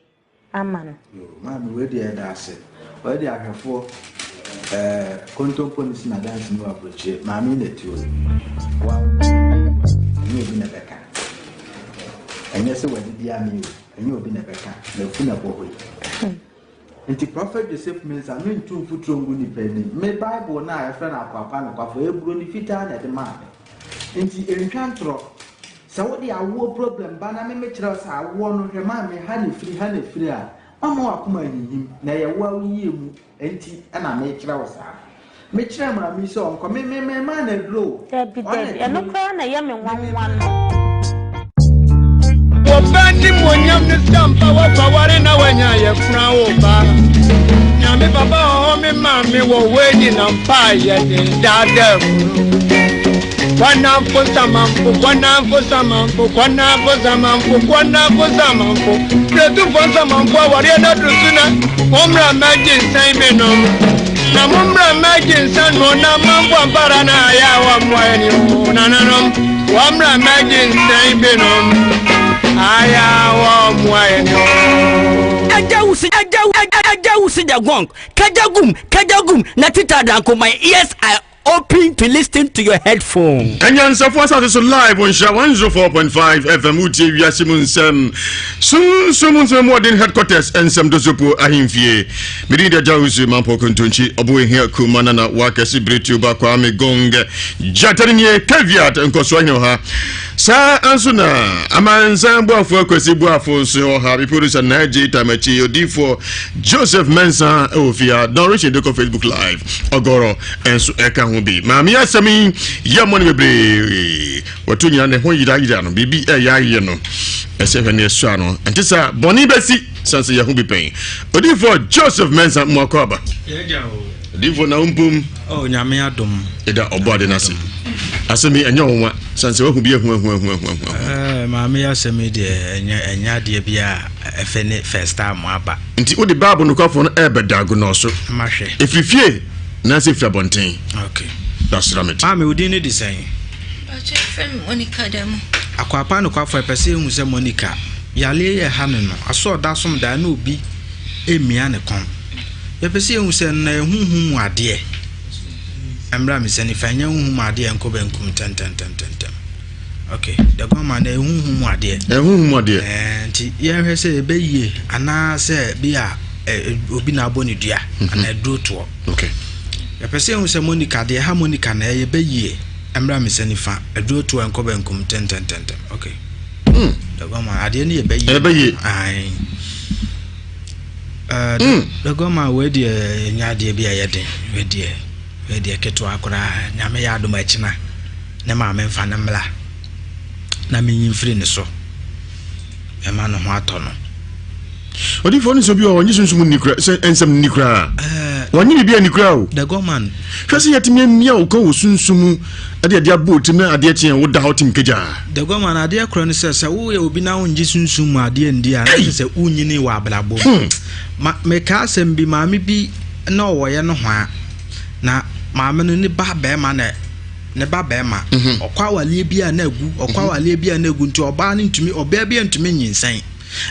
ama no. Yoo maame wei deɛ yɛda ase. Wei deɛ ahwɛfoɔ ɛɛ kontompo ne si na dansi mu aburokyire maame yi na ɛte hɔ yi. Wa ɛnyɛ obi na ɛbɛka. Ɛnyɛ sɛ wadidi ame o ɛnyɛ obi na ɛbɛka na afu na ɛbɔ hɔ yi. Nti Prophet Joseph Mensah mentu mfuturo ngu nipa anim. Me Bible no a yɛfrɛ no Akoapa Nokwafo ɛyɛ buroni fitaa na ɛde maa me. Nti ɛntwa ntorɔ. Sɛ wode awoɔ problem ba na me mekyerɛ wo sɛ awoɔ no hwɛ maame ha na ɛfiri ha na ɛfiri a, mamma w'akoma anhinhim na ɛyɛ wo a wo yie mu nti na mekyerɛ wo saa. Mekyerɛɛ maame yi sɛ ɔnkɔ, me me memaa no aduro o. Dabi Ɔna dabi, ɛno tumi. koraa na ɛyɛ me nwanwa no. Wɔba animuonyam ne sampa wɔkɔware na wanya yɛfra wo ba Nyame papa ɔhɔ me maame wɔ wei nyina mpa yɛ den daadaa mu Kwanamfo nsamanfo kwanamfo nsamanfo kwanamfo nsamanfo kwanamfo nsamanfo Piretufo nsamanfo awareɛ no aduru so na mommra mmɛgye nsɛn me nom na mommra mmɛgye nsa no na manfo ampara na ayɛ a wɔmmoa yɛn o nananom wɔmmra mmɛgye nsɛn binom ayɛ a wɔmmoa yɛn o. Agya wusi agya agya wusi the gong kajagum kajagum na tita danko my ears are open to listen to your headphone. Anyansafo asase so live on Nhyira 104.5 FM wotie wiase mu nsɛm sunsum nsɛm mu ɔden headquarters nsɛm dosopo ahemfie medin de agya wusu mampɔ kontonkyi ɔbo ehia kuma nana wakɛse beretuo ba kwame gong gyata ne nie caveat nkɔsoɔ ahene ɔha saa nso na amansan boafoɔ akwasi boafo nso ɔha me producer na agye tamakyi odiifoɔ Joseph Mensah ɛwɔ fie ha Don Richard de kɔ Facebook live ɔgɔrɔ nso ɛka ho bi maame asɛm yi yɛ mmɔ no bebree wɔto nyina ne ho yerayera no biribi ɛyɛ ayɛ no ɛsɛ hwɛ ne ɛsɔ ano ɛnte sɛ bɔne bɛsi sane sɛ yɛho bi pɛn odiyifoɔ Joseph Mensah mmoakɔ aba odiyifoɔ na wompom oh, nyame adom ɛda ɔbɔ ade no ase asɛm yi ɛnyɛ ɔnwa sane sɛ wahu bi ahu ahu ahu ahu ahu eh, maame yɛ asɛm yi deɛ ɛnyɛ ɛnyɛ adeɛ bi a ɛfɛ ne first time aba nti wode bible nokwafoɔ no ɛɛbɛda agonɔ so mahwɛ ɛfiri fie Nancy firi abɔnten. Okay. Dasra me ti. Maame, wo din ne de sɛn? Mpakyɛ yɛfrɛ me Monica Damu. Akwaapa nokwafo ɛpɛ sɛ ehu sɛ Monica yareɛ yi ɛha no no, aso ɔda som daa na obi emia ne kɔn. Yɛpɛ sɛ ehu sɛ ɛno ɛyɛ honhom mu adeɛ. Ɛmmra me nsa nifa, ɛnyɛ honhom mu adeɛ ɛnkɔ benkum ntɛntɛntɛntɛm. Okay, the gɔma no ɛyɛ honhom mu adeɛ. Ɛyɛ honhom mu adeɛ. Ɛɛ nti yɛnhwɛ sɛ ɛbɛyie anaasɛ bi a obi na abɔ ne dua mhm. anaa aduro toɔ. Okay. Yɛpɛ sɛ yɛhu sɛ Monica deɛ ɛha Monica na ɛyɛ bɛyie mmra me nsa nifa aduro toɔ ɛnkɔ benkum ntɛntɛntɛntɛm. Okay. Mm. The gɔma adeɛ no yɛ bɛyie. Ɛyɛ bɛyie. Ayi. Uh, mm. The gɔma wei deɛ ɛnyɛ adeɛ bi a ɛyɛ den wei deɛ wei deɛ ketewa koraa nyame yɛ adom akyina. Ne maame mfa no mmra na menyi mfiri ne so mɛma ne ho atɔ no. Odiyifoɔ no sɛ obi wɔ hɔ ɔnye sunsum nni kora sɛ nsɛm nni koraa wɔnye biribi anni koraa o. The Godman. Hwɛ sɛ yɛtumi amia wo kɔn wɔ sunsum mu de adeɛ abɔ otim na adeɛ kye a woda hɔ tim kagyaa. The Godman adeɛ korɔ ne sɛ sɛ woyɛ obi na wongye sunsum mu adeɛ ndi a na kyerɛ sɛ wonyinii wɔ abrabɔ mu. Hmm. Ma mekaa asɛm bi maame bi na ɔwɔ yɛ nohoa na maame no ne ba bɛrima na ne ba bɛrima. Mhm. Ɔkɔ awaleɛ bi a na agu, ɔkɔ mhm. awaleɛ bi a na agu nti ɔbaa no ntumi, ɔbaa bi a ntumi nyinsɛn.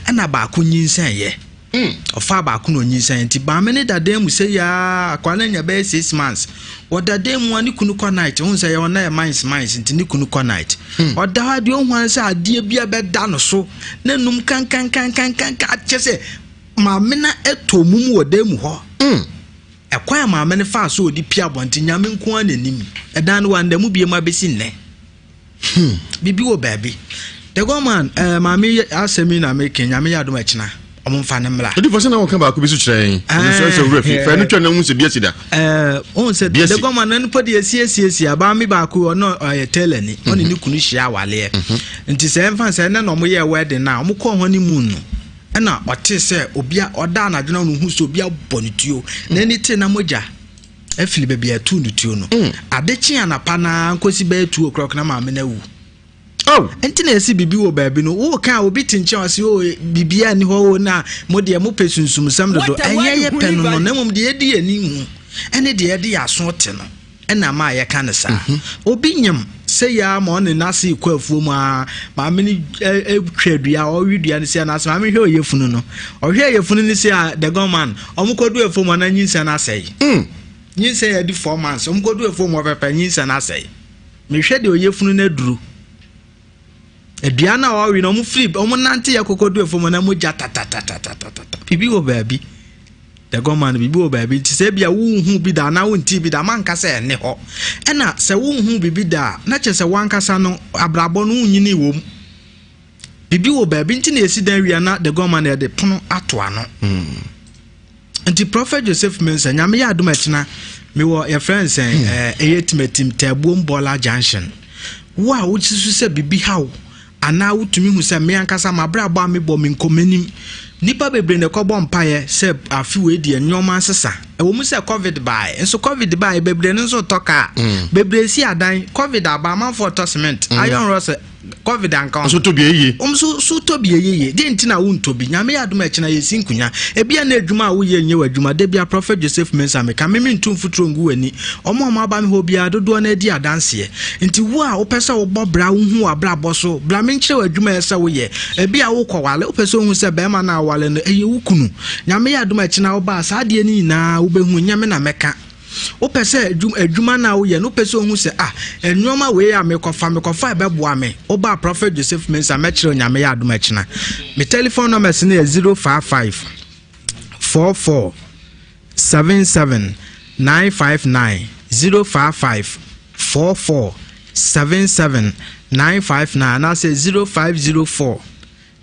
Ɛna baako nyinsɛn yɛ. Mm. Ɔfaa baako na ɔnyinsɛn nti maame no da dan mu sɛ yaa akwadaa no anya bɛyɛ 6 months. Wɔda dan mu a ne kunu kɔ night, wohu sɛ yɛwɔ na yɛ mines mines nti ne kunu kɔ night. Mm. Ɔda hɔ adeɛ ohu ara sɛ adeɛ bi abɛda no so na num kankankankankankan kyɛ sɛ maame no ɛtɔ mum wɔ dan mu hɔ. Mm. Ɛkwan a maame no faa so a ɔde pue abɔnten, Nyame nko ara na nim. Ɛdan no wanda mu biom abɛsi nnɛ. Hmm, biribi wɔ baabi. The God man, eh, maame yi asɛm yi na meke, Nyame yɛ adom ɛkyena. Ɔmo nfa no mmra. Odifo sɛ na wɔka baako bi so kyerɛ yɛn. Ɛno nso ɛsɛ owura fi. Fa ɛno twa na ohun sɛ bi asi da. Ɛɛ ohun sɛ degɔma no nipa deɛ esiesiesie abaa mi baako ɔno ɔyɛ tailor ni ɔne mhm. ne kunu hyia awaleɛ. Mhm. Nti sɛ ɛnfa sɛ ɛnɛ na ɔmo yɛ wedding na ɔmo kɔɔ honeymoon no ɛna ɔte sɛ obi a ɔda anadwo na ɔno hu sɛ obi abɔ ne tuo na ɛni te na mogya afiri baabi a ɛtu ne tuo no. Mm. Ade kye anapa na nkosi bɛyɛ 2 o'clock na maame no awu. Oh. Nti na yɛsi biribi wɔ baabi no woka a obi te nkyɛn ɔse o oh, biribiara nni hɔ o na mo deɛ mopɛ sunsumsɛm dodo ɛnyɛ yɛ pɛ no no na mmom deɛ yɛdi yɛn ani hu ɛne deɛ yɛde yɛn aso te no ɛna ama a yɛka no saa mhm. Obi nyam sɛ yɛ ama ɔne n'ase kɔ afuo mu a maame no twa dua ɔwe dua no si anaasɛ maame hwɛ ɔyɛ funu no ɔhwɛ ɔyɛ funu no si a the gunman ɔmo kɔdu afuo mu ana nyinsɛn no asɛe mm. Nyinsɛn yɛ di 4 months ɔmo kɔdu afuo mu ɔpɛpɛ nyinsɛn no asɛe. Mehwɛ deɛ ɔyɛ funu no aduru. Aduane a ɔwe no, ɔmo firi, ɔmo nante yɛ kɔkɔ du fam na mogya tatatatatata. Biribi wɔ baabi. The gɔma no, biribi wɔ baabi. Nti sɛ ebia wonhu bi da anaa wontii bi da, manka sɛ ɛnne hɔ. Ɛna sɛ wonhu biribi da a, na kyerɛ sɛ wankasa no, abrabɔ no wonyinii wɔ mu. Biribi wɔ baabi nti na yɛsi dan wia na the gɔma no yɛde pono ato ano. Nti Prophet Joseph Mensah, Nyame yɛ adom ɛkyena mewɔ yɛfrɛ no sɛn hmm. eh, ɛyɛ timatim Taabuom Bɔla Junction. Wo a wosusu sɛ biribi ha wo anaa wotumi hu sɛ me ankasa m'abrabɔ a mebɔ me nkɔ m'anim. Nnipa bebree na ɛkɔbɔ mpaeɛ sɛ afe wei deɛ nneɛma nsesa. Ɛwɔ mu sɛ COVID baeɛ, nso COVID baeɛ bebree no nso tɔ kaa. Bebree si adan, COVID aba amanfoɔ tɔ cement, iron rods covid anka ho. Nso tɔ bi ɛyɛ. Wɔn nso so tɔ bi ɛyɛ yie. Deɛ nti na wontɔ bi? Nyame yɛ adom a ɛkyena yɛsi nkonya. Ebia na adwuma a woyɛ nyɛ w'adwuma. Da bia Prophet Joseph Mensah meka, me mentu mfuturo ngu w'ani. Wɔn a wɔaba me hɔ biara dodoɔ no ara di adanseɛ. Nti wo a wopɛ sɛ wobɔ bra wohu w'abrabɔ so, bra menkyerɛ wo adwuma a ɛsɛ sɛ woyɛ. Ebia wokɔwale, wopɛ sɛ wohu sɛ barima no a wowale no ɛyɛ wo kunu. Nyame yɛ adom a ɛkyena woba a saa adeɛ no nyinaa wobɛhu, nyɛ me na mɛka. Wopɛ sɛ adwuma no a woyɛ no, wopɛ sɛ ohu sɛ, ah, nneɛma wei a mekɔfa, mekɔfa ɛbɛboa me. Woba Prophet Joseph Mensah, mɛkyerɛ Onyame yɛ adom akyina. Me telephone numbers no yɛ 055 44 77 959 055 44 77 959 anaasɛ 0504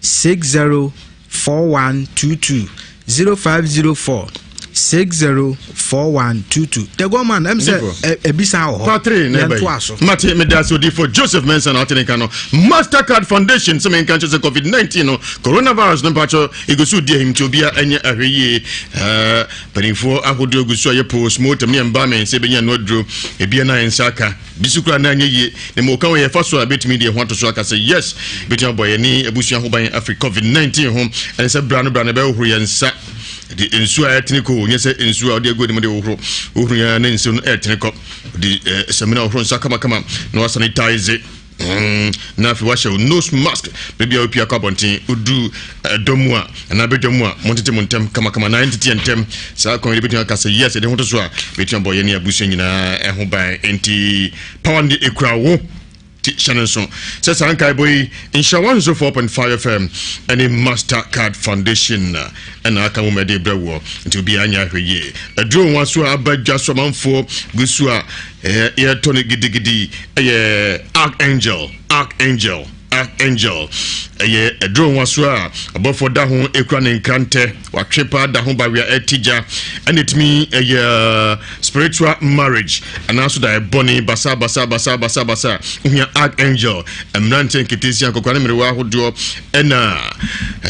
60 4122 0504 60 4122 The Gunman ɛm sɛ ɛbi san wɔ hɔ Part 3 na ɛbɛyi. Yɛntoa so. Mate meda ase odifo Joseph Mensah na ɔte ne nka no. Mastercard Foundation sɛ menka nkyɛ sɛ COVID-19 no coronavirus no mpakyɛ ɛgu so di ahim nti obia ɛnyɛ ahwɛ yie. Eh, mpanimfoɔ ahodoɔ gu so a yɛ post-mortem ne embalming sɛ ɛbɛnya no aduro ebia na yɛn nsa aka. Bi so koraa na anyɛ yie. Na mmom ɔka wɔ yɛfa so a ɛbɛtumi de yɛn ho ato so aka sɛ yes, ɛbɛtumi abɔ yɛne abusua ho ban afiri COVID-19 ho. Ɛne sɛ bra no bra no ɛbɛhohoro yɛn nsa de nsuo a ɛtene kɔ, nyɛ sɛ nsuo a wɔde agu anim de hohoro. Wohoro yɛn na nsuo no ɛtene kɔ. De eh, samina hohoro nsa kamakama na wasanitize. Na afei wahyɛ wo nose mask baabi a wopia kɔ abɔnten woduru ɛdɔ mu a anaa badwa mu a montete mo ntɛm kamakama na ɛntete yɛn ntɛm saa kwan yi bɛtumi aka sɛ yes yɛde ho to so a bɛtumi abɔ yɛne abusua nyinaa ɛho ban. Enti power no de ɛkura wo ti hyɛ no nso sɛ saa nkaebɔ yi nhyira 104.5 FM ɛne Mastercard Foundation ɛna aka mu ɛde brɛ woɔ nti obiara nyɛ ahwɛ yie. Aduro nwa so a aba dwa so amanfoɔ gu so a yɛtɔ no gidigidi ɛyɛ Archangel, Archangel, Archangel. Ɛyɛ aduro nwa so a abɔfoɔ da ho ekura ne nkrantɛ watwe paa da ho bawea ɛti gya ɛna ɛtumi ɛyɛ spiritual marriage anaasɔ da ɛbɔne basa basa basa basa basa. Ohia Archangel mmeranteɛ nketesia nkɔkora ne mmerewa ahodoɔ ɛna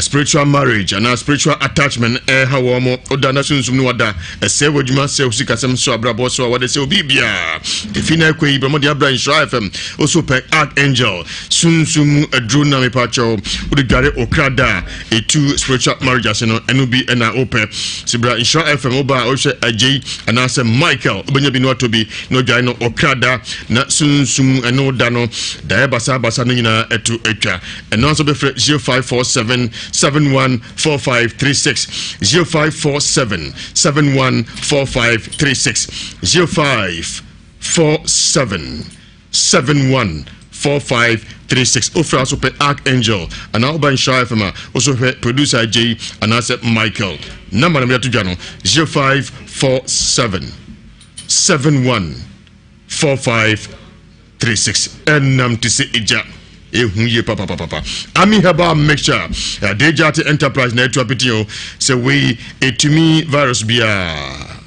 spiritual marriage anaa spiritual attachment ɛha wɔn mo ɔda na sunsum ne wada ɛsɛ wɔ adwuma sɛ osikasɛm so abrabɔ so a wɔde sɛ obi biara efi na ɛkɔ yi bɛmɔde abra Nhyira FM oso pɛ Archangel sunsum mu aduro na mepa kyɛw wode dware okra da a ɛtu spiritual marriage ase no ɛno bi ɛna wopɛ sɛ bra Nhyira FM woba a wohwɛ Agyei anaasɛ Michael wobɛnya bi no atɔ bi na ɔdware no ɔkra da na sunsum ɛno da no daeɛ basabasa no nyinaa ɛto atwa. Ɛno nso bɛfrɛ 0547 714536 0547 714536 0547 714536. Wofrɛ a so pɛ Archangel anaa woba Nhyira FM a wo so hwɛ producer Agyei anaasɛ Michael. Number no mede ato dwa no 0547 714536. Ɛnam te sɛ egya. Ehu yie papapapapa. Ami herbal mixture. Adejate Enterprise na ɛtu apete o. Sɛ wei etumi virus biara.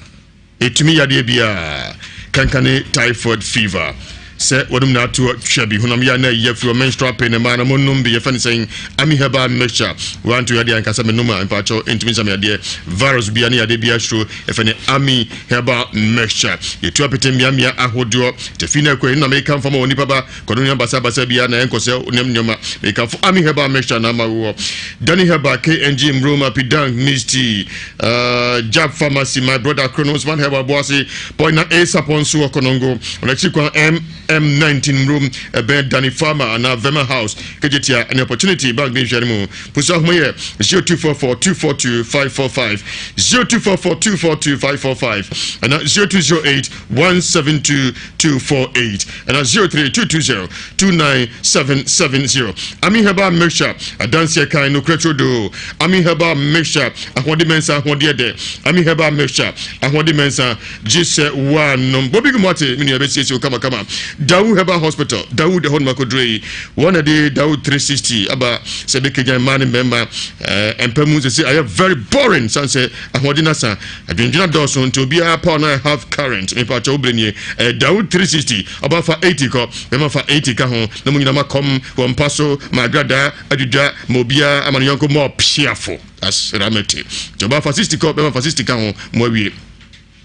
Etumi yadeɛ biara. Kankane typhoid fever. Sɛ wɔnom na ato twa bi honam ya na ɛyɛ firi menstrual pain mmaa na monom bi yɛfɛ no sɛn Ami herbal mixture. Wanto yadeɛ ankasa menom a mpakyɛw ntumi nsa me yadeɛ virus biara ne yadeɛ biara suro yɛfɛ no Ami herbal mixture. Yɛtu apete mmeammea ahodoɔ. Tafi na ɛkɔ yi na meka mfa ma wɔ nipa ba Kɔno nneɛma basabasa biara na ɛnkɔ sɛ nneɛma nneɛma. Mekamfo Ami Herbal Mixture na ama woɔ. Danny Herbal, KNG, Mroma, Pidang, Misty, uh, Jab Pharmacy, my brother Krono, Smart Herbal, Boase, Boy na A Sapon so wɔ Konongo. Ɔnakyi kwan MM19 Mrom, ɛbɛn Danny Pharma anaa Vema House, Kejetia, ne Opportunity Bank ne nhwɛ no mu. Pusu ahoma yɛ 0244 242 545, 0244 242 545, ɛna 0208 172 248 ɛna 03220 29770. Ami Herbal Mixture adanseɛ kan nokorɛ turodoo. Ami Herbal Mixture ahoɔden mɛnsa ahoɔdeɛ dɛ. Ami Herbal Mixture ahoɔden mɛnsa gye sɛ woanom. Bobi gu mu ate me nua bɛsiesie wo kamakama. Dawu Herbal Hospital Dawu de hɔ nom akɔduro yi wɔn na de Dawu 360 aba sɛ bɛkagyan mmaa ne mmarima eh, mpa mu sɛ sɛ ayɛ very boring sane sɛ ahoɔden asa Adwendwen adɔɔso nti obiara power no ayɛ half current. Mepa kyɛw bere nie. Ɛyɛ Dawood 360. Ɔba fa 80 kɔ. Bɛma fa 80 ka ho. Na mo nyinaa ma kɔm wɔ mpa so ma agradaa adwidwa ma obiara ama ne yɔnko mɔ piafo. Asra mete. Nti ɔba fa 60 kɔ bɛma fa 60 ka ho. Mo awie.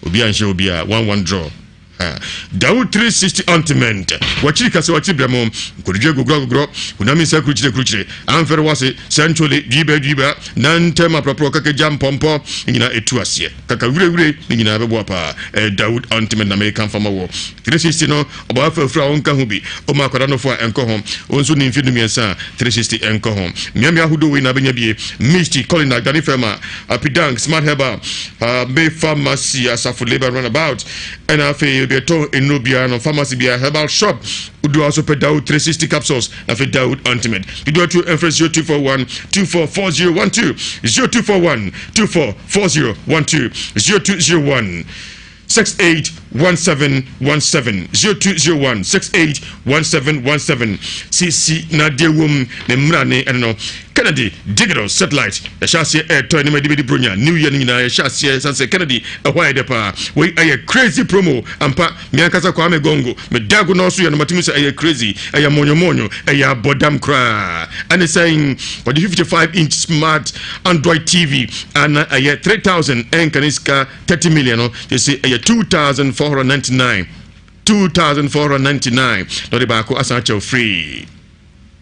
Obiara nhyɛ obiara. One one draw. Dawood 360 ointment. Wakyiri kasa wakyiri brɛ mo. Nkodidwe gogorɔ agogorɔ. Honam nsa kurukyire kurukyire. Amfɛre wase. Sɛntwole dwiba dwiba. Nantɛm aprɔprɔ kakagya mpɔmpɔ. Ne nyinaa etu aseɛ. Kaka wire wire. Ne nyinaa bɛboa paa. Ɛyɛ Dawood ointment na meka mfa ma wɔ. 360 no ɔbaa afurafura a ɔnka ho bi. Ɔma akwadaa nofo a ɛnkɔ ho. Wo nso ne mfe dumiɛnsa a 360 ɛnkɔ ho. Mmeammea ahodoɔ wei na abɛnya bie. Misty, Colina, Gani Fɛma, Apidang, Smart Herbal, uh, May Pharmacy, Asafo Labour Runabout. Ɛna afei obi ɛtɔn nnuro biara no pharmacy biara herbal shop wodu hɔ so pɛ Dawood 360 capsules na afei Dawood ointment dodoɔ atu ɛmfrɛ 0241 244012 0241 244012 0201 681717 0201 681717 sisi na deɛ wom ne mmara ne ɛno no Kennedy digital satellite yɛhyɛ aseɛ ɛretɔ anim ɛde bɛdi bronya new year no nyinaa yɛhyɛ aseɛ san sɛ Kennedy ɛhɔ ayɛ dɛ paa wei ɛyɛ crazy promo ampa me ankasa Kwame Gongo me dago na ɔso yɛ no matumi sɛ ɛyɛ crazy ɛyɛ monyomonyo ɛyɛ abɔdam koraa ɛne sɛn wɔde 55 inch smart Android TV ana ɛyɛ 3000 ɛnka ne sika 30 million no sɛ ɛyɛ 2499 2499 na ɔde baako asan akyɛw free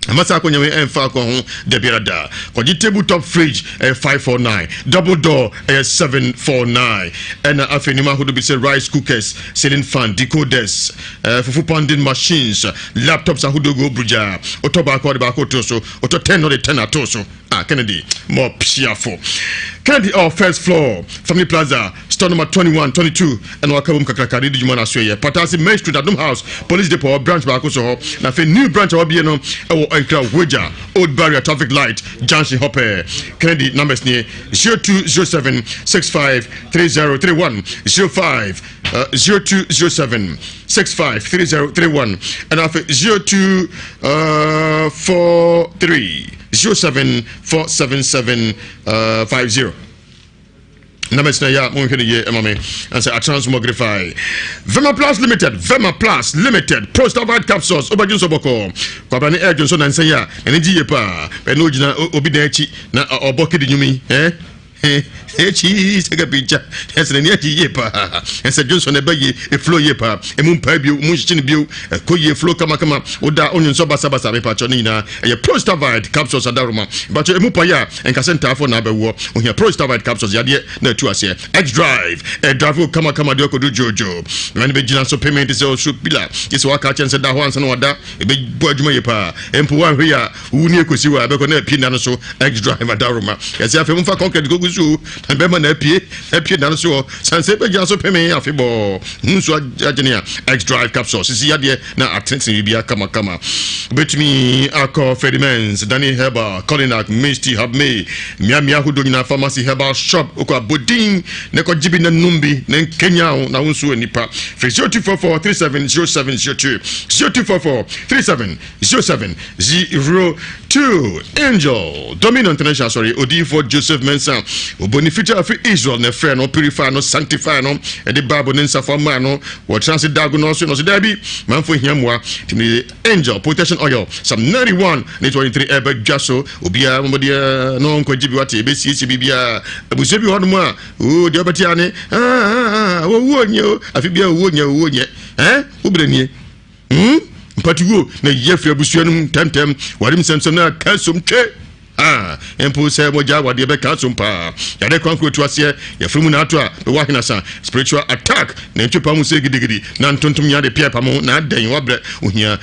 Ɛma saa akonnwa wei ɛmfa akɔ ho da biara da. Kɔgye table top fridge ɛyɛ 549, double door ɛyɛ 749. Ɛna afei nneɛma ahodoɔ bi sɛ rice cookers, ceiling fan, decoders, eh, fufu pounding machines, laptops ahodoɔ gu oburugya. Wotɔ baako ɔde baako to so, wotɔ 10 ɔde 10 ato so. Ah, Kennedy, more piafo. Kennedy, oh, first floor, Family Plaza, store number 21, 22, ɛna waka bom kakraka de di dwuma no aso yɛ. Patase Main Street, Adom House, Police Depot, branch baako so hɔ. Na afei new branch a wabie no ɛwɔ Nkra Wagya, Old Barrier Traffic Light, Junction hɔ pɛɛ. Kennedy numbers nie 0207 65 3031 05 uh, 0207 65 3031 ɛna afei 0243 07 477 50 na mɛsena yɛ a monhwɛ no yie ɛma me ɛsɛ atransmogrify Vema Plus Limited Vema Plus Limited Prostavite capsules wobɛdwe nso bɔkɔɔ kwabra ne ɛdwe nso nansa yi a ɛne gye yie paa ɛne ogyina obi dan akyi na ɔbɔ kedi nwumi eh Ekyi sɛ kapikya ɛsɛ n'ani agye yie paa ɛsɛ dwonsɔ na ɛbɛ yie eflo yie paa emu mpae bio emu nhyekye no bio ɛkɔ yie flo kamakama woda onyonsɔ basabasa mepakyɛ ne nyinaa ɛyɛ prostavide capsules adaroma mepakyɛ emu pae a ɛnkasɛ ntaafo na abɛwoɔ ohia prostavide capsules yadeɛ na ɛtu aseɛ x drive ɛdrive wo kamakama deɛ ɔkɔdu dwoodwoo na ne bɛgyina so payment sɛ ɔsoro pila gye sɛ waka akyɛn sɛ da hɔ ansa na wada ɛbɛbɔ adwuma yie paa mpo woanhwɛ yie a Wo ni ekosi hɔ a ɛbɛkɔ na apue nna no so X drive adaworoma. Yɛsɛ afei momfa concrete kogu so o Na bɛma na apue apue na no so hɔ sanse bɛgyina so peme afebɔɔ ho nsuo agyene a X drive capsule sisi yadeɛ na atenetene biribiara kamakama. Wobɛtumi akɔ Ferdimens, Dani Herbal, Colinak, Misty, Habme, mmeammea ahodoɔ nyinaa pharmacy herbal shop wokɔ abɔdin na kɔgye bi na nom bi na nkenya wo na wo nso nipa. Firi 0244 370702 0244 37 0702 Angel Dominion International Asɔre Odiyifoɔ Joseph Mensah Oboni fitaa firi Israel na ɛfrɛ no purify no sanctify no ɛde Bible ne nsafoa maa no wɔtena ase dago no ɔso na ɔso daabi manfo hia mmoa nti mede Angel Protection Oil Psalm 91 ne 23 ɛbɛ dwa so obiara mɔmɔdeɛ no nkɔgye bi wate ɛbɛsiesie biribiara abusua bi hɔ nom a oo deɛ ɔbɛte ane wɔwuo nyɛ o afe biara owuo nyɛ owuo nyɛ ɛn wobrɛ nie Hmm? Mpatuwuo na yi afiri abusua no mu ntɛmntɛm. Ware nsɛmsɛm na ka som twe. Ah, mpo sɛ mogya awadeɛ bɛka som paa. Yare kwan kuro tu aseɛ, yɛfiri mu na ato a, bɛwɔ ahenasa. Spiritual attack, na ntwe pa mu sɛ gidigidi, na ntontom nya de pia pa mu, na adɛn wabrɛ ohia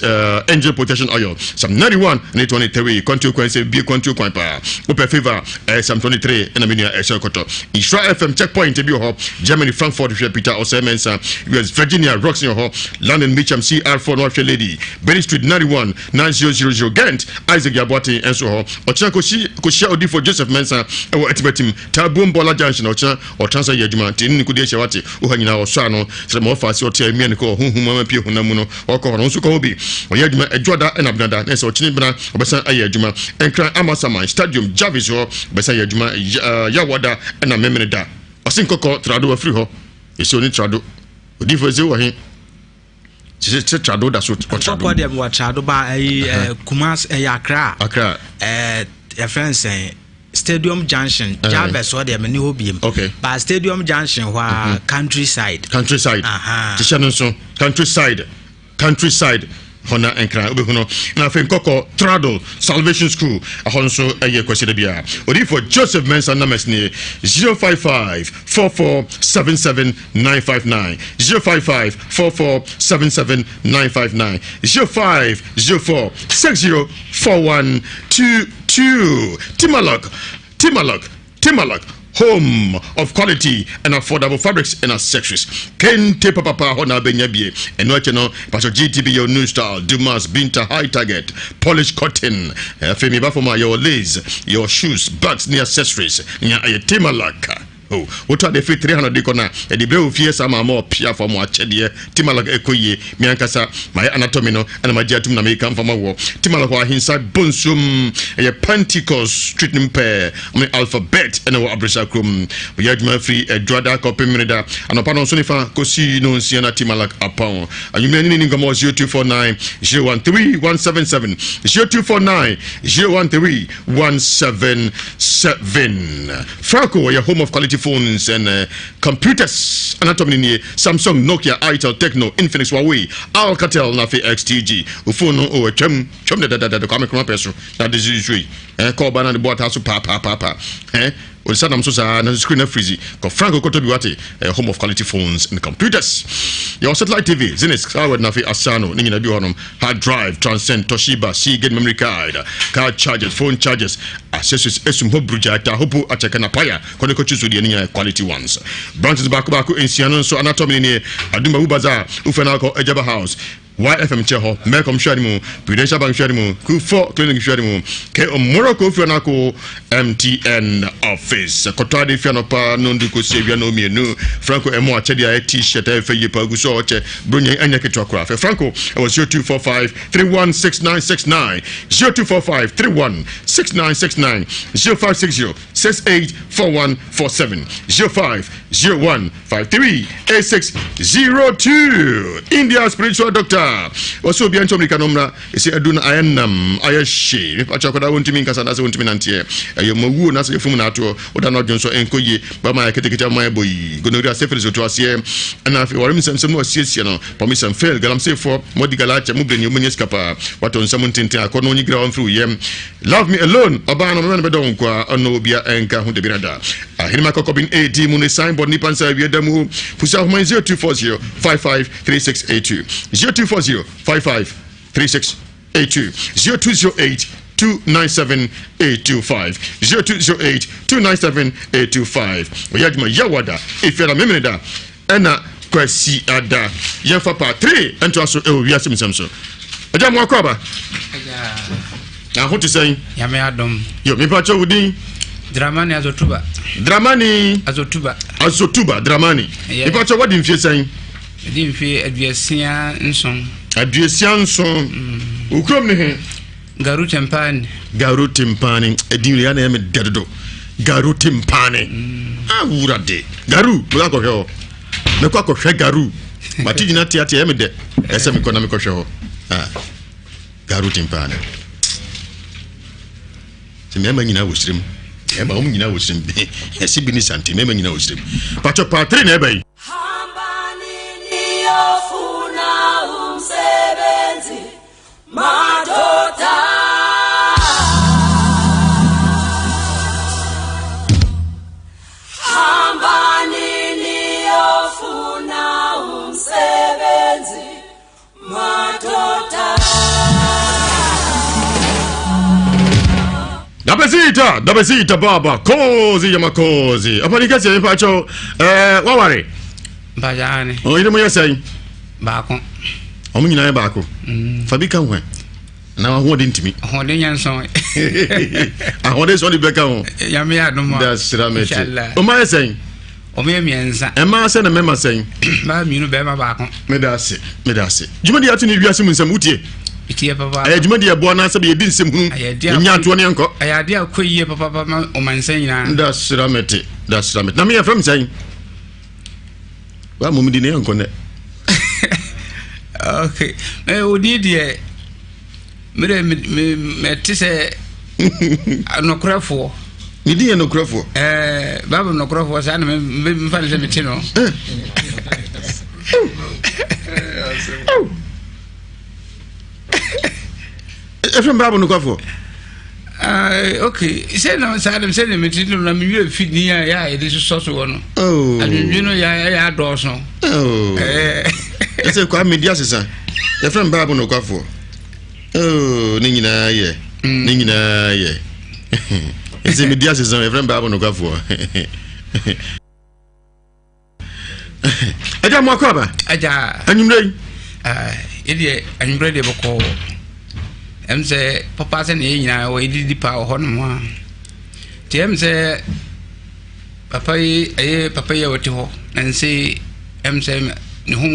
uh, angel protection oil. Psalm 91 ne 23, kwantuo kwan sɛ bie kwantuo kwan paa. Wopɛ favor, eh, Psalm 23, ɛna me nua ɛhyɛ kɔtɔ. Nhyira FM checkpoint bi wɔ hɔ, Germany Frankfurt hwɛ Peter Osei Mensah, US Virginia Roxy wɔ hɔ, London Mitcham CR4 no ahwɛ Lady, Berry Street 91 9000 Ghent Isaac Yaboate nso wɔ hɔ. Ɔkyena kɔsi kɔhyia odifo Joseph Mensah ɛwɔ Atimatim, Tabuom Bɔla Junction ɔkyena ɔtra nsa yɛ adwuma nti ɛne ne kɔdi ahyia wate woha nyinaa ɔsɔ ano sɛ ma ɔfa ase ɔte a emia ne kɔ ɔhonhom mu ama pie honam mu no ɔkɔ hɔ no nso kɔ hɔ bi ɔyɛ adwuma ɛdwoada ɛna benada na ɛsɛ ɔkyene bena ɔbɛsan ayɛ adwuma Nkran Amasaman Stadium Jarvis hɔ ɔbɛsan ayɛ adwuma Yawada ɛna Memene da ɔse nkɔkɔ trado afiri hɔ ɛsɛ ɔne trado odifo ɛsɛ wɔ he sɛ sɛ trado da so ɔtrado nkɔkɔ deɛ mewɔ trado ba ɛyi ɛɛ Kumasi ɛyɛ Accra Accra ɛɛ yɛfrɛ nsɛn Stadium Junction Jarvis hɔ deɛ mene hɔ biem okay ba Stadium Junction hɔ a mhm. countryside countryside kyehyɛ no nso countryside countryside hɔ na nkran wobɛhu no na afei nkɔkɔ trado salvation school ɛhɔ nso ɛyɛ kwasi da biara odiyifoɔ joseph mensa numbers nie 055 44 77 959 055 44 77 959 05 04 60 41 22 Timalok Timalok Timalok home of quality and affordable fabrics and accessories. Kente papapa hɔ na abɛnya bie. Ɛno akyi no, Pastor GTB yɛ new style, Dumas, Binta, High Target, Polish cotton. Afei meba fam a yɛwɔ lace, yɛwɔ shoes, bags ne accessories. Nea ɛyɛ Timalak. Oh, wotɔ ade firi 300 de kɔ no a, ɛde brɛ wo fie saa ma ama ɔpia fa mo akyɛdeɛ. Timalak ɛkɔ yie. Me ankasa, mayɛ anatomy no ɛna magye atum na meka mfa ma woɔ. Timalak wɔ Ahensa Bonsuom, ɛyɛ Pentecost street no mu pɛɛ. Ɔmo ne Alphabet ɛna ɛwɔ Abresa kurom. Wɔyɛ adwuma firi Ɛdwoada kɔpem Meneda anɔpa nɔnso ne fa kɔsi nɔnsia na Timalak apɔn. Anwummerɛ ne ne ni nkɔmmɔ 0249 013 177 0249 013 177. Franco ɔyɛ home of quality phones and uh, computers. Anatomy nie Samsung, Nokia, Itel, Tecno, Infinix, Huawei, Alcatel na afei XTG. O phone no o atwam twam dadadada Kwame Nkrumah pɛ so na de so yi. Eh kɔ ɔba na de bɔ ata so pa pa pa pa. Eh Odisa nam so saa na screen na freeze. Kɔ Franco kɔtɔ bi wate. Eh, home of quality phones and computers. Yɛwɔ satellite TV, Zenith, Skyward na afei Asano ne nyinaa bi wɔ hɔnom. Hard drive, Transcend, Toshiba, Seagate memory card, car chargers, phone chargers, accessories, esum hɔ burugya, ta hopo, akyɛkɛ na paya, kɔ ne kɔtwi so deɛ ne nyinaa quality ones. Branches baako baako nsia no nso anatomy ne nie, Adumba Wu Bazaar, Ufa na akɔ Ajaba House, YFM kyɛ hɔ, Melcom hwɛ mu, Prudential Bank hwɛ mu, Kufuor Clinic hwɛ mu, KO Morocco fia no akɔ MTN office. Kɔtɔ ade fia no pa no ndu kɔsi awia no mmienu. Franco ɛmo akyɛdeɛ a t-shirt a ɛfɛ yie pa gu so a ɔkyɛ Bronya yi ɛnyɛ ketewa koraa. Fɛ Franco ɛwɔ 0245 316969 0245 316969 0560 684147 0501 538602 India spiritual doctor wɔsɛ obiara nkyɛ ɔmirika no mmra ɛsɛ adu no ayɛ nam ayɛ hye mepa kyɛ akɔda wontumi nkasa anaasɛ wontumi nanteɛ ɛyɛ mawuo na sɛ yɛfum na atoɔ woda no adwene so ɛnkɔ yie bɛma ayɛ ketekete ama ayɛ bɔ yi gonorrhea syphilis otu aseɛ ɛna afei wɔrem nsɛmsɛm no wasiesie no promise and fail galamseyfoɔ mɔdi galakyɛ mo brɛ ni wobɛnya sika paa watɔ nsɛm ntenten akɔ no onyi gra ɔmfiri wo yam Love me alone ɔbaa no mɛma no bɛdɔ wo nkoa ɔno obia ɛnka ho dabiara da ahenema kɔkɔben edi mu ne sign board nipa nsa awia da mu pusa ahoma 0240 55 3682 0240 55 3682 0208 297 825. 0208 297 825. Ɔyɛ adwuma Yawada, Efiada, Memeneda, ɛna Kwasiada. Yɛmfa part 3 ntoa so ɛwɔ wiase mu nsɛm so. Agya mo akɔ aba. Na ho te sɛn? Nyame adom. Yo, mepa kyɛ wo din. Dramani Azotuba. Dramani. Azotuba. Azotuba Dramani. Yeah. Mepa kyɛ wadi mfie sɛn? Medi mfie 67. 67. Wo kurom ne he? Garu Tempani. Garu Tempani. Edin yɛ na ɛyɛ me dɛ dodo. Garu Tempani. Awurade. Garu, mekɔ akɔhwɛ hɔ. Mekɔ akɔhwɛ Garu. Mate gyina teate ɛyɛ me dɛ. Ɛsɛ mekɔ na mekɔhwɛ hɔ. Ah. Garu Tempani. Sɛ mmarima nyinaa wɔ sirim. Mmarima wɔn nyinaa wɔ sirim. Ɛsi bi ne sante mmarima nyinaa wɔ sirim. Patro paatiri na ɛbɛ yi. Madoda. Hambani niyofuna umsebenzi madoda. Dabesita, dabesita baba, kozi ya makozi. Apa ni kɛseɛ nipa kyɛw, ɛɛ waware. Mpakyɛ Ɔyere mo yɛ sɛn? Baako. Ɔmo nyinaa yɛ baako. Fa bi ka ho ɛ. Na ahoɔden ntumi. Ahoɔden nyɛ nsɔn. Ahoɔden sɔn de bɛka ho. Nyame yɛ adom a. Dasira mɛte. Inshallah. Ɔmo ayɛ sɛn? Ɔmo yɛ mmiɛnsa. Ɛmaa sɛn na mɛma sɛn? Mmaa mmienu bɛrima baako. Meda ase, meda ase. Dwumadi ato ne wiase mu nsɛm wotie? Metie papa. Ɛyɛ dwumadi ɛboa na sɛ yɛdi nsɛm hunu. Ɛnya atoɔ ne ɛnkɔ. Ɛyɛ adeɛ a kɔ yie papapa ma ɔmansan nyinaa. Dasira mɛte, dasira mɛte. Na meyɛ fɛm sɛn? Wa mom di ne yɛnkɔ nɛ. Okay. Eh, odi deɛ mede mete sɛ nokorɛfoɔ. Ne din yɛ nokorɛfoɔ. Eh, Bible nokorɛfoɔ saa na memfa ne sɛ mete no. Ɛfrɛ Bible nokwafoɔ. Ah, ok sɛ na saa dem sɛ ne mete no na mewerɛ fi din a yɛ a yɛde sosɔ so wɔ no oh. adwendwen no yɛ adɔɔso oh. eh. ɛsɛ kwa medi asesa yɛfrɛ m bible nokwafoɔ oh, ne nyinaa yɛ mm. ne nyinaa yɛ ɛsɛ medi asesa yɛfrɛ m bible nokwafoɔ Agya mo akɔ aba. Agya. Anwummerɛ yi. Ɛdeɛ anwummerɛ deɛ bɔkɔɔ. Ɛm sɛ papa sɛ na yɛn nyinaa wɔ yɛdidi paa wɔ hɔ nom a. Nti ɛm sɛ papa yi ɛyɛ papa yi a ɔte hɔ na nse ɛm sɛ ne ho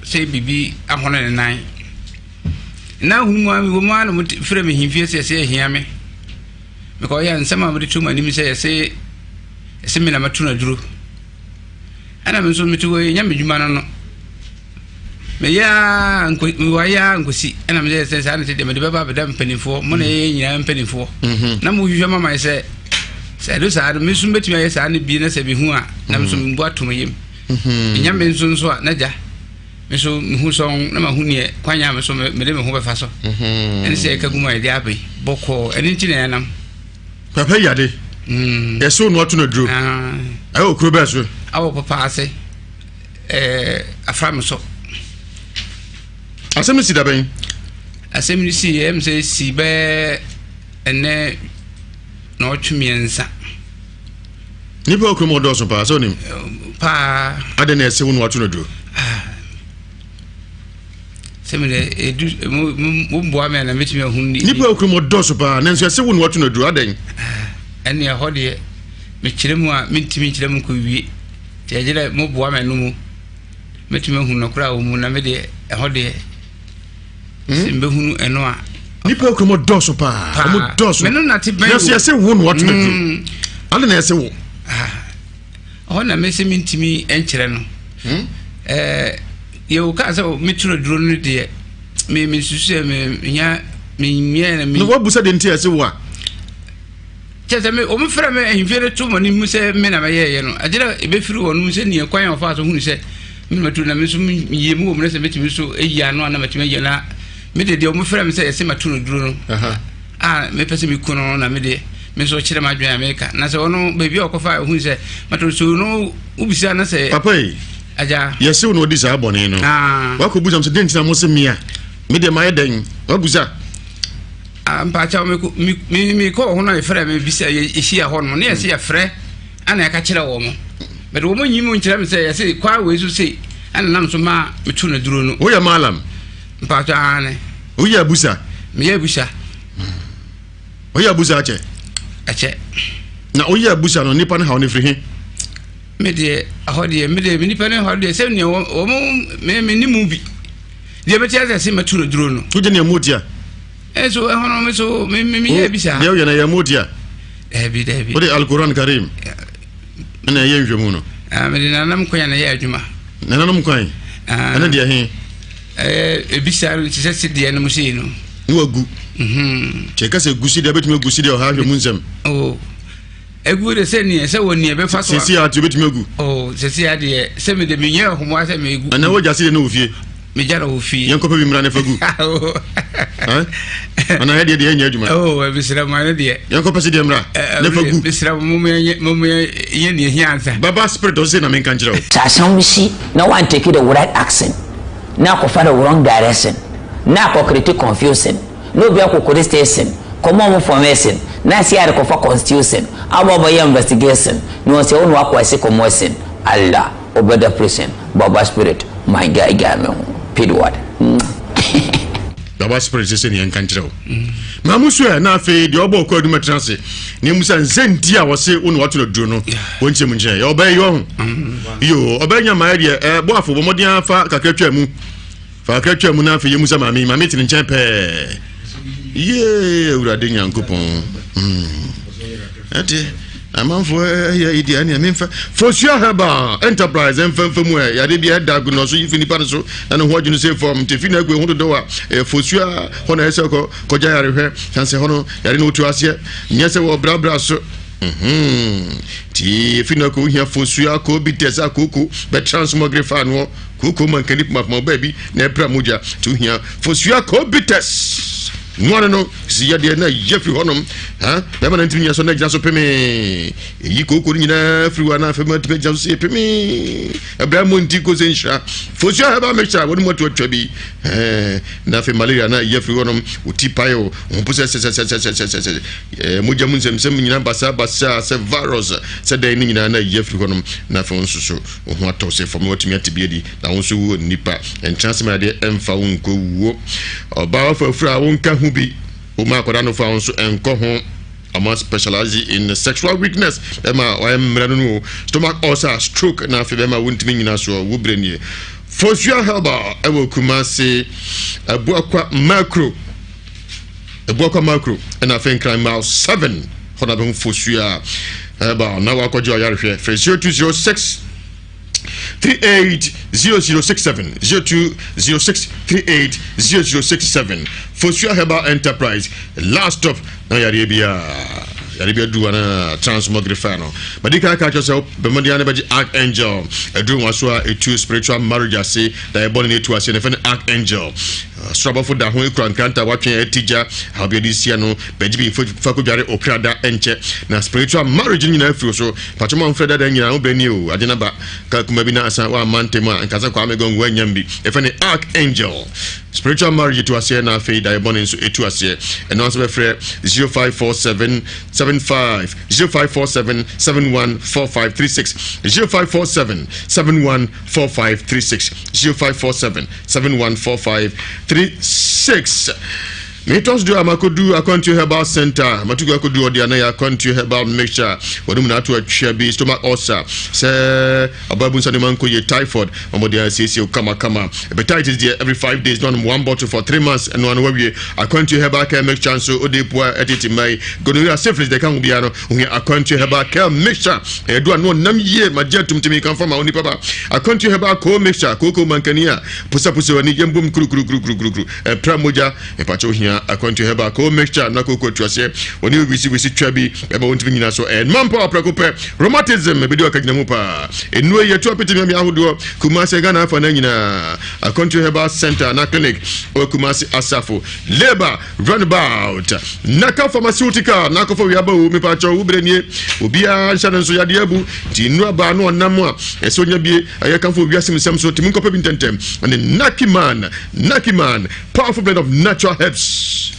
sɛ biribi ahono ne nan. Na ahunu mu a mewɔ mu a na frɛ me hemfie sɛ ɛsɛ ahia me. Mekɔyɛ nsɛm a mede to m'anim sɛ ɛsɛ ɛsɛ me na mato no aduro. Ɛna me nso mete hɔ yi, nyɛ me dwuma no no. Meyɛ ara nko mewayɛ ara nkosi ɛna meyɛ sɛ saa na ɛte deɛ mede bɛba abɛda mpanimfoɔ mo na yɛyɛ nyinaa mpanimfoɔ mhm. na mohwehwɛ ma man sɛ sɛ ɛdo saa no me nso mɛtumi ayɛ saa no bi na sɛ mehu a na me nso mhm. mbu ato me yam mhm. ɛnya me nso nso a na gya me nso mehu sɔn na mahu neɛ kwan a me nso mede me ho bɛfa so ɛne sɛ ɛka gu mu a yɛde abe bɔkɔɔ ɛno nti na yɛnam Papa yi ade. Mm. Yɛsɛ onu ato no aduro. Ah. Ɛwɔ kuro bɛɛ so. Awɔ papa ase. Ɛɛ afra mi so. Asɛm si dabɛn. Asɛm no si ɛm sɛ si bɛɛ ɛnɛ na ɔtwe mmiɛnsa. Nipa okurom ɔdɔɔso paa sɛ onim. Paa. Adɛn na ɛsɛ onu ato no aduro. Ah. Sɛ mi dɛ edu mo mo boa mi a na metumi ahu ni. Nipa okuro mu ɔdɔɔso paa nanso ɛsɛ wo na wato no aduro adɛn. Ɛne ɛhɔ deɛ mekyerɛ mu a mentumi nkyerɛ mu nkɔ wie nti ɛgye dɛ mo boa me ɛno mu mɛtumi ahu nɔkorɛ a wɔ mu na me deɛ ɛhɔ deɛ sɛ mbɛhunu ɛno a. Nipa okuro mu ɔdɔɔso paa ɔmo dɔɔso mɛ no nate bɛn nanso ɛsɛ wo na wato no aduro adɛn na ɛsɛ wo. Ɛhɔ na mese mentumi nkyerɛ no. Hmm? Ɛɛ deɛ wokaa sɛ metwerɛ duro no deɛ me mesusu sɛ menya menyɛ na me. Na wabu sɛ deɛ nti ɛsɛ wo a. Kyɛ sɛ me wɔn frɛ me ahemfie no to wɔn anim sɛ me na mɛyɛɛyɛ no agyina ebɛfiri wɔn mu sɛ nea kwan a wɔfaa so hunu sɛ me na matu na me nso meyie mu wɔ mu na sɛ mɛtumi nso ayi ano a na matumi ayi na me de deɛ wɔn frɛ me sɛ yɛsɛ mato no duro no. a mepɛ sɛ meku no na me deɛ me nso kyerɛ m'adwene a meka na sɛ ɔno baabi a ɔkɔfa ɔhu sɛ mato so no wobisa na sɛ papa yi agya yɛsew na ɔdi saa bɔne no ah. wakɔbusa m sɛ dɛn nti na mo se mea me deɛ mayɛ dɛn wabusa. Ah, mpakyɛw me me me kɔɔ hɔ na yɛfrɛ me bisa yɛhyia hɔ nom ne yɛsɛ yɛfrɛ ana yɛka kyerɛ wɔ mo mede wɔn nyi mu nkyerɛ me sɛ yɛsɛ kwaa wei so sei ɛna nam so maa metu no duro no. Woyɛ malam? Mpakyɛw aane. Woyɛ abusa? Meyɛ abusa. Woyɛ abusa akyɛ? Akyɛ. Na woyɛ abusa no nipa no haw no firi he? Me deɛ ɛhɔ deɛ me deɛ nipa no haw deɛ sɛ nea wɔn me me ne mu bi deɛ mɛte asɛ sɛ mɛtu no duro no. Wogye nea mu tia? Ɛnso ɛhɔ no me so me me meyɛ bi saa. Deɛ woyɛ no yɛ mu tia? Daabi daabi. Wode Alkoran Karim ɛna ɛyɛ nhwɛmu no? Ah, mede nananom kwan na ɛyɛ adwuma. Nananom kwan? Ah. Ɛne deɛ he? Ebi saa no te sɛ sedeɛ no mu sei no. Ne wagu. Mhm. Kyɛ ka sɛ gu sedeɛ bɛtumi agu sedeɛ ɔha ahwɛ mu nsɛm. Oh. Egu de sɛ neɛ sɛ wɔ neɛ bɛfa so. Sisi a te bɛtumi agu. Oh, sisi a deɛ sɛ mede menyɛ ɔhomoa sɛ megu. Ɛnna wogya sedeɛ no wɔ fie. Megya no wɔ fie. Yɛn kɔpɛ bi mmra ne fa gu. Ana yɛ deɛ deɛ ɛnyɛ adwuma. Oh, ebisira mu ano deɛ. Yɛn kɔpɛ sedeɛ mmra ne fa gu. Ebisira mu mo yɛ mo yɛ neɛ hia ansa. Baba spirit ɔse na menka nkyerɛ wo. Sɛ asɛm bi si na woan take the right action na akɔfa the wrong direction na akɔ create confusion na obi akɔ police station kɔma ɔmo formation na CID kɔfa constitution aba ɔbɛyɛ investigation na wɔn sɛ wo na wakɔ ɛse commotion Allah ɔbɛda prison baba spirit my guy gyae me ho pidward mm. Baba spirit sɛ sɛ nea nka nkyerɛ wo maa mu so ɛ na afei deɛ ɔbɔ ɔkɔ adwuma tena ase na emu sɛ nsɛ nti a wɔse wo na wato no aduro no wɔnkyerɛ mu nkyerɛ yɛ ɔbɛyɛ yɛ ɔho yo ɔbɛyɛ nya maa deɛ ɛ boafo bɔ mmɔden afa kakra twa mu fa kakra twa mu na afei yɛ mu sɛ maame maame te ne nkyɛn pɛɛ yee awurade nyankopɔn ɛte amanfoɔ ɛyɛ yi deɛ ɛneɛ memfa Fosua Herbal Enterprise ɛmfa mfa mu ɛ yade bi ɛda agonɔ so yi fi nipa no so na ne ho adwene sɛ fam nti fi na agu ɛho dodoɔ a ɛyɛ Fosua hɔ na ɛsɛ kɔ kɔgya yarehwɛ san sɛ hɔ no yare no wotu aseɛ nyɛ sɛ wɔ brabra so nti fi na akɔ wohia Fosua kɔ bi tɛ sɛ akooko bɛtra nsomɔgere fa noɔ kooko mankani pumapuma baabi na ɛpra mogya nti wohia Fosua kɔ bi tɛs noa no si yadeɛ na yɛ firi hɔnom bɛma no ntumi nyɛ so na gyina so pemee ɛyi kooko no nyinaa firi hɔ anaa afei ma ntumi gyina so sɛ pemee ɛbrɛ mu nti ko sɛ nhyira fosua herbal mixture wɔne mu ato atwa bi na afei malaria na yɛ firi hɔnom ɔti pae o ho po sɛ sɛsɛsɛsɛsɛsɛ mogya mu nsɛmsɛm nyinaa basaa basaa sɛ virus sɛ dɛn no nyinaa na yɛ firi hɔnom na afei wo nso so wo ho atɔ sɛ fam na watumi ate bi adi na wo nso wɔ nnipa nkyɛn asɛm adeɛ ɛmfa wo nkɔ wuo ɔbaa wafa afiri a wonka ho bi woma akwadaa no fa wo nso ɛnkɔ ho ɔma specialize in sexual weakness bɛma wayɛ mmerɛ no no stomach ulcer stroke na afei bɛma wontumi nyina soɔ wo berɛ nie Fosua Herbal ɛwɔ Kumase Abuakwa Makro Abuakwa Makro ɛna afei Nkran Mile 7 hɔ na bɛhu Fosua Herbal na wakɔgye ɔyarehwɛ frɛ 0206 380067 0206 380067 Fosua Herbal Enterprise last stop na yareɛ biara yare bi aduru ana transmogrify no madi kan ka kyerɛ sɛ bɛmmɔden a ne bɛgye archangel aduru nwa so a ɛtu spiritual marriage ase da ɛbɔ ne no ɛtu ase ne fɛ no archangel soro abɔfo da ho ekura nkranta watwe ɛti gya ahobea de sia no bɛgye bi fa kodware okra da ɛnkyɛ na spiritual marriage no nyinaa firi so patro ma mfrɛ dada nyinaa ho brɛ ni o ade na ba ka kuma bi na asa wa ma ntɛm a nkasa kwa me gɔngu anyam bi ɛfɛ ne archangel spiritual marriage etu aseɛ na afei daeɛ bɔne nso etu aseɛ ɛno nso bɛfrɛ 0547 75 0547 71 4536 0547 71 4536 0547 714536 metɔ so do a makodu akwantuo herbal center matuku akodu ɔde ana yɛ akwantuo herbal mixture wɔde mu na ato atwea bi stomach ulcer sɛ ɔbaa bu nsa ne ma nkɔ yie typhoid wɔde asiesie wo kamakama hepatitis deɛ every 5 days na ɔnom one bottle for 3 months ɛno ano wawie akwantuo herbal care mixture nso ɔde pua ɛtete mmaa yi gonorrhea syphilis deɛ ɛka ho biara no ohia akwantuo herbal care mixture ɛyɛ do a no ɔnam yie magye atum tumi kamfa ma onipa ba akwantuo herbal co mixture kooko mankani a pusapusa w'ani yɛmbom kurukurukurukurukuru ɛpra mogya mpakyɛ ohia akwantuo herbal co mixture na kooko atuaseɛ wɔne wisiwisi twa bi ɛma wɔntumi nyina so ɛnma mpa ɔprɛko pɛ rheumatism ebedi ɔka gyina mu paa nnuro yi yɛtu apete mmeammea ahodoɔ Kumasi Ghana afa no nyinaa akwantuo herbal center na clinic wɔ Kumasi asafo labour runabout naka pharmaceutical na akɔfɔ wiaba o mepakyɛ wo berɛ nie obiara nhyɛ no nso yadeɛ abu nti nnuro abaa no ɔnam a ɛsɛ onya bie ɛyɛ kamfo wiase nsɛm so tumi nkɔpɛ bi ntɛntɛm ɛne Nakiman Nakiman powerful blend of natural herbs.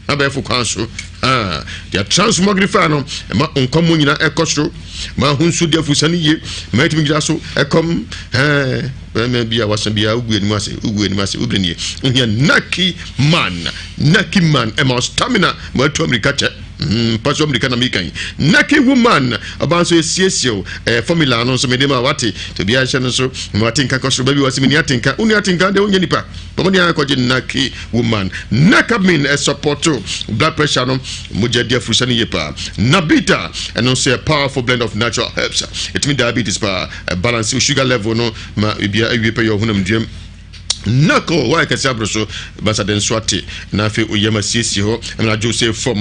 Abɛɛfo kwan so. Ah, deɛ transmogrify no, ɛma nkwa mu nyinaa ɛkɔ soro. Ma ho nso di afusa no yie. Ma ɛtumi gyina so ɛkɔm. Ɛɛ, bɛrima bi a wasa biara wogu anim ase, wogu anim ase, wobere nie. Wohia Naki man, Naki man, ɛma stamina ma atu amirika kyɛ. Mpa so amirika na meka yi. Naki woman, ɔbaa nso esiesie o. Ɛɛ, formula no nso mede ma wate. Sɛ obiara nhyɛ no nso, ma wate nka kɔ soro. Baabi wɔ ase meni atenka. Wonni atenka deɛ wonyɛ nipa. Bɔ mmɔden ara kɔgye Naki woman. Nakamin ɛsɔpɔto blood pressure no, mogya di afurusa no yie paa. Nabita, ɛno nso yɛ powerful blend of natural herbs. Ɛtumi diabetes paa, ɛbalance sugar level no ma biribiara awie pɛ yɛ ɔhonam duam. Knuckle, wayɛ kɛse aboro so, basa de nso ate, na afei oyam asiesie hɔ, ɛna adwo sɛ fam,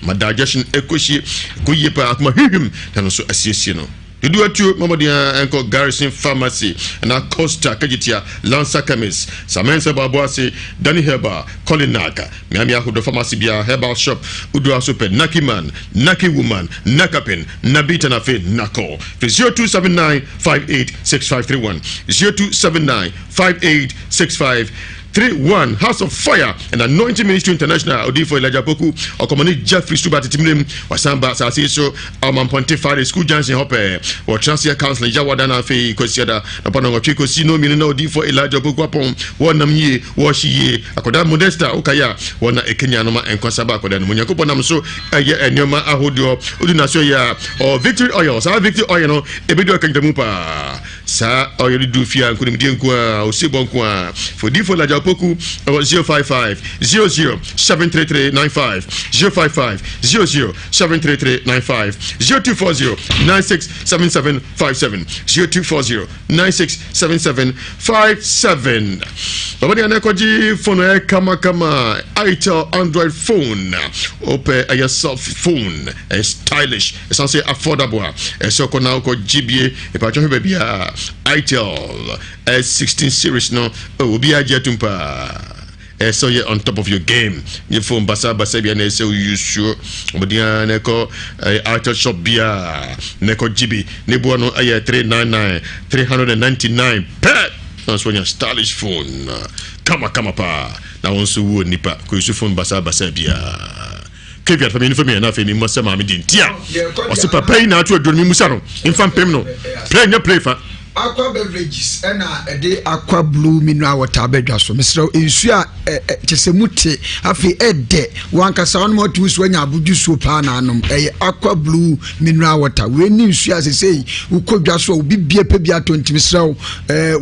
ma digestion ɛkɔhyie, ɛkɔ yie paa, akoma hwimhwim, na no nso asiesie no. Dodoɔ atuo ma mmɔden ara nkɔ Garrison Pharmacy anaa Costa Kajitia, Lancer Chemist, Samensɛ Baboase, Danny Herbal, Colinac, Miami ahodoɔ pharmacy biara, Herbal Shop, wodu aso pɛ, Naki Man, Naki Woman, Nakapin, Nabita na afei Nako. Firi 0279 586531, 0279 5865 31 House of Fire and Anointing Ministry International Odiyifo Elijah Poku ɔkɔmɔne Jeffrey Suba tetemire wasan ba asase yi so Ɔmampɔnte Fare School Junction hɔ pɛɛ wɔtena aseɛ counseling Yawada na afei Kwasiada nɔpa nɔnwɔtwe kɔsi no mmienu na Odiyifo Elijah Opoku apɔn wɔnam yie wɔhye yie akɔda Modesta wokae a wɔn na ɛkanya no ma nkwasa ba akɔda no mu Nyankopɔn nam so ɛyɛ nneɛma ahodoɔ odu n'aso yɛ a ɔ Victory Oil saa Victory Oil no ɛbɛdu akanyitamu paa Saa ɔyɛ no duru fie a nkonimdie nko ara, osebɔ nko ara. Fodifo Elijah Opoku ɛwɔ 055 00 733 95 055 00 733 95 0240 96 77 57 0240 96 77 57. Baba de anakɔgye phone ɛyɛ kamakama Itel Android phone opɛ ɛyɛ self phone ɛyɛ stylish ɛsan sɛ affordable a ɛsɛ ɔkɔ na ɔkɔ gye bie Mpakyɛ hwɛ baabi a itel S16 series no oh, obi agye atum paa ɛsɛ ɔyɛ on top of your game nye phone basabasa bia na ɛsɛ oyusuo ɔmɔden ara na ɛkɔ itel shop bia na ɛkɔ gye bi ne boɔ no ɛyɛ 399 399 pɛ na nso ɔnya stylish phone kama kama paa na wɔn nso wuo nipa kɔ yusu phone basabasa biara Caveat fa mmienu fa mmienu na afei memmɔ sɛ maame deɛ nti a ɔse papa yi na ato aduro no memmusa no mfa mpem no play nyɛ play fa. Aqua Beverages ɛna ɛde Aqua Blue mineral water abɛdwa so. Mesrɛ nsuo a kyɛ sɛ mu te afei ɛdɛ wankasa wɔn atumi so anya abodwo suo paa na anom. Ɛyɛ Aqua Blue mineral water. Wei ne nsuo a sesei wokɔ dwa so a obi bie pɛ bi atɔ nti mesrɛ wo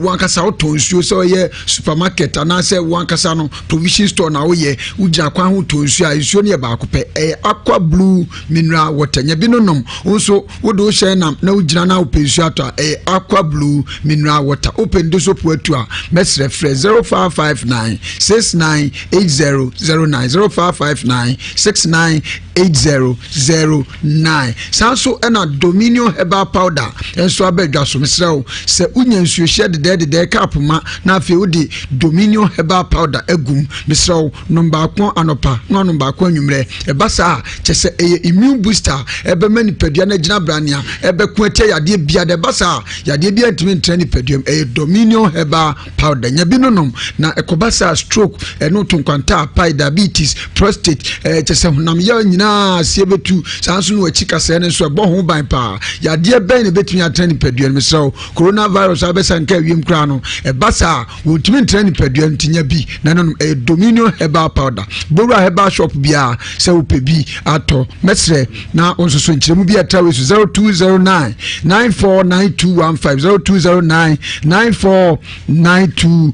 wankasa wotɔ nsuo sɛ ɔyɛ supermarket anaasɛ wankasa no Provision store na woyɛ, wogyina kwan ho tɔ nsuo a, nsuo no yɛ baako pɛ. Ɛyɛ Aqua Blue mineral water. Nya bi no nom. Wo nso, wode wo hyɛn nam na wogyina na wopɛ nsuo atɔ a, ɛyɛ Aqua Blue mineral water. Wopɛ ndosopo atu a, mɛsrɛ frɛ 0559 698009, 0559 698009. Saa nso ɛna Dominion Herbal Powder nso aba adwa so. Mesrɛ wo, sɛ wonya nsuohyɛ dedɛɛdedɛɛ cup ma na afei wode Dominion Herbal Powder agum. Mesrɛ wo, nom baako anɔpa na wanom baako anwummerɛ. Ɛba saa a, kyɛ sɛ ɛyɛ immune booster a ɛbɛma nipadua no agyina branea, ɛbɛko atia yadeɛ biara. Ɛba saa a, yadeɛ biara ntumi ntena nipadua mu. Ɛyɛ Dominion Herbal Powder. Nya bi no nom na ɛkɔba saa stroke, ɛno to nkwanta, apae, diabetes, prostate, ɛɛ kyɛ sɛ honam yaw nyinaa aseɛ bɛtu. Saa nso na wakyi kasɛɛ no nso ɛbɔ ho ban paa. Yadeɛ bɛn na ɛbɛtumi atena nipadua no mu? Mesrɛ wo, Coronavirus abɛsa nka wiem koraa no, ɛba saa a, wɔntumi ntena nipadua no nti nya bi na no nom. Ɛyɛ Dominion Herbal Powder. Bowura herbal shop biara sɛ wopɛ bi atɔ. Mɛsrɛ na wo nso so nkyerɛmu bi a ɛtra wei so 0209 949215 0209 9492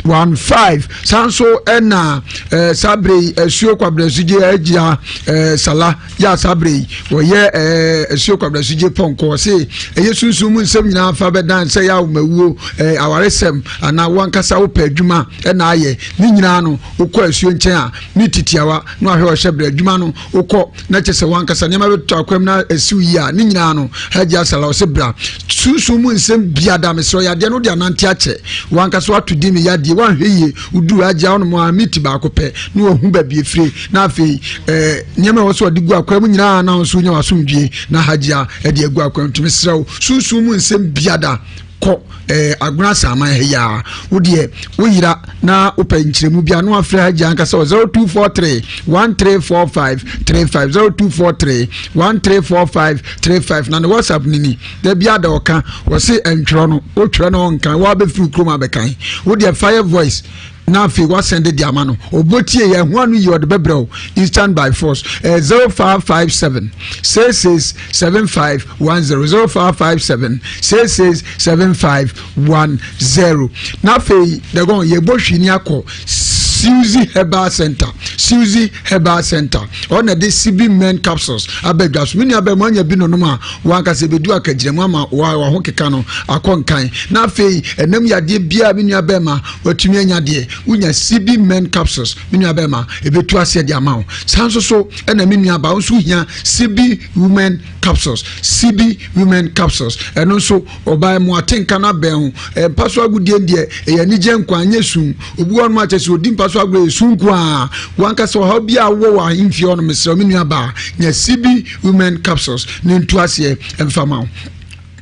15 saa nso ɛna ɛɛ saa bere yi asuo kwabrɛsugye agyina ɛɛ sala yɛ a saa bere yi wɔyɛ ɛɛ asuo kwabrɛsugye pɔnkɔ se ɛyɛ sunsun mu nsɛm nyinaa fa bɛdan sɛ yɛ awomawuo ɛɛ awaresɛm anaa wankasa wopɛ adwuma ɛna ayɛ ne nyinaa no wokɔ asuo nkyɛn a ne titiawa na wahwɛ ɔhyɛ brɛ adwuma no wokɔ na kyɛ sɛ wankasa nneɛma bɛtotɔ akwam na asiw yie a ne nyinaa no hagye asala ɔsɛ bra sunsun mu nsɛm biada mesrɛ yadeɛ no wode anante akyɛ wankasa wato din me yadeɛ wanhwɛ yie woduru agye a wonom a miti baako pɛ na wahu baabi efire na afei ɛɛ nneɛma ɛwɔ so ɔde gu akwam nyinaa na nso nya wasomdwie na hagye a ɛde agu akwam ntumi serɛ wo sunsun mu nsɛm biada. Kɔ eh, Agona Asaman ha yi ara. Wo deɛ woyera na wopɛ nkyerɛmu bi a na wafrɛ Hajji ankasa wɔ 0243 1345 35 0243 1345 35 na ne WhatsApp no ni. Da bi ada ɔka wɔse ɛntwerɛ no wotwerɛ no ɔnkan woabɛfiri kurom abɛkan. Wo deɛ fire voice na afei wasɛnde de ama no ɔbɔ tie yɛ ho ano yi ɔde bɛbrɛ wo instant by force ɛyɛ 0557 66 75 10 0557 66 75 10 na afei dɛgɔn yɛbɔ hwini akɔ Suzy Herbal Center Suzy Herbal Center ɔna de CB Men capsules aba dwa so me nua bɛn mu anya bi nonom a wankasa ebedu akagyina mu ama wa ho keka no akɔ nkan na afei ɛnam yadeɛ biara me nua bɛn ma Watumi anya deɛ wonya CB Men capsules me nua bɛrima ɛbɛtu aseɛ de ama wo. Saa nso so ɛna me nua baa wo nso hia CB Women capsules CB Women capsules ɛno nso ɔbaa mu atenka no abɛn ho. Mpa so agodie deɛ ɛyɛ anigye nko anyɛ sum. Obi wɔ nom akyɛ sɛ ɔdi mpa so agorɔ yɛ su nko a wankasa ɔhaw bi a wowɔ wɔ ahemfie hɔ no mesrɛ me nua baa nya CB Women capsules ne ntu aseɛ mfa ma wo.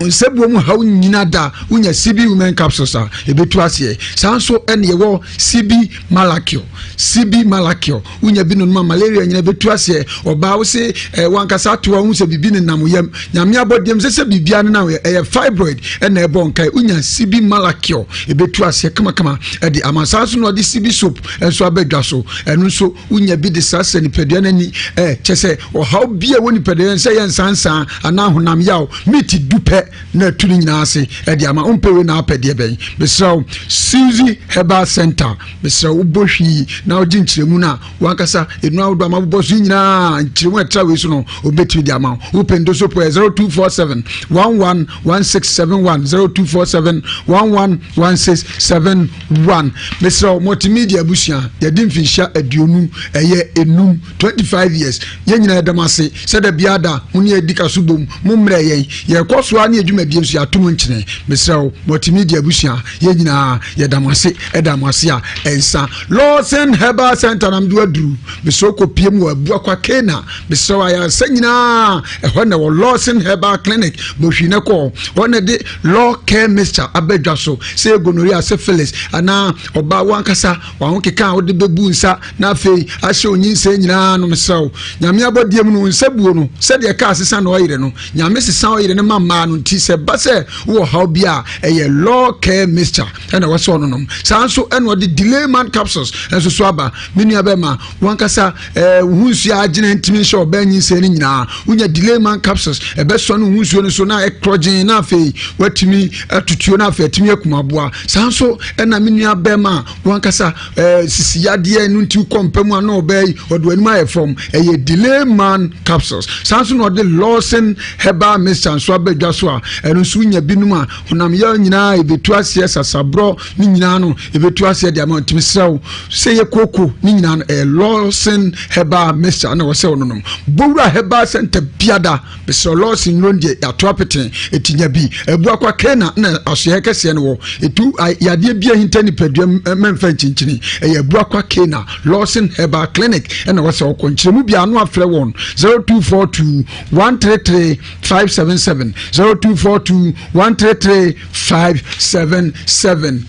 Nsabuo mu haw nyina da wonya CB women capsules a ɛbɛtu aseɛ. Saa nso ɛne yɛwɔ CB malakio. CB malakio wonya bi nonom a malaria nyina ɛbɛtu aseɛ. Ɔbaa wo se eh, wankasa ato a wohu sɛ biribi nenam wo yam. Nyame abɔdeɛm sɛ sɛ biribia nenam yɛ ɛyɛ fibroid ɛna ɛbɔ nkae. Wonya CB malakio ɛbɛtu aseɛ kamakama ɛde ama. Saa nso na ɔde CB soap nso aba dwa so. Ɛno nso wonya bi de srasra nipadua no ani ɛ kyɛ sɛ ɔhaw bi a ɛwɔ nipadua no sɛ yɛ nsansan anaa honam yaw meat du pɛ na atu ne nyinaa ase ɛde ama wompɛ wei na apɛ deɛ bɛn mesrɛ wo Suzy Herbal Center mesrɛ wo wobɔ hwii na wogye nkyerɛmu no a wankasa ɛnu ahodoɔ ama bobɔ so nyinaa nkyerɛmu a ɛtra wei so no wobɛtumi de ama wo wopɛ ndosopo ɛ 0247 111671 0247 111671 1. Mesrɛ wo, Multimedia abusua, yɛde mfinhyia aduonu ɛyɛ enum, 25 years, yɛn nyinaa yɛda mo ase sɛ da biara da mo ne yɛn di ka so bom, mo mmerɛ yɛn, yɛrekɔ so ara ne yɛn dwumadie nso yɛato mo nkyene. Mesrɛ wo, Multimedia abusua, yɛn nyinaa yɛda mo ase, ɛda mo ase a ɛnsa. Lawson Herbal Center na mede aduru, mesrɛ wo kɔpie mu wɔ Abuakwa Kena, mesrɛ wo ayaresa nyinaa ɛhɔ na ɛwɔ Lawson Herbal Clinic, bɔhwii na kɔ hɔ na ɛde Law Care Mixture aba dwa so sɛ gonorrhea, syphilis, anaa ɔbaa wankasa w'ahokeka a wode bɛbu nsa na afei ahyɛ onyinsɛn nyinaa no mesrɛ wo Nyame abɔdeɛ mu no nsa buo no sɛdeɛ kaa sesa na ɔyere no Nyame sesa ɔyere no ma mmaa no nti sɛ ba sɛ wowɔ haw bi a ɛyɛ Law Care Mixture ɛna ɛwɔ sɛ ɔnonom saa nso ɛna ɔde Delay Man Capsules nso so aba me nua bɛma wankasa ɛɛ wo ho nsuo agyina ntumi nhyɛ ɔbaa nyinsɛn no nyinaa wonya delay man capsules ɛbɛsɔ ne ho nsuo no so na ɛkorɔgyen na afei watumi atutuo na afei atumi akum aboa saa nso ɛna me nua bɛrima a wankasa ɛɛ sisi yadeɛ no nti kɔ mpa mu a na ɔbaa yi ɔde anim ayɛ fam ɛyɛ delay man capsules saa nso na ɔde lawson herbal mixture nso aba dwa so a ɛno nso wonya binom a honam yaw nyinaa ɛbɛtu aseɛ sasaborɔ ne nyinaa no ɛbɛtu aseɛ de ama ntumi serɛ wo sɛ yɛ kooko ne nyinaa no ɛyɛ Lawson herbal mixture na wɔsɛ wo nonom bɔwura herbal center biada mesrɛ Lawson nnuro deɛ yɛato apete ɛti nya bi abu akwa kena na asoɛ kɛseɛ no wɔ ɛtu yadeɛ bi ahinta nipadua mɛmfa nkyinkyini ɛyɛ abu akwa kena Lawson herbal clinic ɛna wɔsɛ wɔkɔ nkyerɛmu biara no afrɛ wɔn 0242 133 577 0242 133 577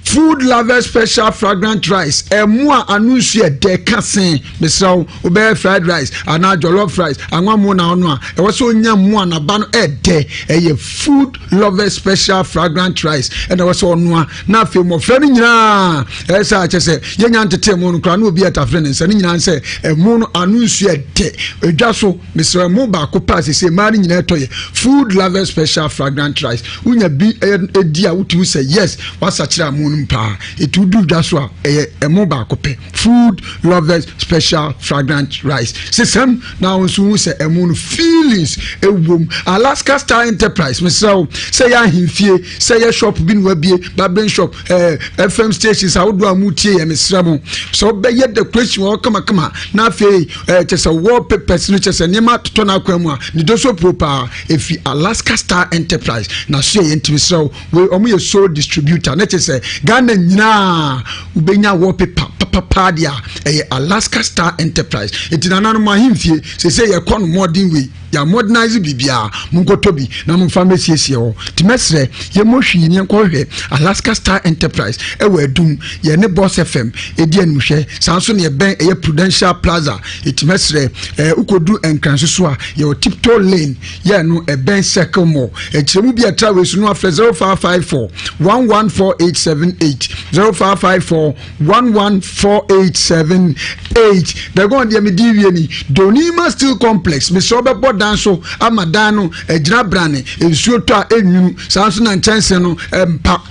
food lovers special fragrant rice ɛmo a ano nsu ɛdɛ ka sen mesrɛ wo wobɛyɛ fried rice anaa jollof rice anwa mo na ɔno a ɛwɔ sɛ onya mo a n'aba no ɛdɛ ɛyɛ food lovers special fragrant rice ɛna ɛwɔ sɛ ɔnoa na afei mmɔfra no nyinaa ɛyɛ sɛ akyɛ sɛ yɛnya ntete mo no koraa na obi ɛtafere ne nsa ne nyinaa sɛ ɛmo no ano nsu ɛdɛ edwa so Mesrɛ mo baako pɛ a sese mmaa no nyinaa ɛtɔ yɛ food lovers special fragrant rice wonya bi ɛdi a wotumi sɛ yes wasakyerɛ amo no mu paa etu du dwa so a ɛyɛ ɛmo baako pɛ food lovers special fragrant rice sesɛm na wɔn nso hu sɛ ɛmo no feelings ɛwom Alaska Star Enterprise mesrɛ wo sɛ yɛ ahemfie sɛ yɛ shop bi na wabie barbering shop ɛɛ eh, fm stations ahodoɔ a mo tie yɛ mesrɛ mo sɛ wobɛyɛ decoration wɔ kamakama na afei ɛɛ kyɛ sɛ wallpapers no kyɛ sɛ nneɛma atotɔ n'akwan mu a ne dɔ so puro paa efi Alaska Star Enterprise na so yɛ ntumi srɛ wo wɔn yɛ sole distributor ne kyɛ sɛ Ghana nyinaa wobɛnya wallpaper papapaa deɛ a ɛyɛ Alaska Star Enterprise eti nananom ahemfie sɛ sɛ yɛkɔ no mmɔden wei. Yɛ modernise biribiara. Monkɔtɔ bi na momfa mmɛsiesie hɔ. Nti mɛsrɛ, yɛmmɔ hwii na yɛnkɔhwehwɛ Alaska Star Enterprise ɛwɔ Adum, yɛne Boss FM ɛdi animhwɛ. Saa nso na yɛbɛn ɛyɛ Prudential Plaza. Nti mɛsrɛ, ɛɛ wokɔduru Nkran so so a, yɛwɔ Tiptoe Lane, yɛ no ɛbɛn Circle Mall. Nkyerɛmu bi a ɛtra wei so no afrɛ 0554 114878, 0554 114878. Dagon deɛ medi wie ni Donima Steel Complex. Mesɛ wobɛbɔ dan so ama dan no agyina brane, nsuo tɔ a ɛnwunu. Saa nso na nkyɛnse no mpa.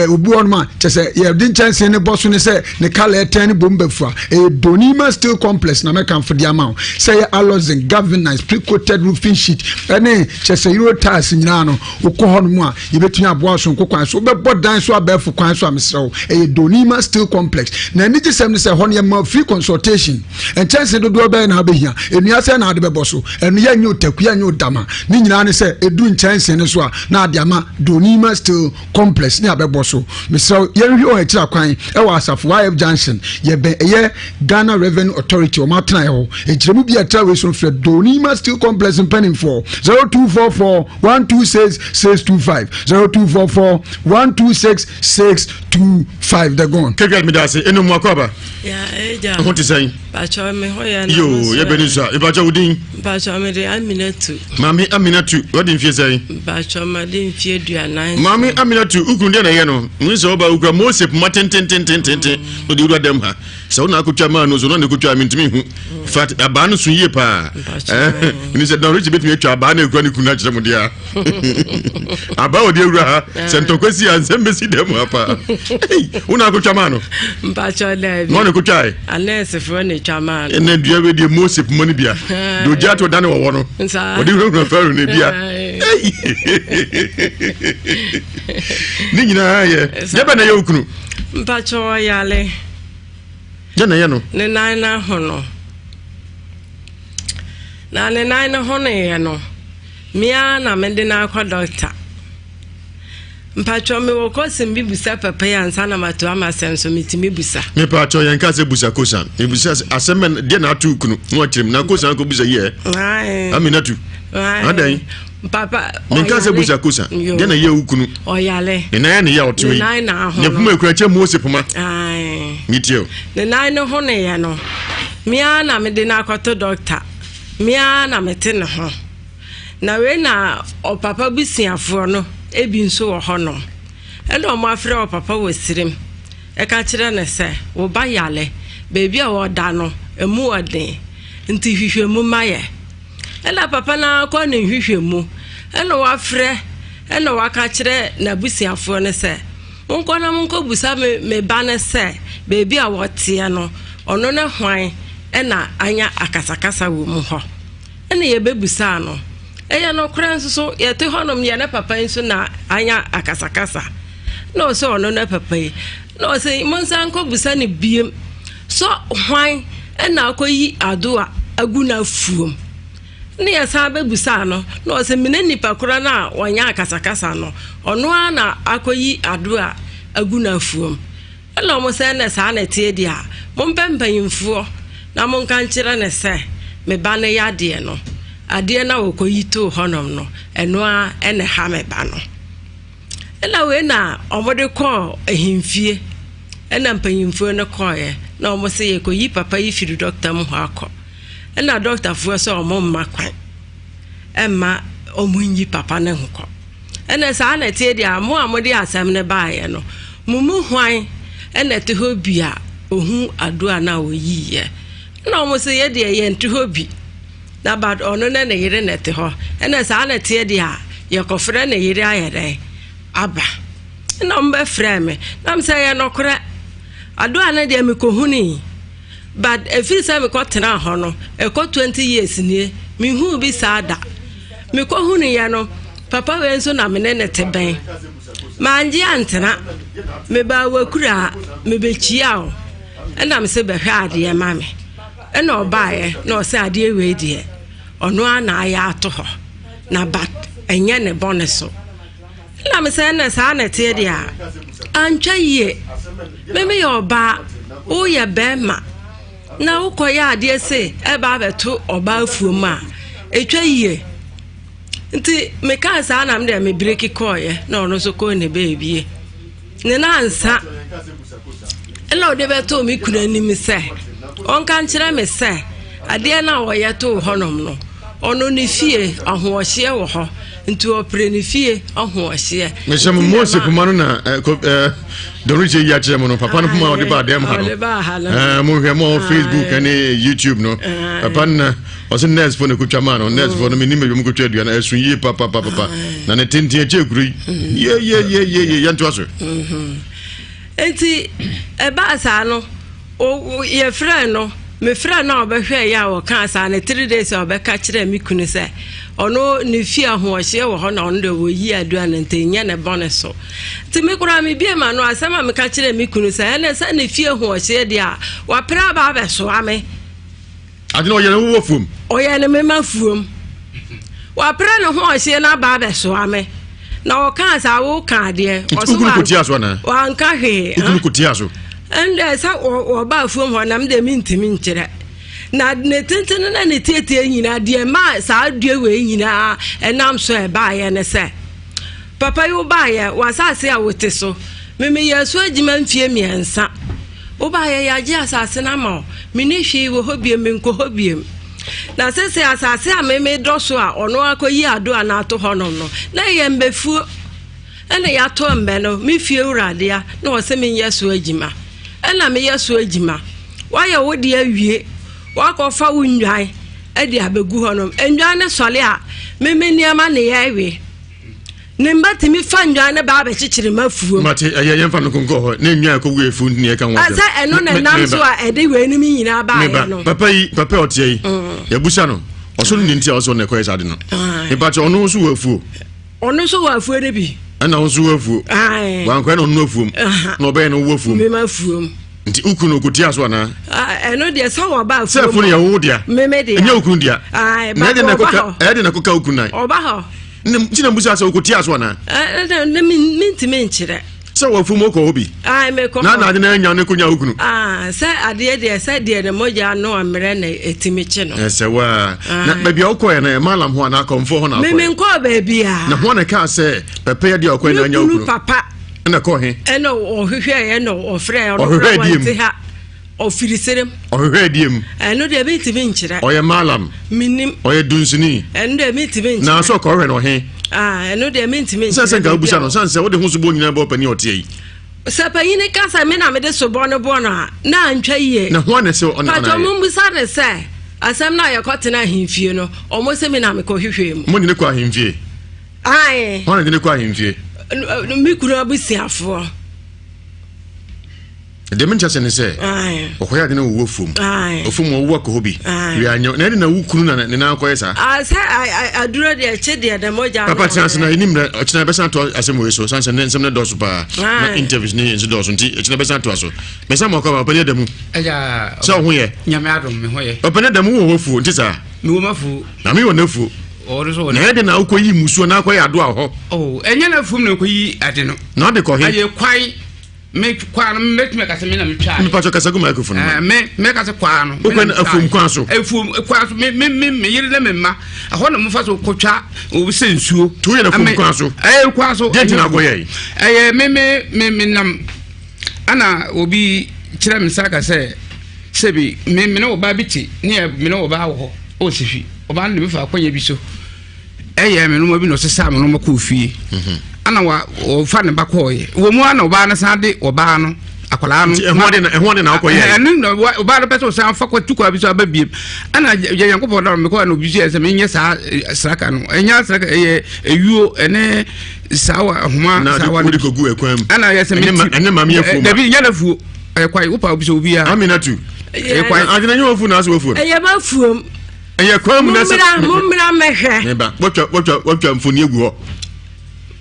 Obi wɔ nom a kyɛ sɛ yɛde nkyɛnse no bɔ so ne sɛ ne kala ɛtɛn ne bom bɛfua. Ɛyɛ Donima Steel Complex na mɛkamfo de ama wo. Sɛ yɛ alozin, galvanized, pre-coated roofing sheet ɛne kyɛ sɛ Euro tiles nyinaa no, wokɔ hɔ nom a yɛbɛtumi aboa wo sononko kwan so. Wobɛbɔ dan so abɛɛfo kwan so a, mesrɛ wo, ɛyɛ Donima Steel Complex. Na anigyesɛm ne sɛ ɛhɔ no yɛma free consultation. Nkyɛnse dodoɔ bɛyɛ na wobɛhia, nnua sɛn na wode bɛbɔ so, ɛno yɛnyɛ wo taku, yɛnyɛ wo dama. Ne nyinaa ne sɛ ɛduru nkyɛnse no so a, na ade ama Donima Steel Complex ne abɛbɔ so. Mesrɛ wo, yɛnhwɛ wɔn akyiri akwan ɛwɔ Asafo YF Junction, yɛbɛn ɛyɛ Ghana Revenue Authority wɔn atenaeɛ hɔ. Nkyerɛmu bi a ɛtra wei so no, frɛ Donima Steel Complex mpanimfoɔ 0244 126 625, 0244 126 625. The gone. Kekɛ mi da ase enu mu akɔ aba. Ya eja. Ho te sɛn? Mpatsɔ mi ho yɛ na. Yoo yɛ bɛ ni sua. Mpatsɔ wo din? Mpatsɔ mi de Aminatu. Maame Aminatu wadi mfie sɛn? Mpatsɔ ma di mfie duanan. Maame Aminatu ukun deɛ na ɛyɛ no. N sɛ ɔba okura Mose poma tententententen na ɔde wura dɛm ha. Sɛ wo na akotwa maa no so na ne kotwa mi ntumi hu. Fat abaa no so yie paa. Ɛni sɛ Don Richie betumi atwa abaa na ekura ne kunu akyerɛ mo deɛ. Abaa ɔde awura ha sɛ ntɔkwa si a nsɛm bɛsi dɛm ha paa. Wo na akotwa maa no? Mpatsɔ daabi. Na ɔne kotwa yi? Anɛɛsefoɔ na etwa maa no. Ɛnna dua bɛ deɛ Mose poma no bia. Deɛ ogya to dane wɔwɔ no. Ɔde hunahuna Farao no bia. Ne nyinaa yɛ. Deɛ bɛ na ɛyɛ wo kunu? Mpatsɔ ɔyale. Dɛn na ɛyɛ no? Ne nan no ahono. Na ne nan no honoeɛ no, me ara na mede no akɔ dɔkta. Mpatsɔ mewɔ kɔsin bi busa papa yi ansa na matoa m'asɛm so, metumi busa? Mepatsɔ yɛn ka sɛ busa kosan. Mebusa sɛ asɛm bɛn deɛ na ato kunu na wakyerɛ mu na kosan kɔ busa yɛ. Aminatu. Adɛn? Papa Menka sɛ busa kosa. Deɛ na yɛ wo kunu. Ɔyale. Ne nan yɛ ne yɛ ɔte yi. Ne nan na ahono. Ne poma ekura kyɛ Mose poma. Ae. Ne tie o. Ne nan ne ho ne yɛ no. Me ara na mede no akɔto dɔkta. Me ara na mete ne ho. Na wei na ɔpapa busuafoɔ no ebi nso wɔ hɔnom. Ɛna wɔn afrɛ ɔpapa wɔ sirim. Ɛka kyerɛ no sɛ wo ba yale. Baabi a ɔda no emu ɔden. Nti hwehwɛ mu ma yɛ. Ɛna papa no ara kɔ ne nhwehwɛmu, ɛna wafrɛ, ɛna waka kyerɛ n'abusuafoɔ no sɛ, monkɔ na monkɔbusa me me ba no sɛ baabi a wɔteɛ no, ɔno ne hwan ɛna anya akasakasa wɔ mu hɔ. Ɛna yɛbɛbusaa no. Ɛyɛ nokorɛ nso so, yɛte hɔnom yɛ ne papa yi nso na anya akasakasa. Na ɔsɛ ɔno ne papa yi. Na ɔsɛ monsan nkɔbusa no biem. Sɛ hwan na akɔyi adowa agu n'afuom? Ne yɛsan bɛbusaa no, na ɔsɛ mene nipa korɔ no a ɔnyɛ akasakasa no, ɔno ara na akɔyi adowa agu n'afuom. Ɛna wɔn sɛ ɛnɛ saa na ɛteɛ deɛ a, mompɛ mpanyimfoɔ na monka nkyerɛ no sɛ me ba no yadeɛ no, adeɛ no a ɔkɔyi too hɔnom no, ɛno ara na ɛha me ba no. Ɛna wei na wɔde kɔɔ ahemfie. Ɛna mpanyimfoɔ no kɔeɛ na wɔn sɛ yɛkɔyi papa yi firi dɔkta mu hɔ akɔ. Ɛna dɔktafoɔ sɛ wɔn mma kwan ɛmma wɔn nyi papa no nkɔ. Ɛna saa na ɛteɛ deɛ a mo a mode asɛm no baeɛ no, mo mu hwan ɛna ɛte hɔ bi a ɔhu adoa no a wɔyiiɛ? Ɛna wɔn sɛ yɛ deɛ yɛnte hɔ bi. Na but ɔno ne ne yere na ɛte hɔ. Ɛna saa na ɛteɛ deɛ a, yɛkɔfrɛ ne yere ayɛ dɛn aba. Ɛna wɔn bɛfrɛɛ me. Na me sɛ ɛyɛ nɔkorɛ. Adoa no deɛ mekɔhunii. But ɛfiri sɛ mekɔtenaa hɔ no, ɛkɔ 20 years nie, menhuu bi saa da. Mekɔhunuiɛ no, papa wei nso na me ne no te bɛn. Mangye antena. Mebaa w'akuraa, mebɛkyia wo. Ɛna me sɛ bɛhwɛ adeɛ ma me. Ɛna ɔbaeɛ na ɔsɛ adeɛ wei deɛ ɔno ara na ayɛ ato hɔ na but ɛnyɛ ne bɔne so. Ɛna me sɛ ɛna saa na ɛteɛ deɛ a antwa yie. Me meyɛ ɔbaa, woyɛ bɛrima na wokɔyɛ adeɛ se ɛba abɛto ɔbaa afuom a ɛtwa yie. Nti mekaa saa na medeɛ me breki kɔɔeɛ na ɔno nso kɔɔ ne baabie. Ne nansa ɛna ɔde bɛtoo me kunu anim sɛ ɔnka nkyerɛ me sɛ adeɛ no a ɔyɛ too hɔnom no ɔno ne fie ahoɔhyeɛ wɔ hɔ nti ɔpere ne fie ahoɔhyeɛ. Mehyɛ mo Mose poma no na eh, eh, dɔrekyɛ yi akyerɛ mo no papa no poma a ɔde baa dɛm ha no eh, monhwɛ mo Facebook ne YouTube no papa no na ɔsɛ nurse fo na kotwa maa no nurse fo no menim baabi ɔmo kotwa aduane ɛso yie papapapapa na ne tenten akyɛ kuro yi yeyeyeyeye yɛntoa so. Mm-hmm. Nti ɛbaa saa no yɛfrɛ no mefrɛ no a ɔbɛhwɛ yɛ a ɔkaa saa no three days a ɔbɛka kyerɛ me kunu sɛ ɔno ne fie ahoɔhyeɛ wɔ hɔ na ɔno deɛ wɔyi aduane nti nyɛ ne bɔne so nti me koraa mebie ma no asɛm a meka kyerɛ me kunu sɛ ɛnɛ sɛ ne fie ahoɔhyeɛ deɛ a wapere aba abɛsoa me Ade na ɔyɛ ne wowɔ fuom. Ɔyɛ ne mema fuom. Wapere ne ho ɔhyeɛ no aba abɛsoa me. Na ɔkaa saa woka adeɛ. Nti wokunu kɔtia so anaa? Wanka hwee. Wokunu kɔtia so. Ɛnde sɛ ɔba afuom hɔ nam deɛ mentumi nkyerɛ. Na ne tenten na ne tietie nyinaa deɛ ma saa dua wei nyinaa ɛnam so ɛbaeɛ ne sɛ papa yi wobaeɛ w'asase a wote so memeyɛ so adwuma mfie mmiɛnsa Wobaeɛ yɛagye asase no ama wo, menni hwee wɔ hɔ biom, menkɔ hɔ biom. Na sese asase a me medɔ so a ɔno akɔyi adoa no ato hɔnom no, na ɛyɛ mbɛfuo. Ɛna yɛatɔ mbɛ no, me fie wura dea, na ɔsɛ menyɛ so adwuma. Ɛna meyɛ so adwuma. Woayɛ wo deɛ awie, woakɔfa wo nnwan de abɛgu hɔnom. Nnwan no sɔre a, me me nneɛma ne yɛwe. Ne mma tumi fa nnwan no ba abɛkyekyere m'afuom. Mate, ɛyɛ yɛmfa no konkɔ hɔ ne nnwan ɛkɔgu afuo nti ne yɛka ho asɛm. Sɛ ɛno na ɛnam so a ɛde weinom nyinaa baeɛ no. Papa yi, papa a ɔteɛ yi, mm. yɛbusa no, ɔso no ne nti a ɔsɛ ɔno ɛkɔyɛ saa de no. Mepakyɛ ɔno nso wɔ afuo. Ɔno nso wɔ afuo no bi. Ɛna ɔno nso wɔ afuo. Wankɔɛ na ɔno afuom. Na ɔbɛyɛ no wɔ afuom. Mema afuom. Nti wo kunu ɔkɔtia so anaa? Ɛno deɛ sɛ wɔba afuom. Sɛ afuo no yɛ wo dea. Meme dea. Ɛnyɛ wo kunu dea. Na ɛde na ɛkɔka wo kunu nan. Ɔba hɔ. Nti na mbusa sɛ wokotia so anaa? Ne mentumi nkyerɛ. Sɛ wɔ afuom wokɔ hɔ bi. Mekɔ Na na ade na anya ne konya wo kunu. Sɛ adeɛ deɛ sɛ deɛ ne mogya ano mmerɛ na ɛtumi kye no. Ɛsɛ waa. Na baabi a wokɔɛ no ɛmalam hɔ anaa akɔmfoɔ hɔ na wokɔɛ? Me menkɔɔ baabi a. Na hɔ na kaa sɛ pɛpɛ yɛ deɛ ɔkɔɛ na anya wo kunu. papa. Ɛna kɔɔ he? Ɛna ɔhwehwɛɛ ɛna ɔfrɛ ɔno kora wɔnte ha. Ɔfiri serem. Ɔhwehwɛ adie mu. Ɛno deɛ mentumi nkyerɛ. Ɔyɛ malam. Menim. Ɔyɛ dunsini. Ɛno deɛ mentumi nkyerɛ. Na sɛ ɔkɔhwɛ no ɔhe? Ah, ɛno deɛ mentumi nkyerɛ. Sɛ sɛ nka wobisa no, sane sɛ wode ho sobɔ nyinaa bɔ ɔpanin a ɔteɛ yi. Sɛ panyin ka sɛ me na mede sobɔ no bɔ no a, na antwa yie. Na ho ana sɛ ɔne ɔna ayɛ? Patro mummisa no sɛ, asɛm no a yɛkɔtena ahemfie no, ɔmo se me na mekɔhwehwɛɛ mu. Mo ne no kɔ ahemfie? Ae. Hwan na de no kɔ ahemfie? Me kunu abusuafoɔ. Deɛ menkyɛ sɛ ne sɛ ɔkɔyɛ ade na wɔwu afuom afuom wɔwu akɔ hɔ bi wianyɛ na ɛde na wo kunu na ne nan akɔyɛ saa sɛ aduro deɛ kye deɛ dɛ mogya papa tena ase na ɛni mmerɛ ɔkyena bɛsan ato asɛm wei so sane sɛ ne nsɛm no dɔɔso paa na interviews ne nso dɔɔso nti ɛkyena bɛsan atoa so mɛsan ma ɔkɔ ba ɔpɛni adamu sɛ ɔho yɛ nyame adom me ho yɛ ɔpɛni adamu wɔ hɔ afuo nti saa mewɔ mafuo na mewɔ n'afuo na ɛde na wokɔyi musuo na akɔyɛ adoa hɔ ɛnyɛ n'afuom na wokɔyi ade no na ɔde kɔ he ɛyɛ kwae Me kwaa no mɛtumi aka sɛ me na metwaa. Mepatɔ kasa gu microphone mu. Eh, me mɛka sɛ kwaa no. Wokɔ no afuom kwan so. Afuom kwan so me me me me yere ne me mma. Ɛhɔ na mofa so kɔtwa obi sɛ nsuo. Tu yɛ no afuom kwan so. Ɛyɛ kwan so. Deɛ nti na akɔyɛ yi. Ɛyɛ me me me me nam ana obi kyerɛ me nsa ka sɛ sɛbi me me ne ɔbaa bi te ne yɛ me ne ɔbaa wɔ hɔ ɔwɔ sehwi ɔbaa no de me fa akɔnya bi so. ɛyɛ me noma bi na ɔsesaa me noma kɔɔ fie mhm. ana wa ɔfa ne ba kɔɔyɛ wɔ mu ana ɔbaa no san de ɔbaa no akwadaa no ɛho de na ɔkɔ yɛ ɛno na ɔbaa no pɛ sɛ ɔsan fa kɔ tukɔ bi so aba biem ɛna yɛ nyankopɔn da mekɔ na obi so yɛ sɛ menyɛ saa eh, sraka no ɛnyɛ sraka ɛyɛ eyuo ɛne saa wa ahoma saa wa no kɔgu ɛkwan mu ɛna yɛ sɛ meti ɛne maame yɛ fuo dabi nyɛ na fuo ɛyɛ kwae wopa obi sɛ obiara aminatu ɛyɛ kwae adwene nyɛ wafuo na asɛ wafuo ɛyɛ ma fuom ɛyɛ kwan mu na sɛ mommra mmɛhwɛ meba wɔtwa wɔtwa wɔtwa mfoni agu hɔ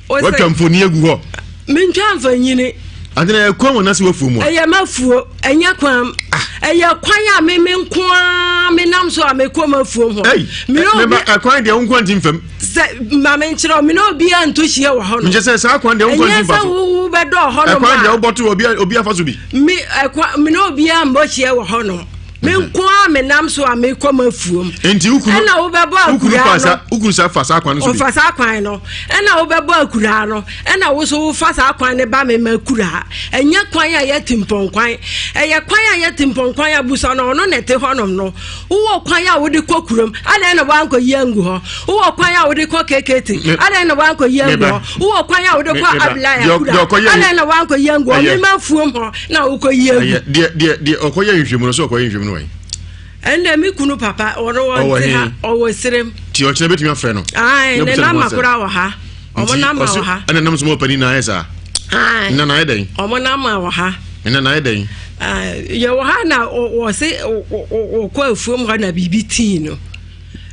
wɔtwa mfoni agu hɔ mentwa mfonyini adena ɛyɛ kwan mu na sɛ wafuo mu a ɛyɛ mafuo ɛnyɛ kwan ah. ɛyɛ kwan a me me nko ara menam so a mekɔ mafuo ho meba ɛkwan deɛ wo nko nti mfam sɛ ma menkyerɛ me ne obiara nto hyia wɔ hɔ no nkyɛ sɛ saa kwan deɛ wo nko nti mfa so ɛnyɛ sɛ wo bɛdɔ hɔ no ɛkwan deɛ wobɔto obi afa so bi me ɛkwan me ne obiara mbɔ hyia wɔ hɔ no. Me nko ara menam so a mekɔ m'afuom. Nti wo kunu Ɛna wobɛbɔ wo kunu akuraa fa no. saa wo kunu saa fa saa kwan no so bi. Ɔfa saa kwan no. Ɛna wobɛbɔ akuraa no. Ɛna wo so wofa saa kwan no ba me ma akuraa. Ɛnyɛ kwan a ɛyɛ timpɔnkwan. Ɛyɛ kwan a ɛyɛ timpɔnkwan a busa no ɔno na ɛte hɔnom no. Wowɔ kwan a wode kɔ kurom, adɛn na woankɔyi angu hɔ? Wowɔ kwan a wode kɔ KKT, adɛn na woankɔyi angu hɔ? Wowɔ kwan a wode kɔ Abdullahi Akura, adɛn na woankɔyi angu hɔ? Mema afuom hɔ na wokɔyi agu. Deɛ deɛ deɛ ɔkɔyɛ nhwehwɛmu no sɛ ɔkɔyɛ nhwehwɛmu no wɔ ɛnna me kunu papa ɔno wɔn ti ha ɔwɔ serem. Ti ɔkyerɛ betumi afrɛ no. Ayi ne nama kora wɔ ha ɔmo nama wɔ ha. Ɛna nam so mo panin na ayɛ saa. Ayi nna na ayɛ dɛn. Ɔmo nama wɔ ha. Nna na ayɛ dɛn. Yɛwɔ ha na wɔse wɔkɔ afuom hɔ na biribi tii no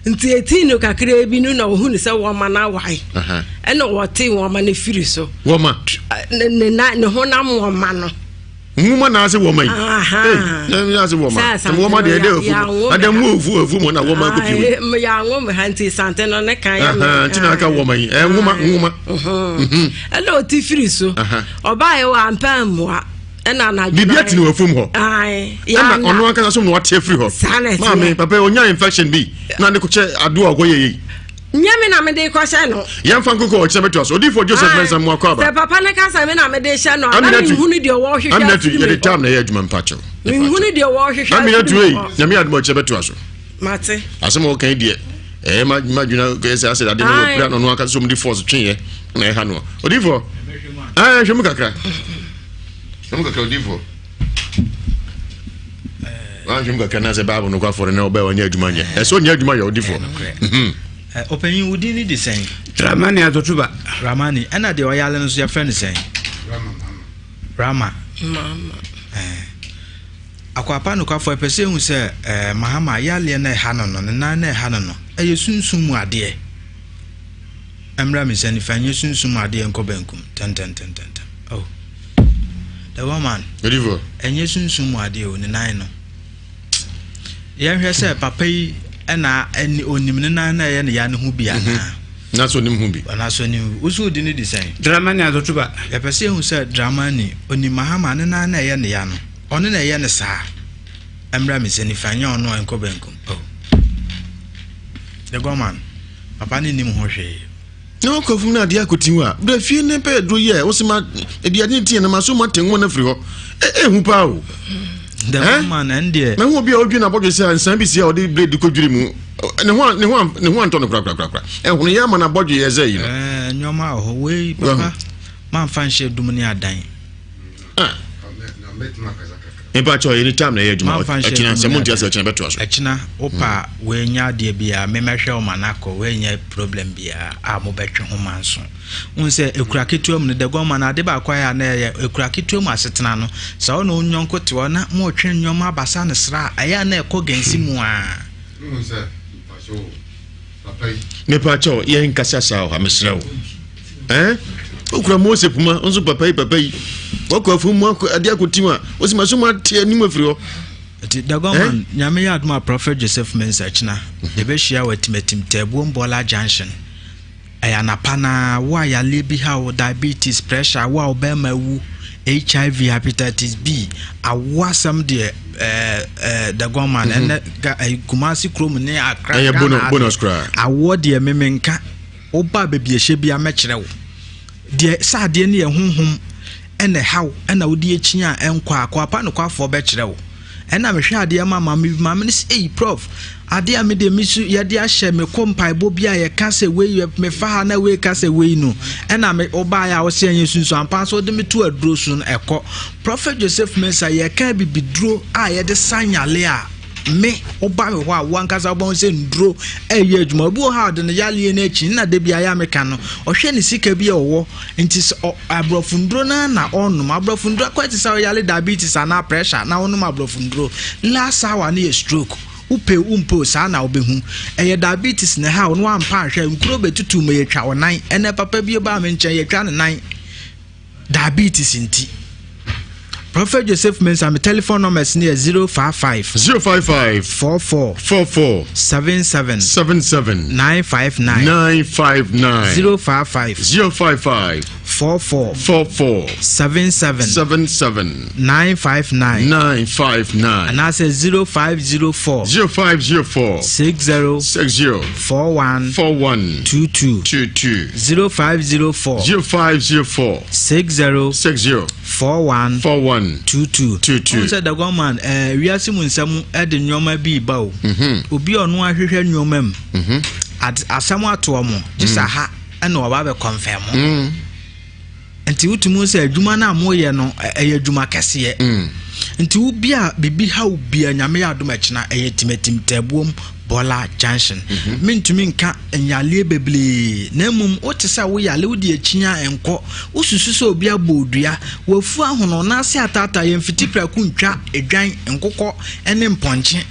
nti etii no kakraa bi no na ohun sɛ wɔma no awae ɛna wɔte wɔma no firi so. Wɔma. Ne ne ne honam wɔma no. Nwoma na ase wɔma yi. Ee ase wɔma. Wɔma deɛ ɛdɛ afu. Adɛ mu afu afu mu na wɔma akɔ pii. Yɛ anwo mu ha nti sante no ne kan yɛ. Nti na aka wɔma yi. Ɛɛ nwoma nwoma. Ɛna ɔte firi so. Ɔbaa yɛ wɔ ampa mmoa. Ɛna anadwo. Biribi ati ne wɔ afuom hɔ. Ɛna ɔno ankasa so na wate afiri hɔ. Maame papa onya infection bi na ne kɔkyɛ adoa ɔkɔyɛ yei. Nyɛ me na mede rekɔhyɛ no. Yɛmfa nkokɔ ɔkyena bɛtoa so. Odiyifoɔ Joseph Mensah Mmoa Akwaaba. Sɛ papa no ka sɛ me na mede rehyɛ no a, na menhunu deɛ wɔrehwehwɛ Aminatu, afiri me yɛde hɔ. time na ɛyɛ adwuma mpakyɛw. Menhunu deɛ wɔrehwehwɛ afiri Aminatu me ei, hɔ. Nyame adom a ɔkyena bɛtoa so. Mate. Asɛm a wɔka yi deɛ, ɛyɛ ma ma adwene kɛyɛ sɛ asɛ ade no Ae. wɔpira no ɔno ankasa sɛ wɔde force tweeɛ na ɛha no. Odiyifoɔ, ɛɛ hwɛ mu kakra. Hwɛ mu kakra odiyifoɔ. Wanhwɛ mu kakra na sɛ Bible no kwafoɔ no na ɔbɛyɛ ɔnyɛ adwuma nyɛ. Ɛsɛ ɔnyɛ adwuma yɛ odiyifoɔ. Mhm. Ɔpanyin, wo din ne de sɛn? Ramani Atotuba. Ramani. Ɛna deɛ ɔyale no nso yɛfrɛ no sɛn? Rama. Mama. Akwapa nokwafo ɛpɛ sɛ ehu sɛ ɛɛ Mahama yaleɛ na ɛha no no, ne nan na ɛha no no, ɛyɛ sunsum mu adeɛ. Ɛmmra me nsa nifa, ɛnyɛ sunsum mu adeɛ nkɔ benkum. Tɛntɛntɛntɛntɛm. Oh. The woman. Ɛnyɛ sunsum mu adeɛ o, ne nan no. Yɛnhwɛ sɛ papa yi na ɛni onim ne nan na ɛyɛ ne ya ne ho bi anaa. Mhm. Na so onim ho bi. Na so onim bi. Wosu odi ne di sɛn? Dramani Azotuba. Yɛpɛ sɛ ehu sɛ Dramani onim Mahama ne nan na ɛyɛ ne ya no. Ɔno na ɛyɛ ne saa. Ɛmmra me nsa nifa nyɛ ɔno a ɛnkɔ benkum. Oh. The Gorman. Papa ne nim ho hwee. Na wakɔ afum na adeɛ akɔti hɔ a, bra fie ne pɛ aduro yi a wose ma ɛdi adeɛ nti na maso ma te nwoma no afiri hɔ. Ɛhu paa o. The woman ɛn deɛ. Mahu obi a ɔdwi n'abɔdwe sɛ nsan bi si a ɔde blade kɔdwiri mu. Ne ho ne ho ne ho antɔ no korakorakora. Ɛhono yɛ ama n'abɔdwe yɛ sɛ yi no. Ɛɛ nneɛma wɔ hɔ wei papa mamfa nhyɛ dum ne adan. Ah. Mepa kyɛw yɛni time na ɛyɛ adwuma ɛkyina sɛ monte ase ɛkyina bɛtoa so. Ɛkyina wopa hmm. woanya adeɛ biara memɛhwɛ wo ma no akɔ woanya problem biara a mobɛtwe ho manso wohu sɛ ekura ketewa mu no the gɔma no ade baako ayɛ a na ɛyɛ ekura ketewa mu asetena no sɛ wo ne wo nyɔnko te hɔ na motwe nneɛma abasa no sra a ɛyɛ a na ɛkɔ gansi mu a Mepa kyɛw yɛn nkasa saa ɔha mesrɛ wo ɛn okura Mose puma nso papa yi papa yi wakɔ afum mu akɔ ade akɔti mu a wosi ma so mu ate anim afiri hɔ. Nti Dagoman eh? Nyame yɛ adom a Prophet Joseph Mensah kyina yɛbɛhyia wɔ Atimatim Taabuom Bɔla Junction ɛyɛ anapa na wo a yaleɛ bi ha wo diabetes pressure wo a wo bɛrima awu HIV hepatitis B awo asɛm deɛ ɛɛ ɛɛ Dagoman mhm. ɛnɛ ga ɛɛ Kumasi kurom ne Accra Ghana bonus koraa awoɔ deɛ memenka Woba baabi a ɛhyɛ biara mɛkyerɛ wo. Deɛ sɛ adeɛ no yɛ honhom ɛna ɛhaw ɛna wode akyi a ɛnkɔ a, Kwapa nokwafoɔ bɛkyerɛ wo. Ɛna mehwɛ adeɛ ma maame bi, maame no sɛ, ei prof, adeɛ a me deɛ me su yɛde ahyɛ me kɔ mpaebɔ bi a yɛka sɛ wei mefa ha na wei ka sɛ wei no, ɛna me wobaeɛ a wosɛ ɛnyɛ sunsun ampa nso wode me to aduro so no ɛkɔ. Prophet Joseph Mensah yɛka abibiduro a yɛde sa nyale a, Me, woba me hɔ a, wo ankasa wobɛhu sɛ nnuro ɛyɛ adwuma. Obi wɔ hɔ a ɔde ne yareɛ no akyi, nna da bi ayɛ a meka no, ɔhwɛ ne sika bi a ɔwɔ, nti sɛ aborɔfo nnuro no ara na ɔnom. Aborɔfo nnuro akɔyɛ te sɛ ɔyare diabetes anaa pressure na wonom aborɔfo nnuro. Last hour no yɛ stroke. Wopɛ o wompɛ o, saa na wobɛhu. Ɛyɛ diabetes na ɛha wo na woampa anhwɛ, nkuro bɛtutu ma yɛtwa wo nan. Ɛnɛ papa bi baa me nkyɛn, yɛtwa ne nan. Diabetes nti. Prophet Joseph Mensah, me telephone numbers ni yɛ 055. 055. 44. 44. 77. 77. 959. 959. 055. 055. 44 44 77 77 959 959 anaasɛ 0504 0504 60 60 41 41 22 22 0504 0504 60 60 41 41 22 22. Wohu sɛ Dagonman eh, wiase mu nsɛm de nneɛma bi ba o. Mhm. Obi a ɔno ahwehwɛ nneɛma mu. Ad- Asɛm ato ɔmo gye sɛ ha ɛna ɔba bɛ kɔnfɛm. Nti wotumi hu sɛ adwuma no a moyɛ no ɛyɛ adwuma kɛseɛ. Nti wo bi a biribi ha wo bia nyame yɛ adom ɛkyena ɛyɛ timatim taabuom bɔla junction. Mentumi nka nyaleɛ bebree na mmom wote sɛ wo yale wode akyi a ɛnkɔ wosusu sɛ obi abɔ odua wafu ahono na ase ataataa yɛn mfiti prɛko ntwa edwan nkokɔ ne mpɔnkye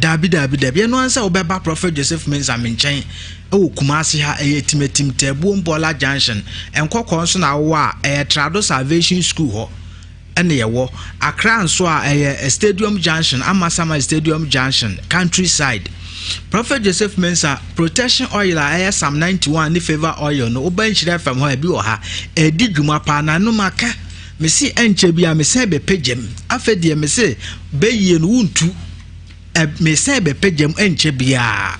Daabi, daabi, daabi. Ɛno ara ne sɛ wobɛba Prophet Joseph Mensah me nkyɛn wɔ Kumasi ha. Ɛyɛ Timatim Taabuom Bɔla Junction. Nkɔkɔɔ nso na wowɔ a, ɛyɛ Trado Salvation School hɔ ɛna yɛwɔ. Accra nso a, ɛyɛ Stadium Junction, Amasaman Stadium Junction, Countryside. Prophet Joseph Mensah, protection oil a ɛyɛ Psalm 91 ne favor oil no, woba Nhyira FM hɔ a, ebi wɔ ha. Ɛdi dwuma paa na ɛno maka. Mese ɛnkyɛ biara mesan bɛpagya mu. Afei deɛ mese bɛyie no wontu. Ɛ mesan bɛpagya mu ɛnkyɛ biara.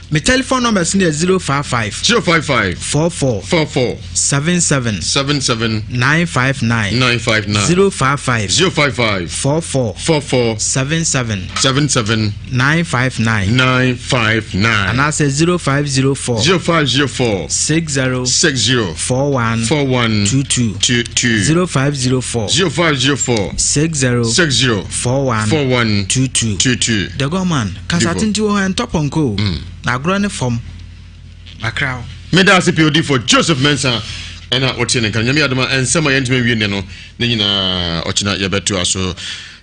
Me telephone numbers no yɛ 055. 055. 44. 44. 77. 77. 959. 959. 055. 055. 44. 44. 77. 77. 959. 959. Anaasɛ 0504. 0504. 60. 60. 41. 41. 22. 22. 0504. 0504. 60. 60. 41. 41. 22. 22. The Godman, kasa Divo. tenten wɔ hɔ ɛntɔ pɔnkɔ o. Na agorɔ ne fam. Akra o. Meda ase pii odifo Joseph Mensah ɛna wote ne nka no. Nyame adom a nsɛm a yɛntumi nwie nnɛ no ne nyinaa ɔkyena yɛbɛtoa so.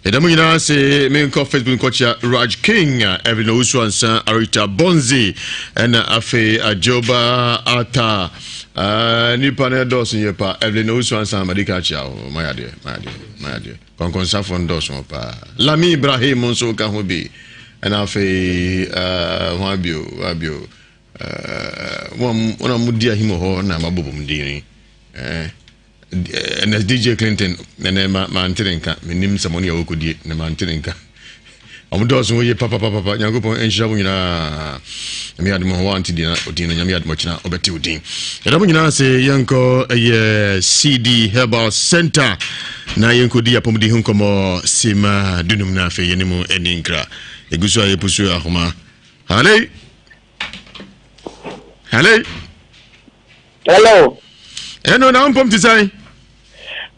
Yɛda mo nyinaa ase. Menkɔ Facebook nkɔkyea Raj King, Evelyn Owusu Ansa, Arita Bonzi, ɛna afei Ajoba Arthur. Uh, nipa no ɛdɔɔso yie pa. Evelyn Owusu Ansa, madi ka akyea wo. Mayɛ adeɛ, mayɛ adeɛ, mayɛ adeɛ. Kɔnkɔnsafoɔ no dɔɔso hɔ paa. Lami Ibrahim nso ka ho bi. Ɛna afei, uh, ho abio, ho abio. Uh, wɔn a wɔdi ahim wɔ hɔ na mabobɔ mu din yi. Eh, ɛnɛ DJ Clinton ɛnɛ ma mante ne nka menim sɛ mo ne yɛwɔ kɔdie na mante ne nka ɔmo dɔɔso hɔ yie papapapapa nyankopɔn nhyira mo nyinaa nyame adom hɔ wante din odin no nyame adom ɔkyena ɔbɛte odin yɛda mo nyinaa ase yɛnkɔ ɛyɛ CD Herbal Center na yɛnkɔdi apɔmuden ho nkɔmmɔ sima dunum no afei yɛne mu ani nkra ɛgu so a yɛpusu ahoma halei halei Hello. Ɛno na mpom te sɛn?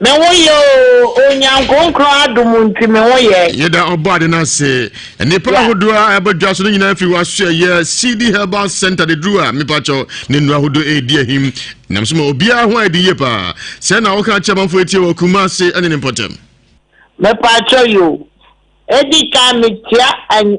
Me ho yɛ o, Onyankronkron adom nti me ho yɛ. Yɛda ɔbɔ ade no ase. Nnipa ahodoɔ a ɛbɔ dwa so no nyinaa firi w'aso ɛyɛ CD Herbal Center de duru a mepakyɛw ne nnuro ahodoɔ ɛredi ahim. Nam so ma obiara ho ayɛ den yie paa. Sɛ na woka kyerɛ amanfoɔ atie wɔ Kumase ne ne mpɔtam. Mepakyɛw yo, edi kan mekyia.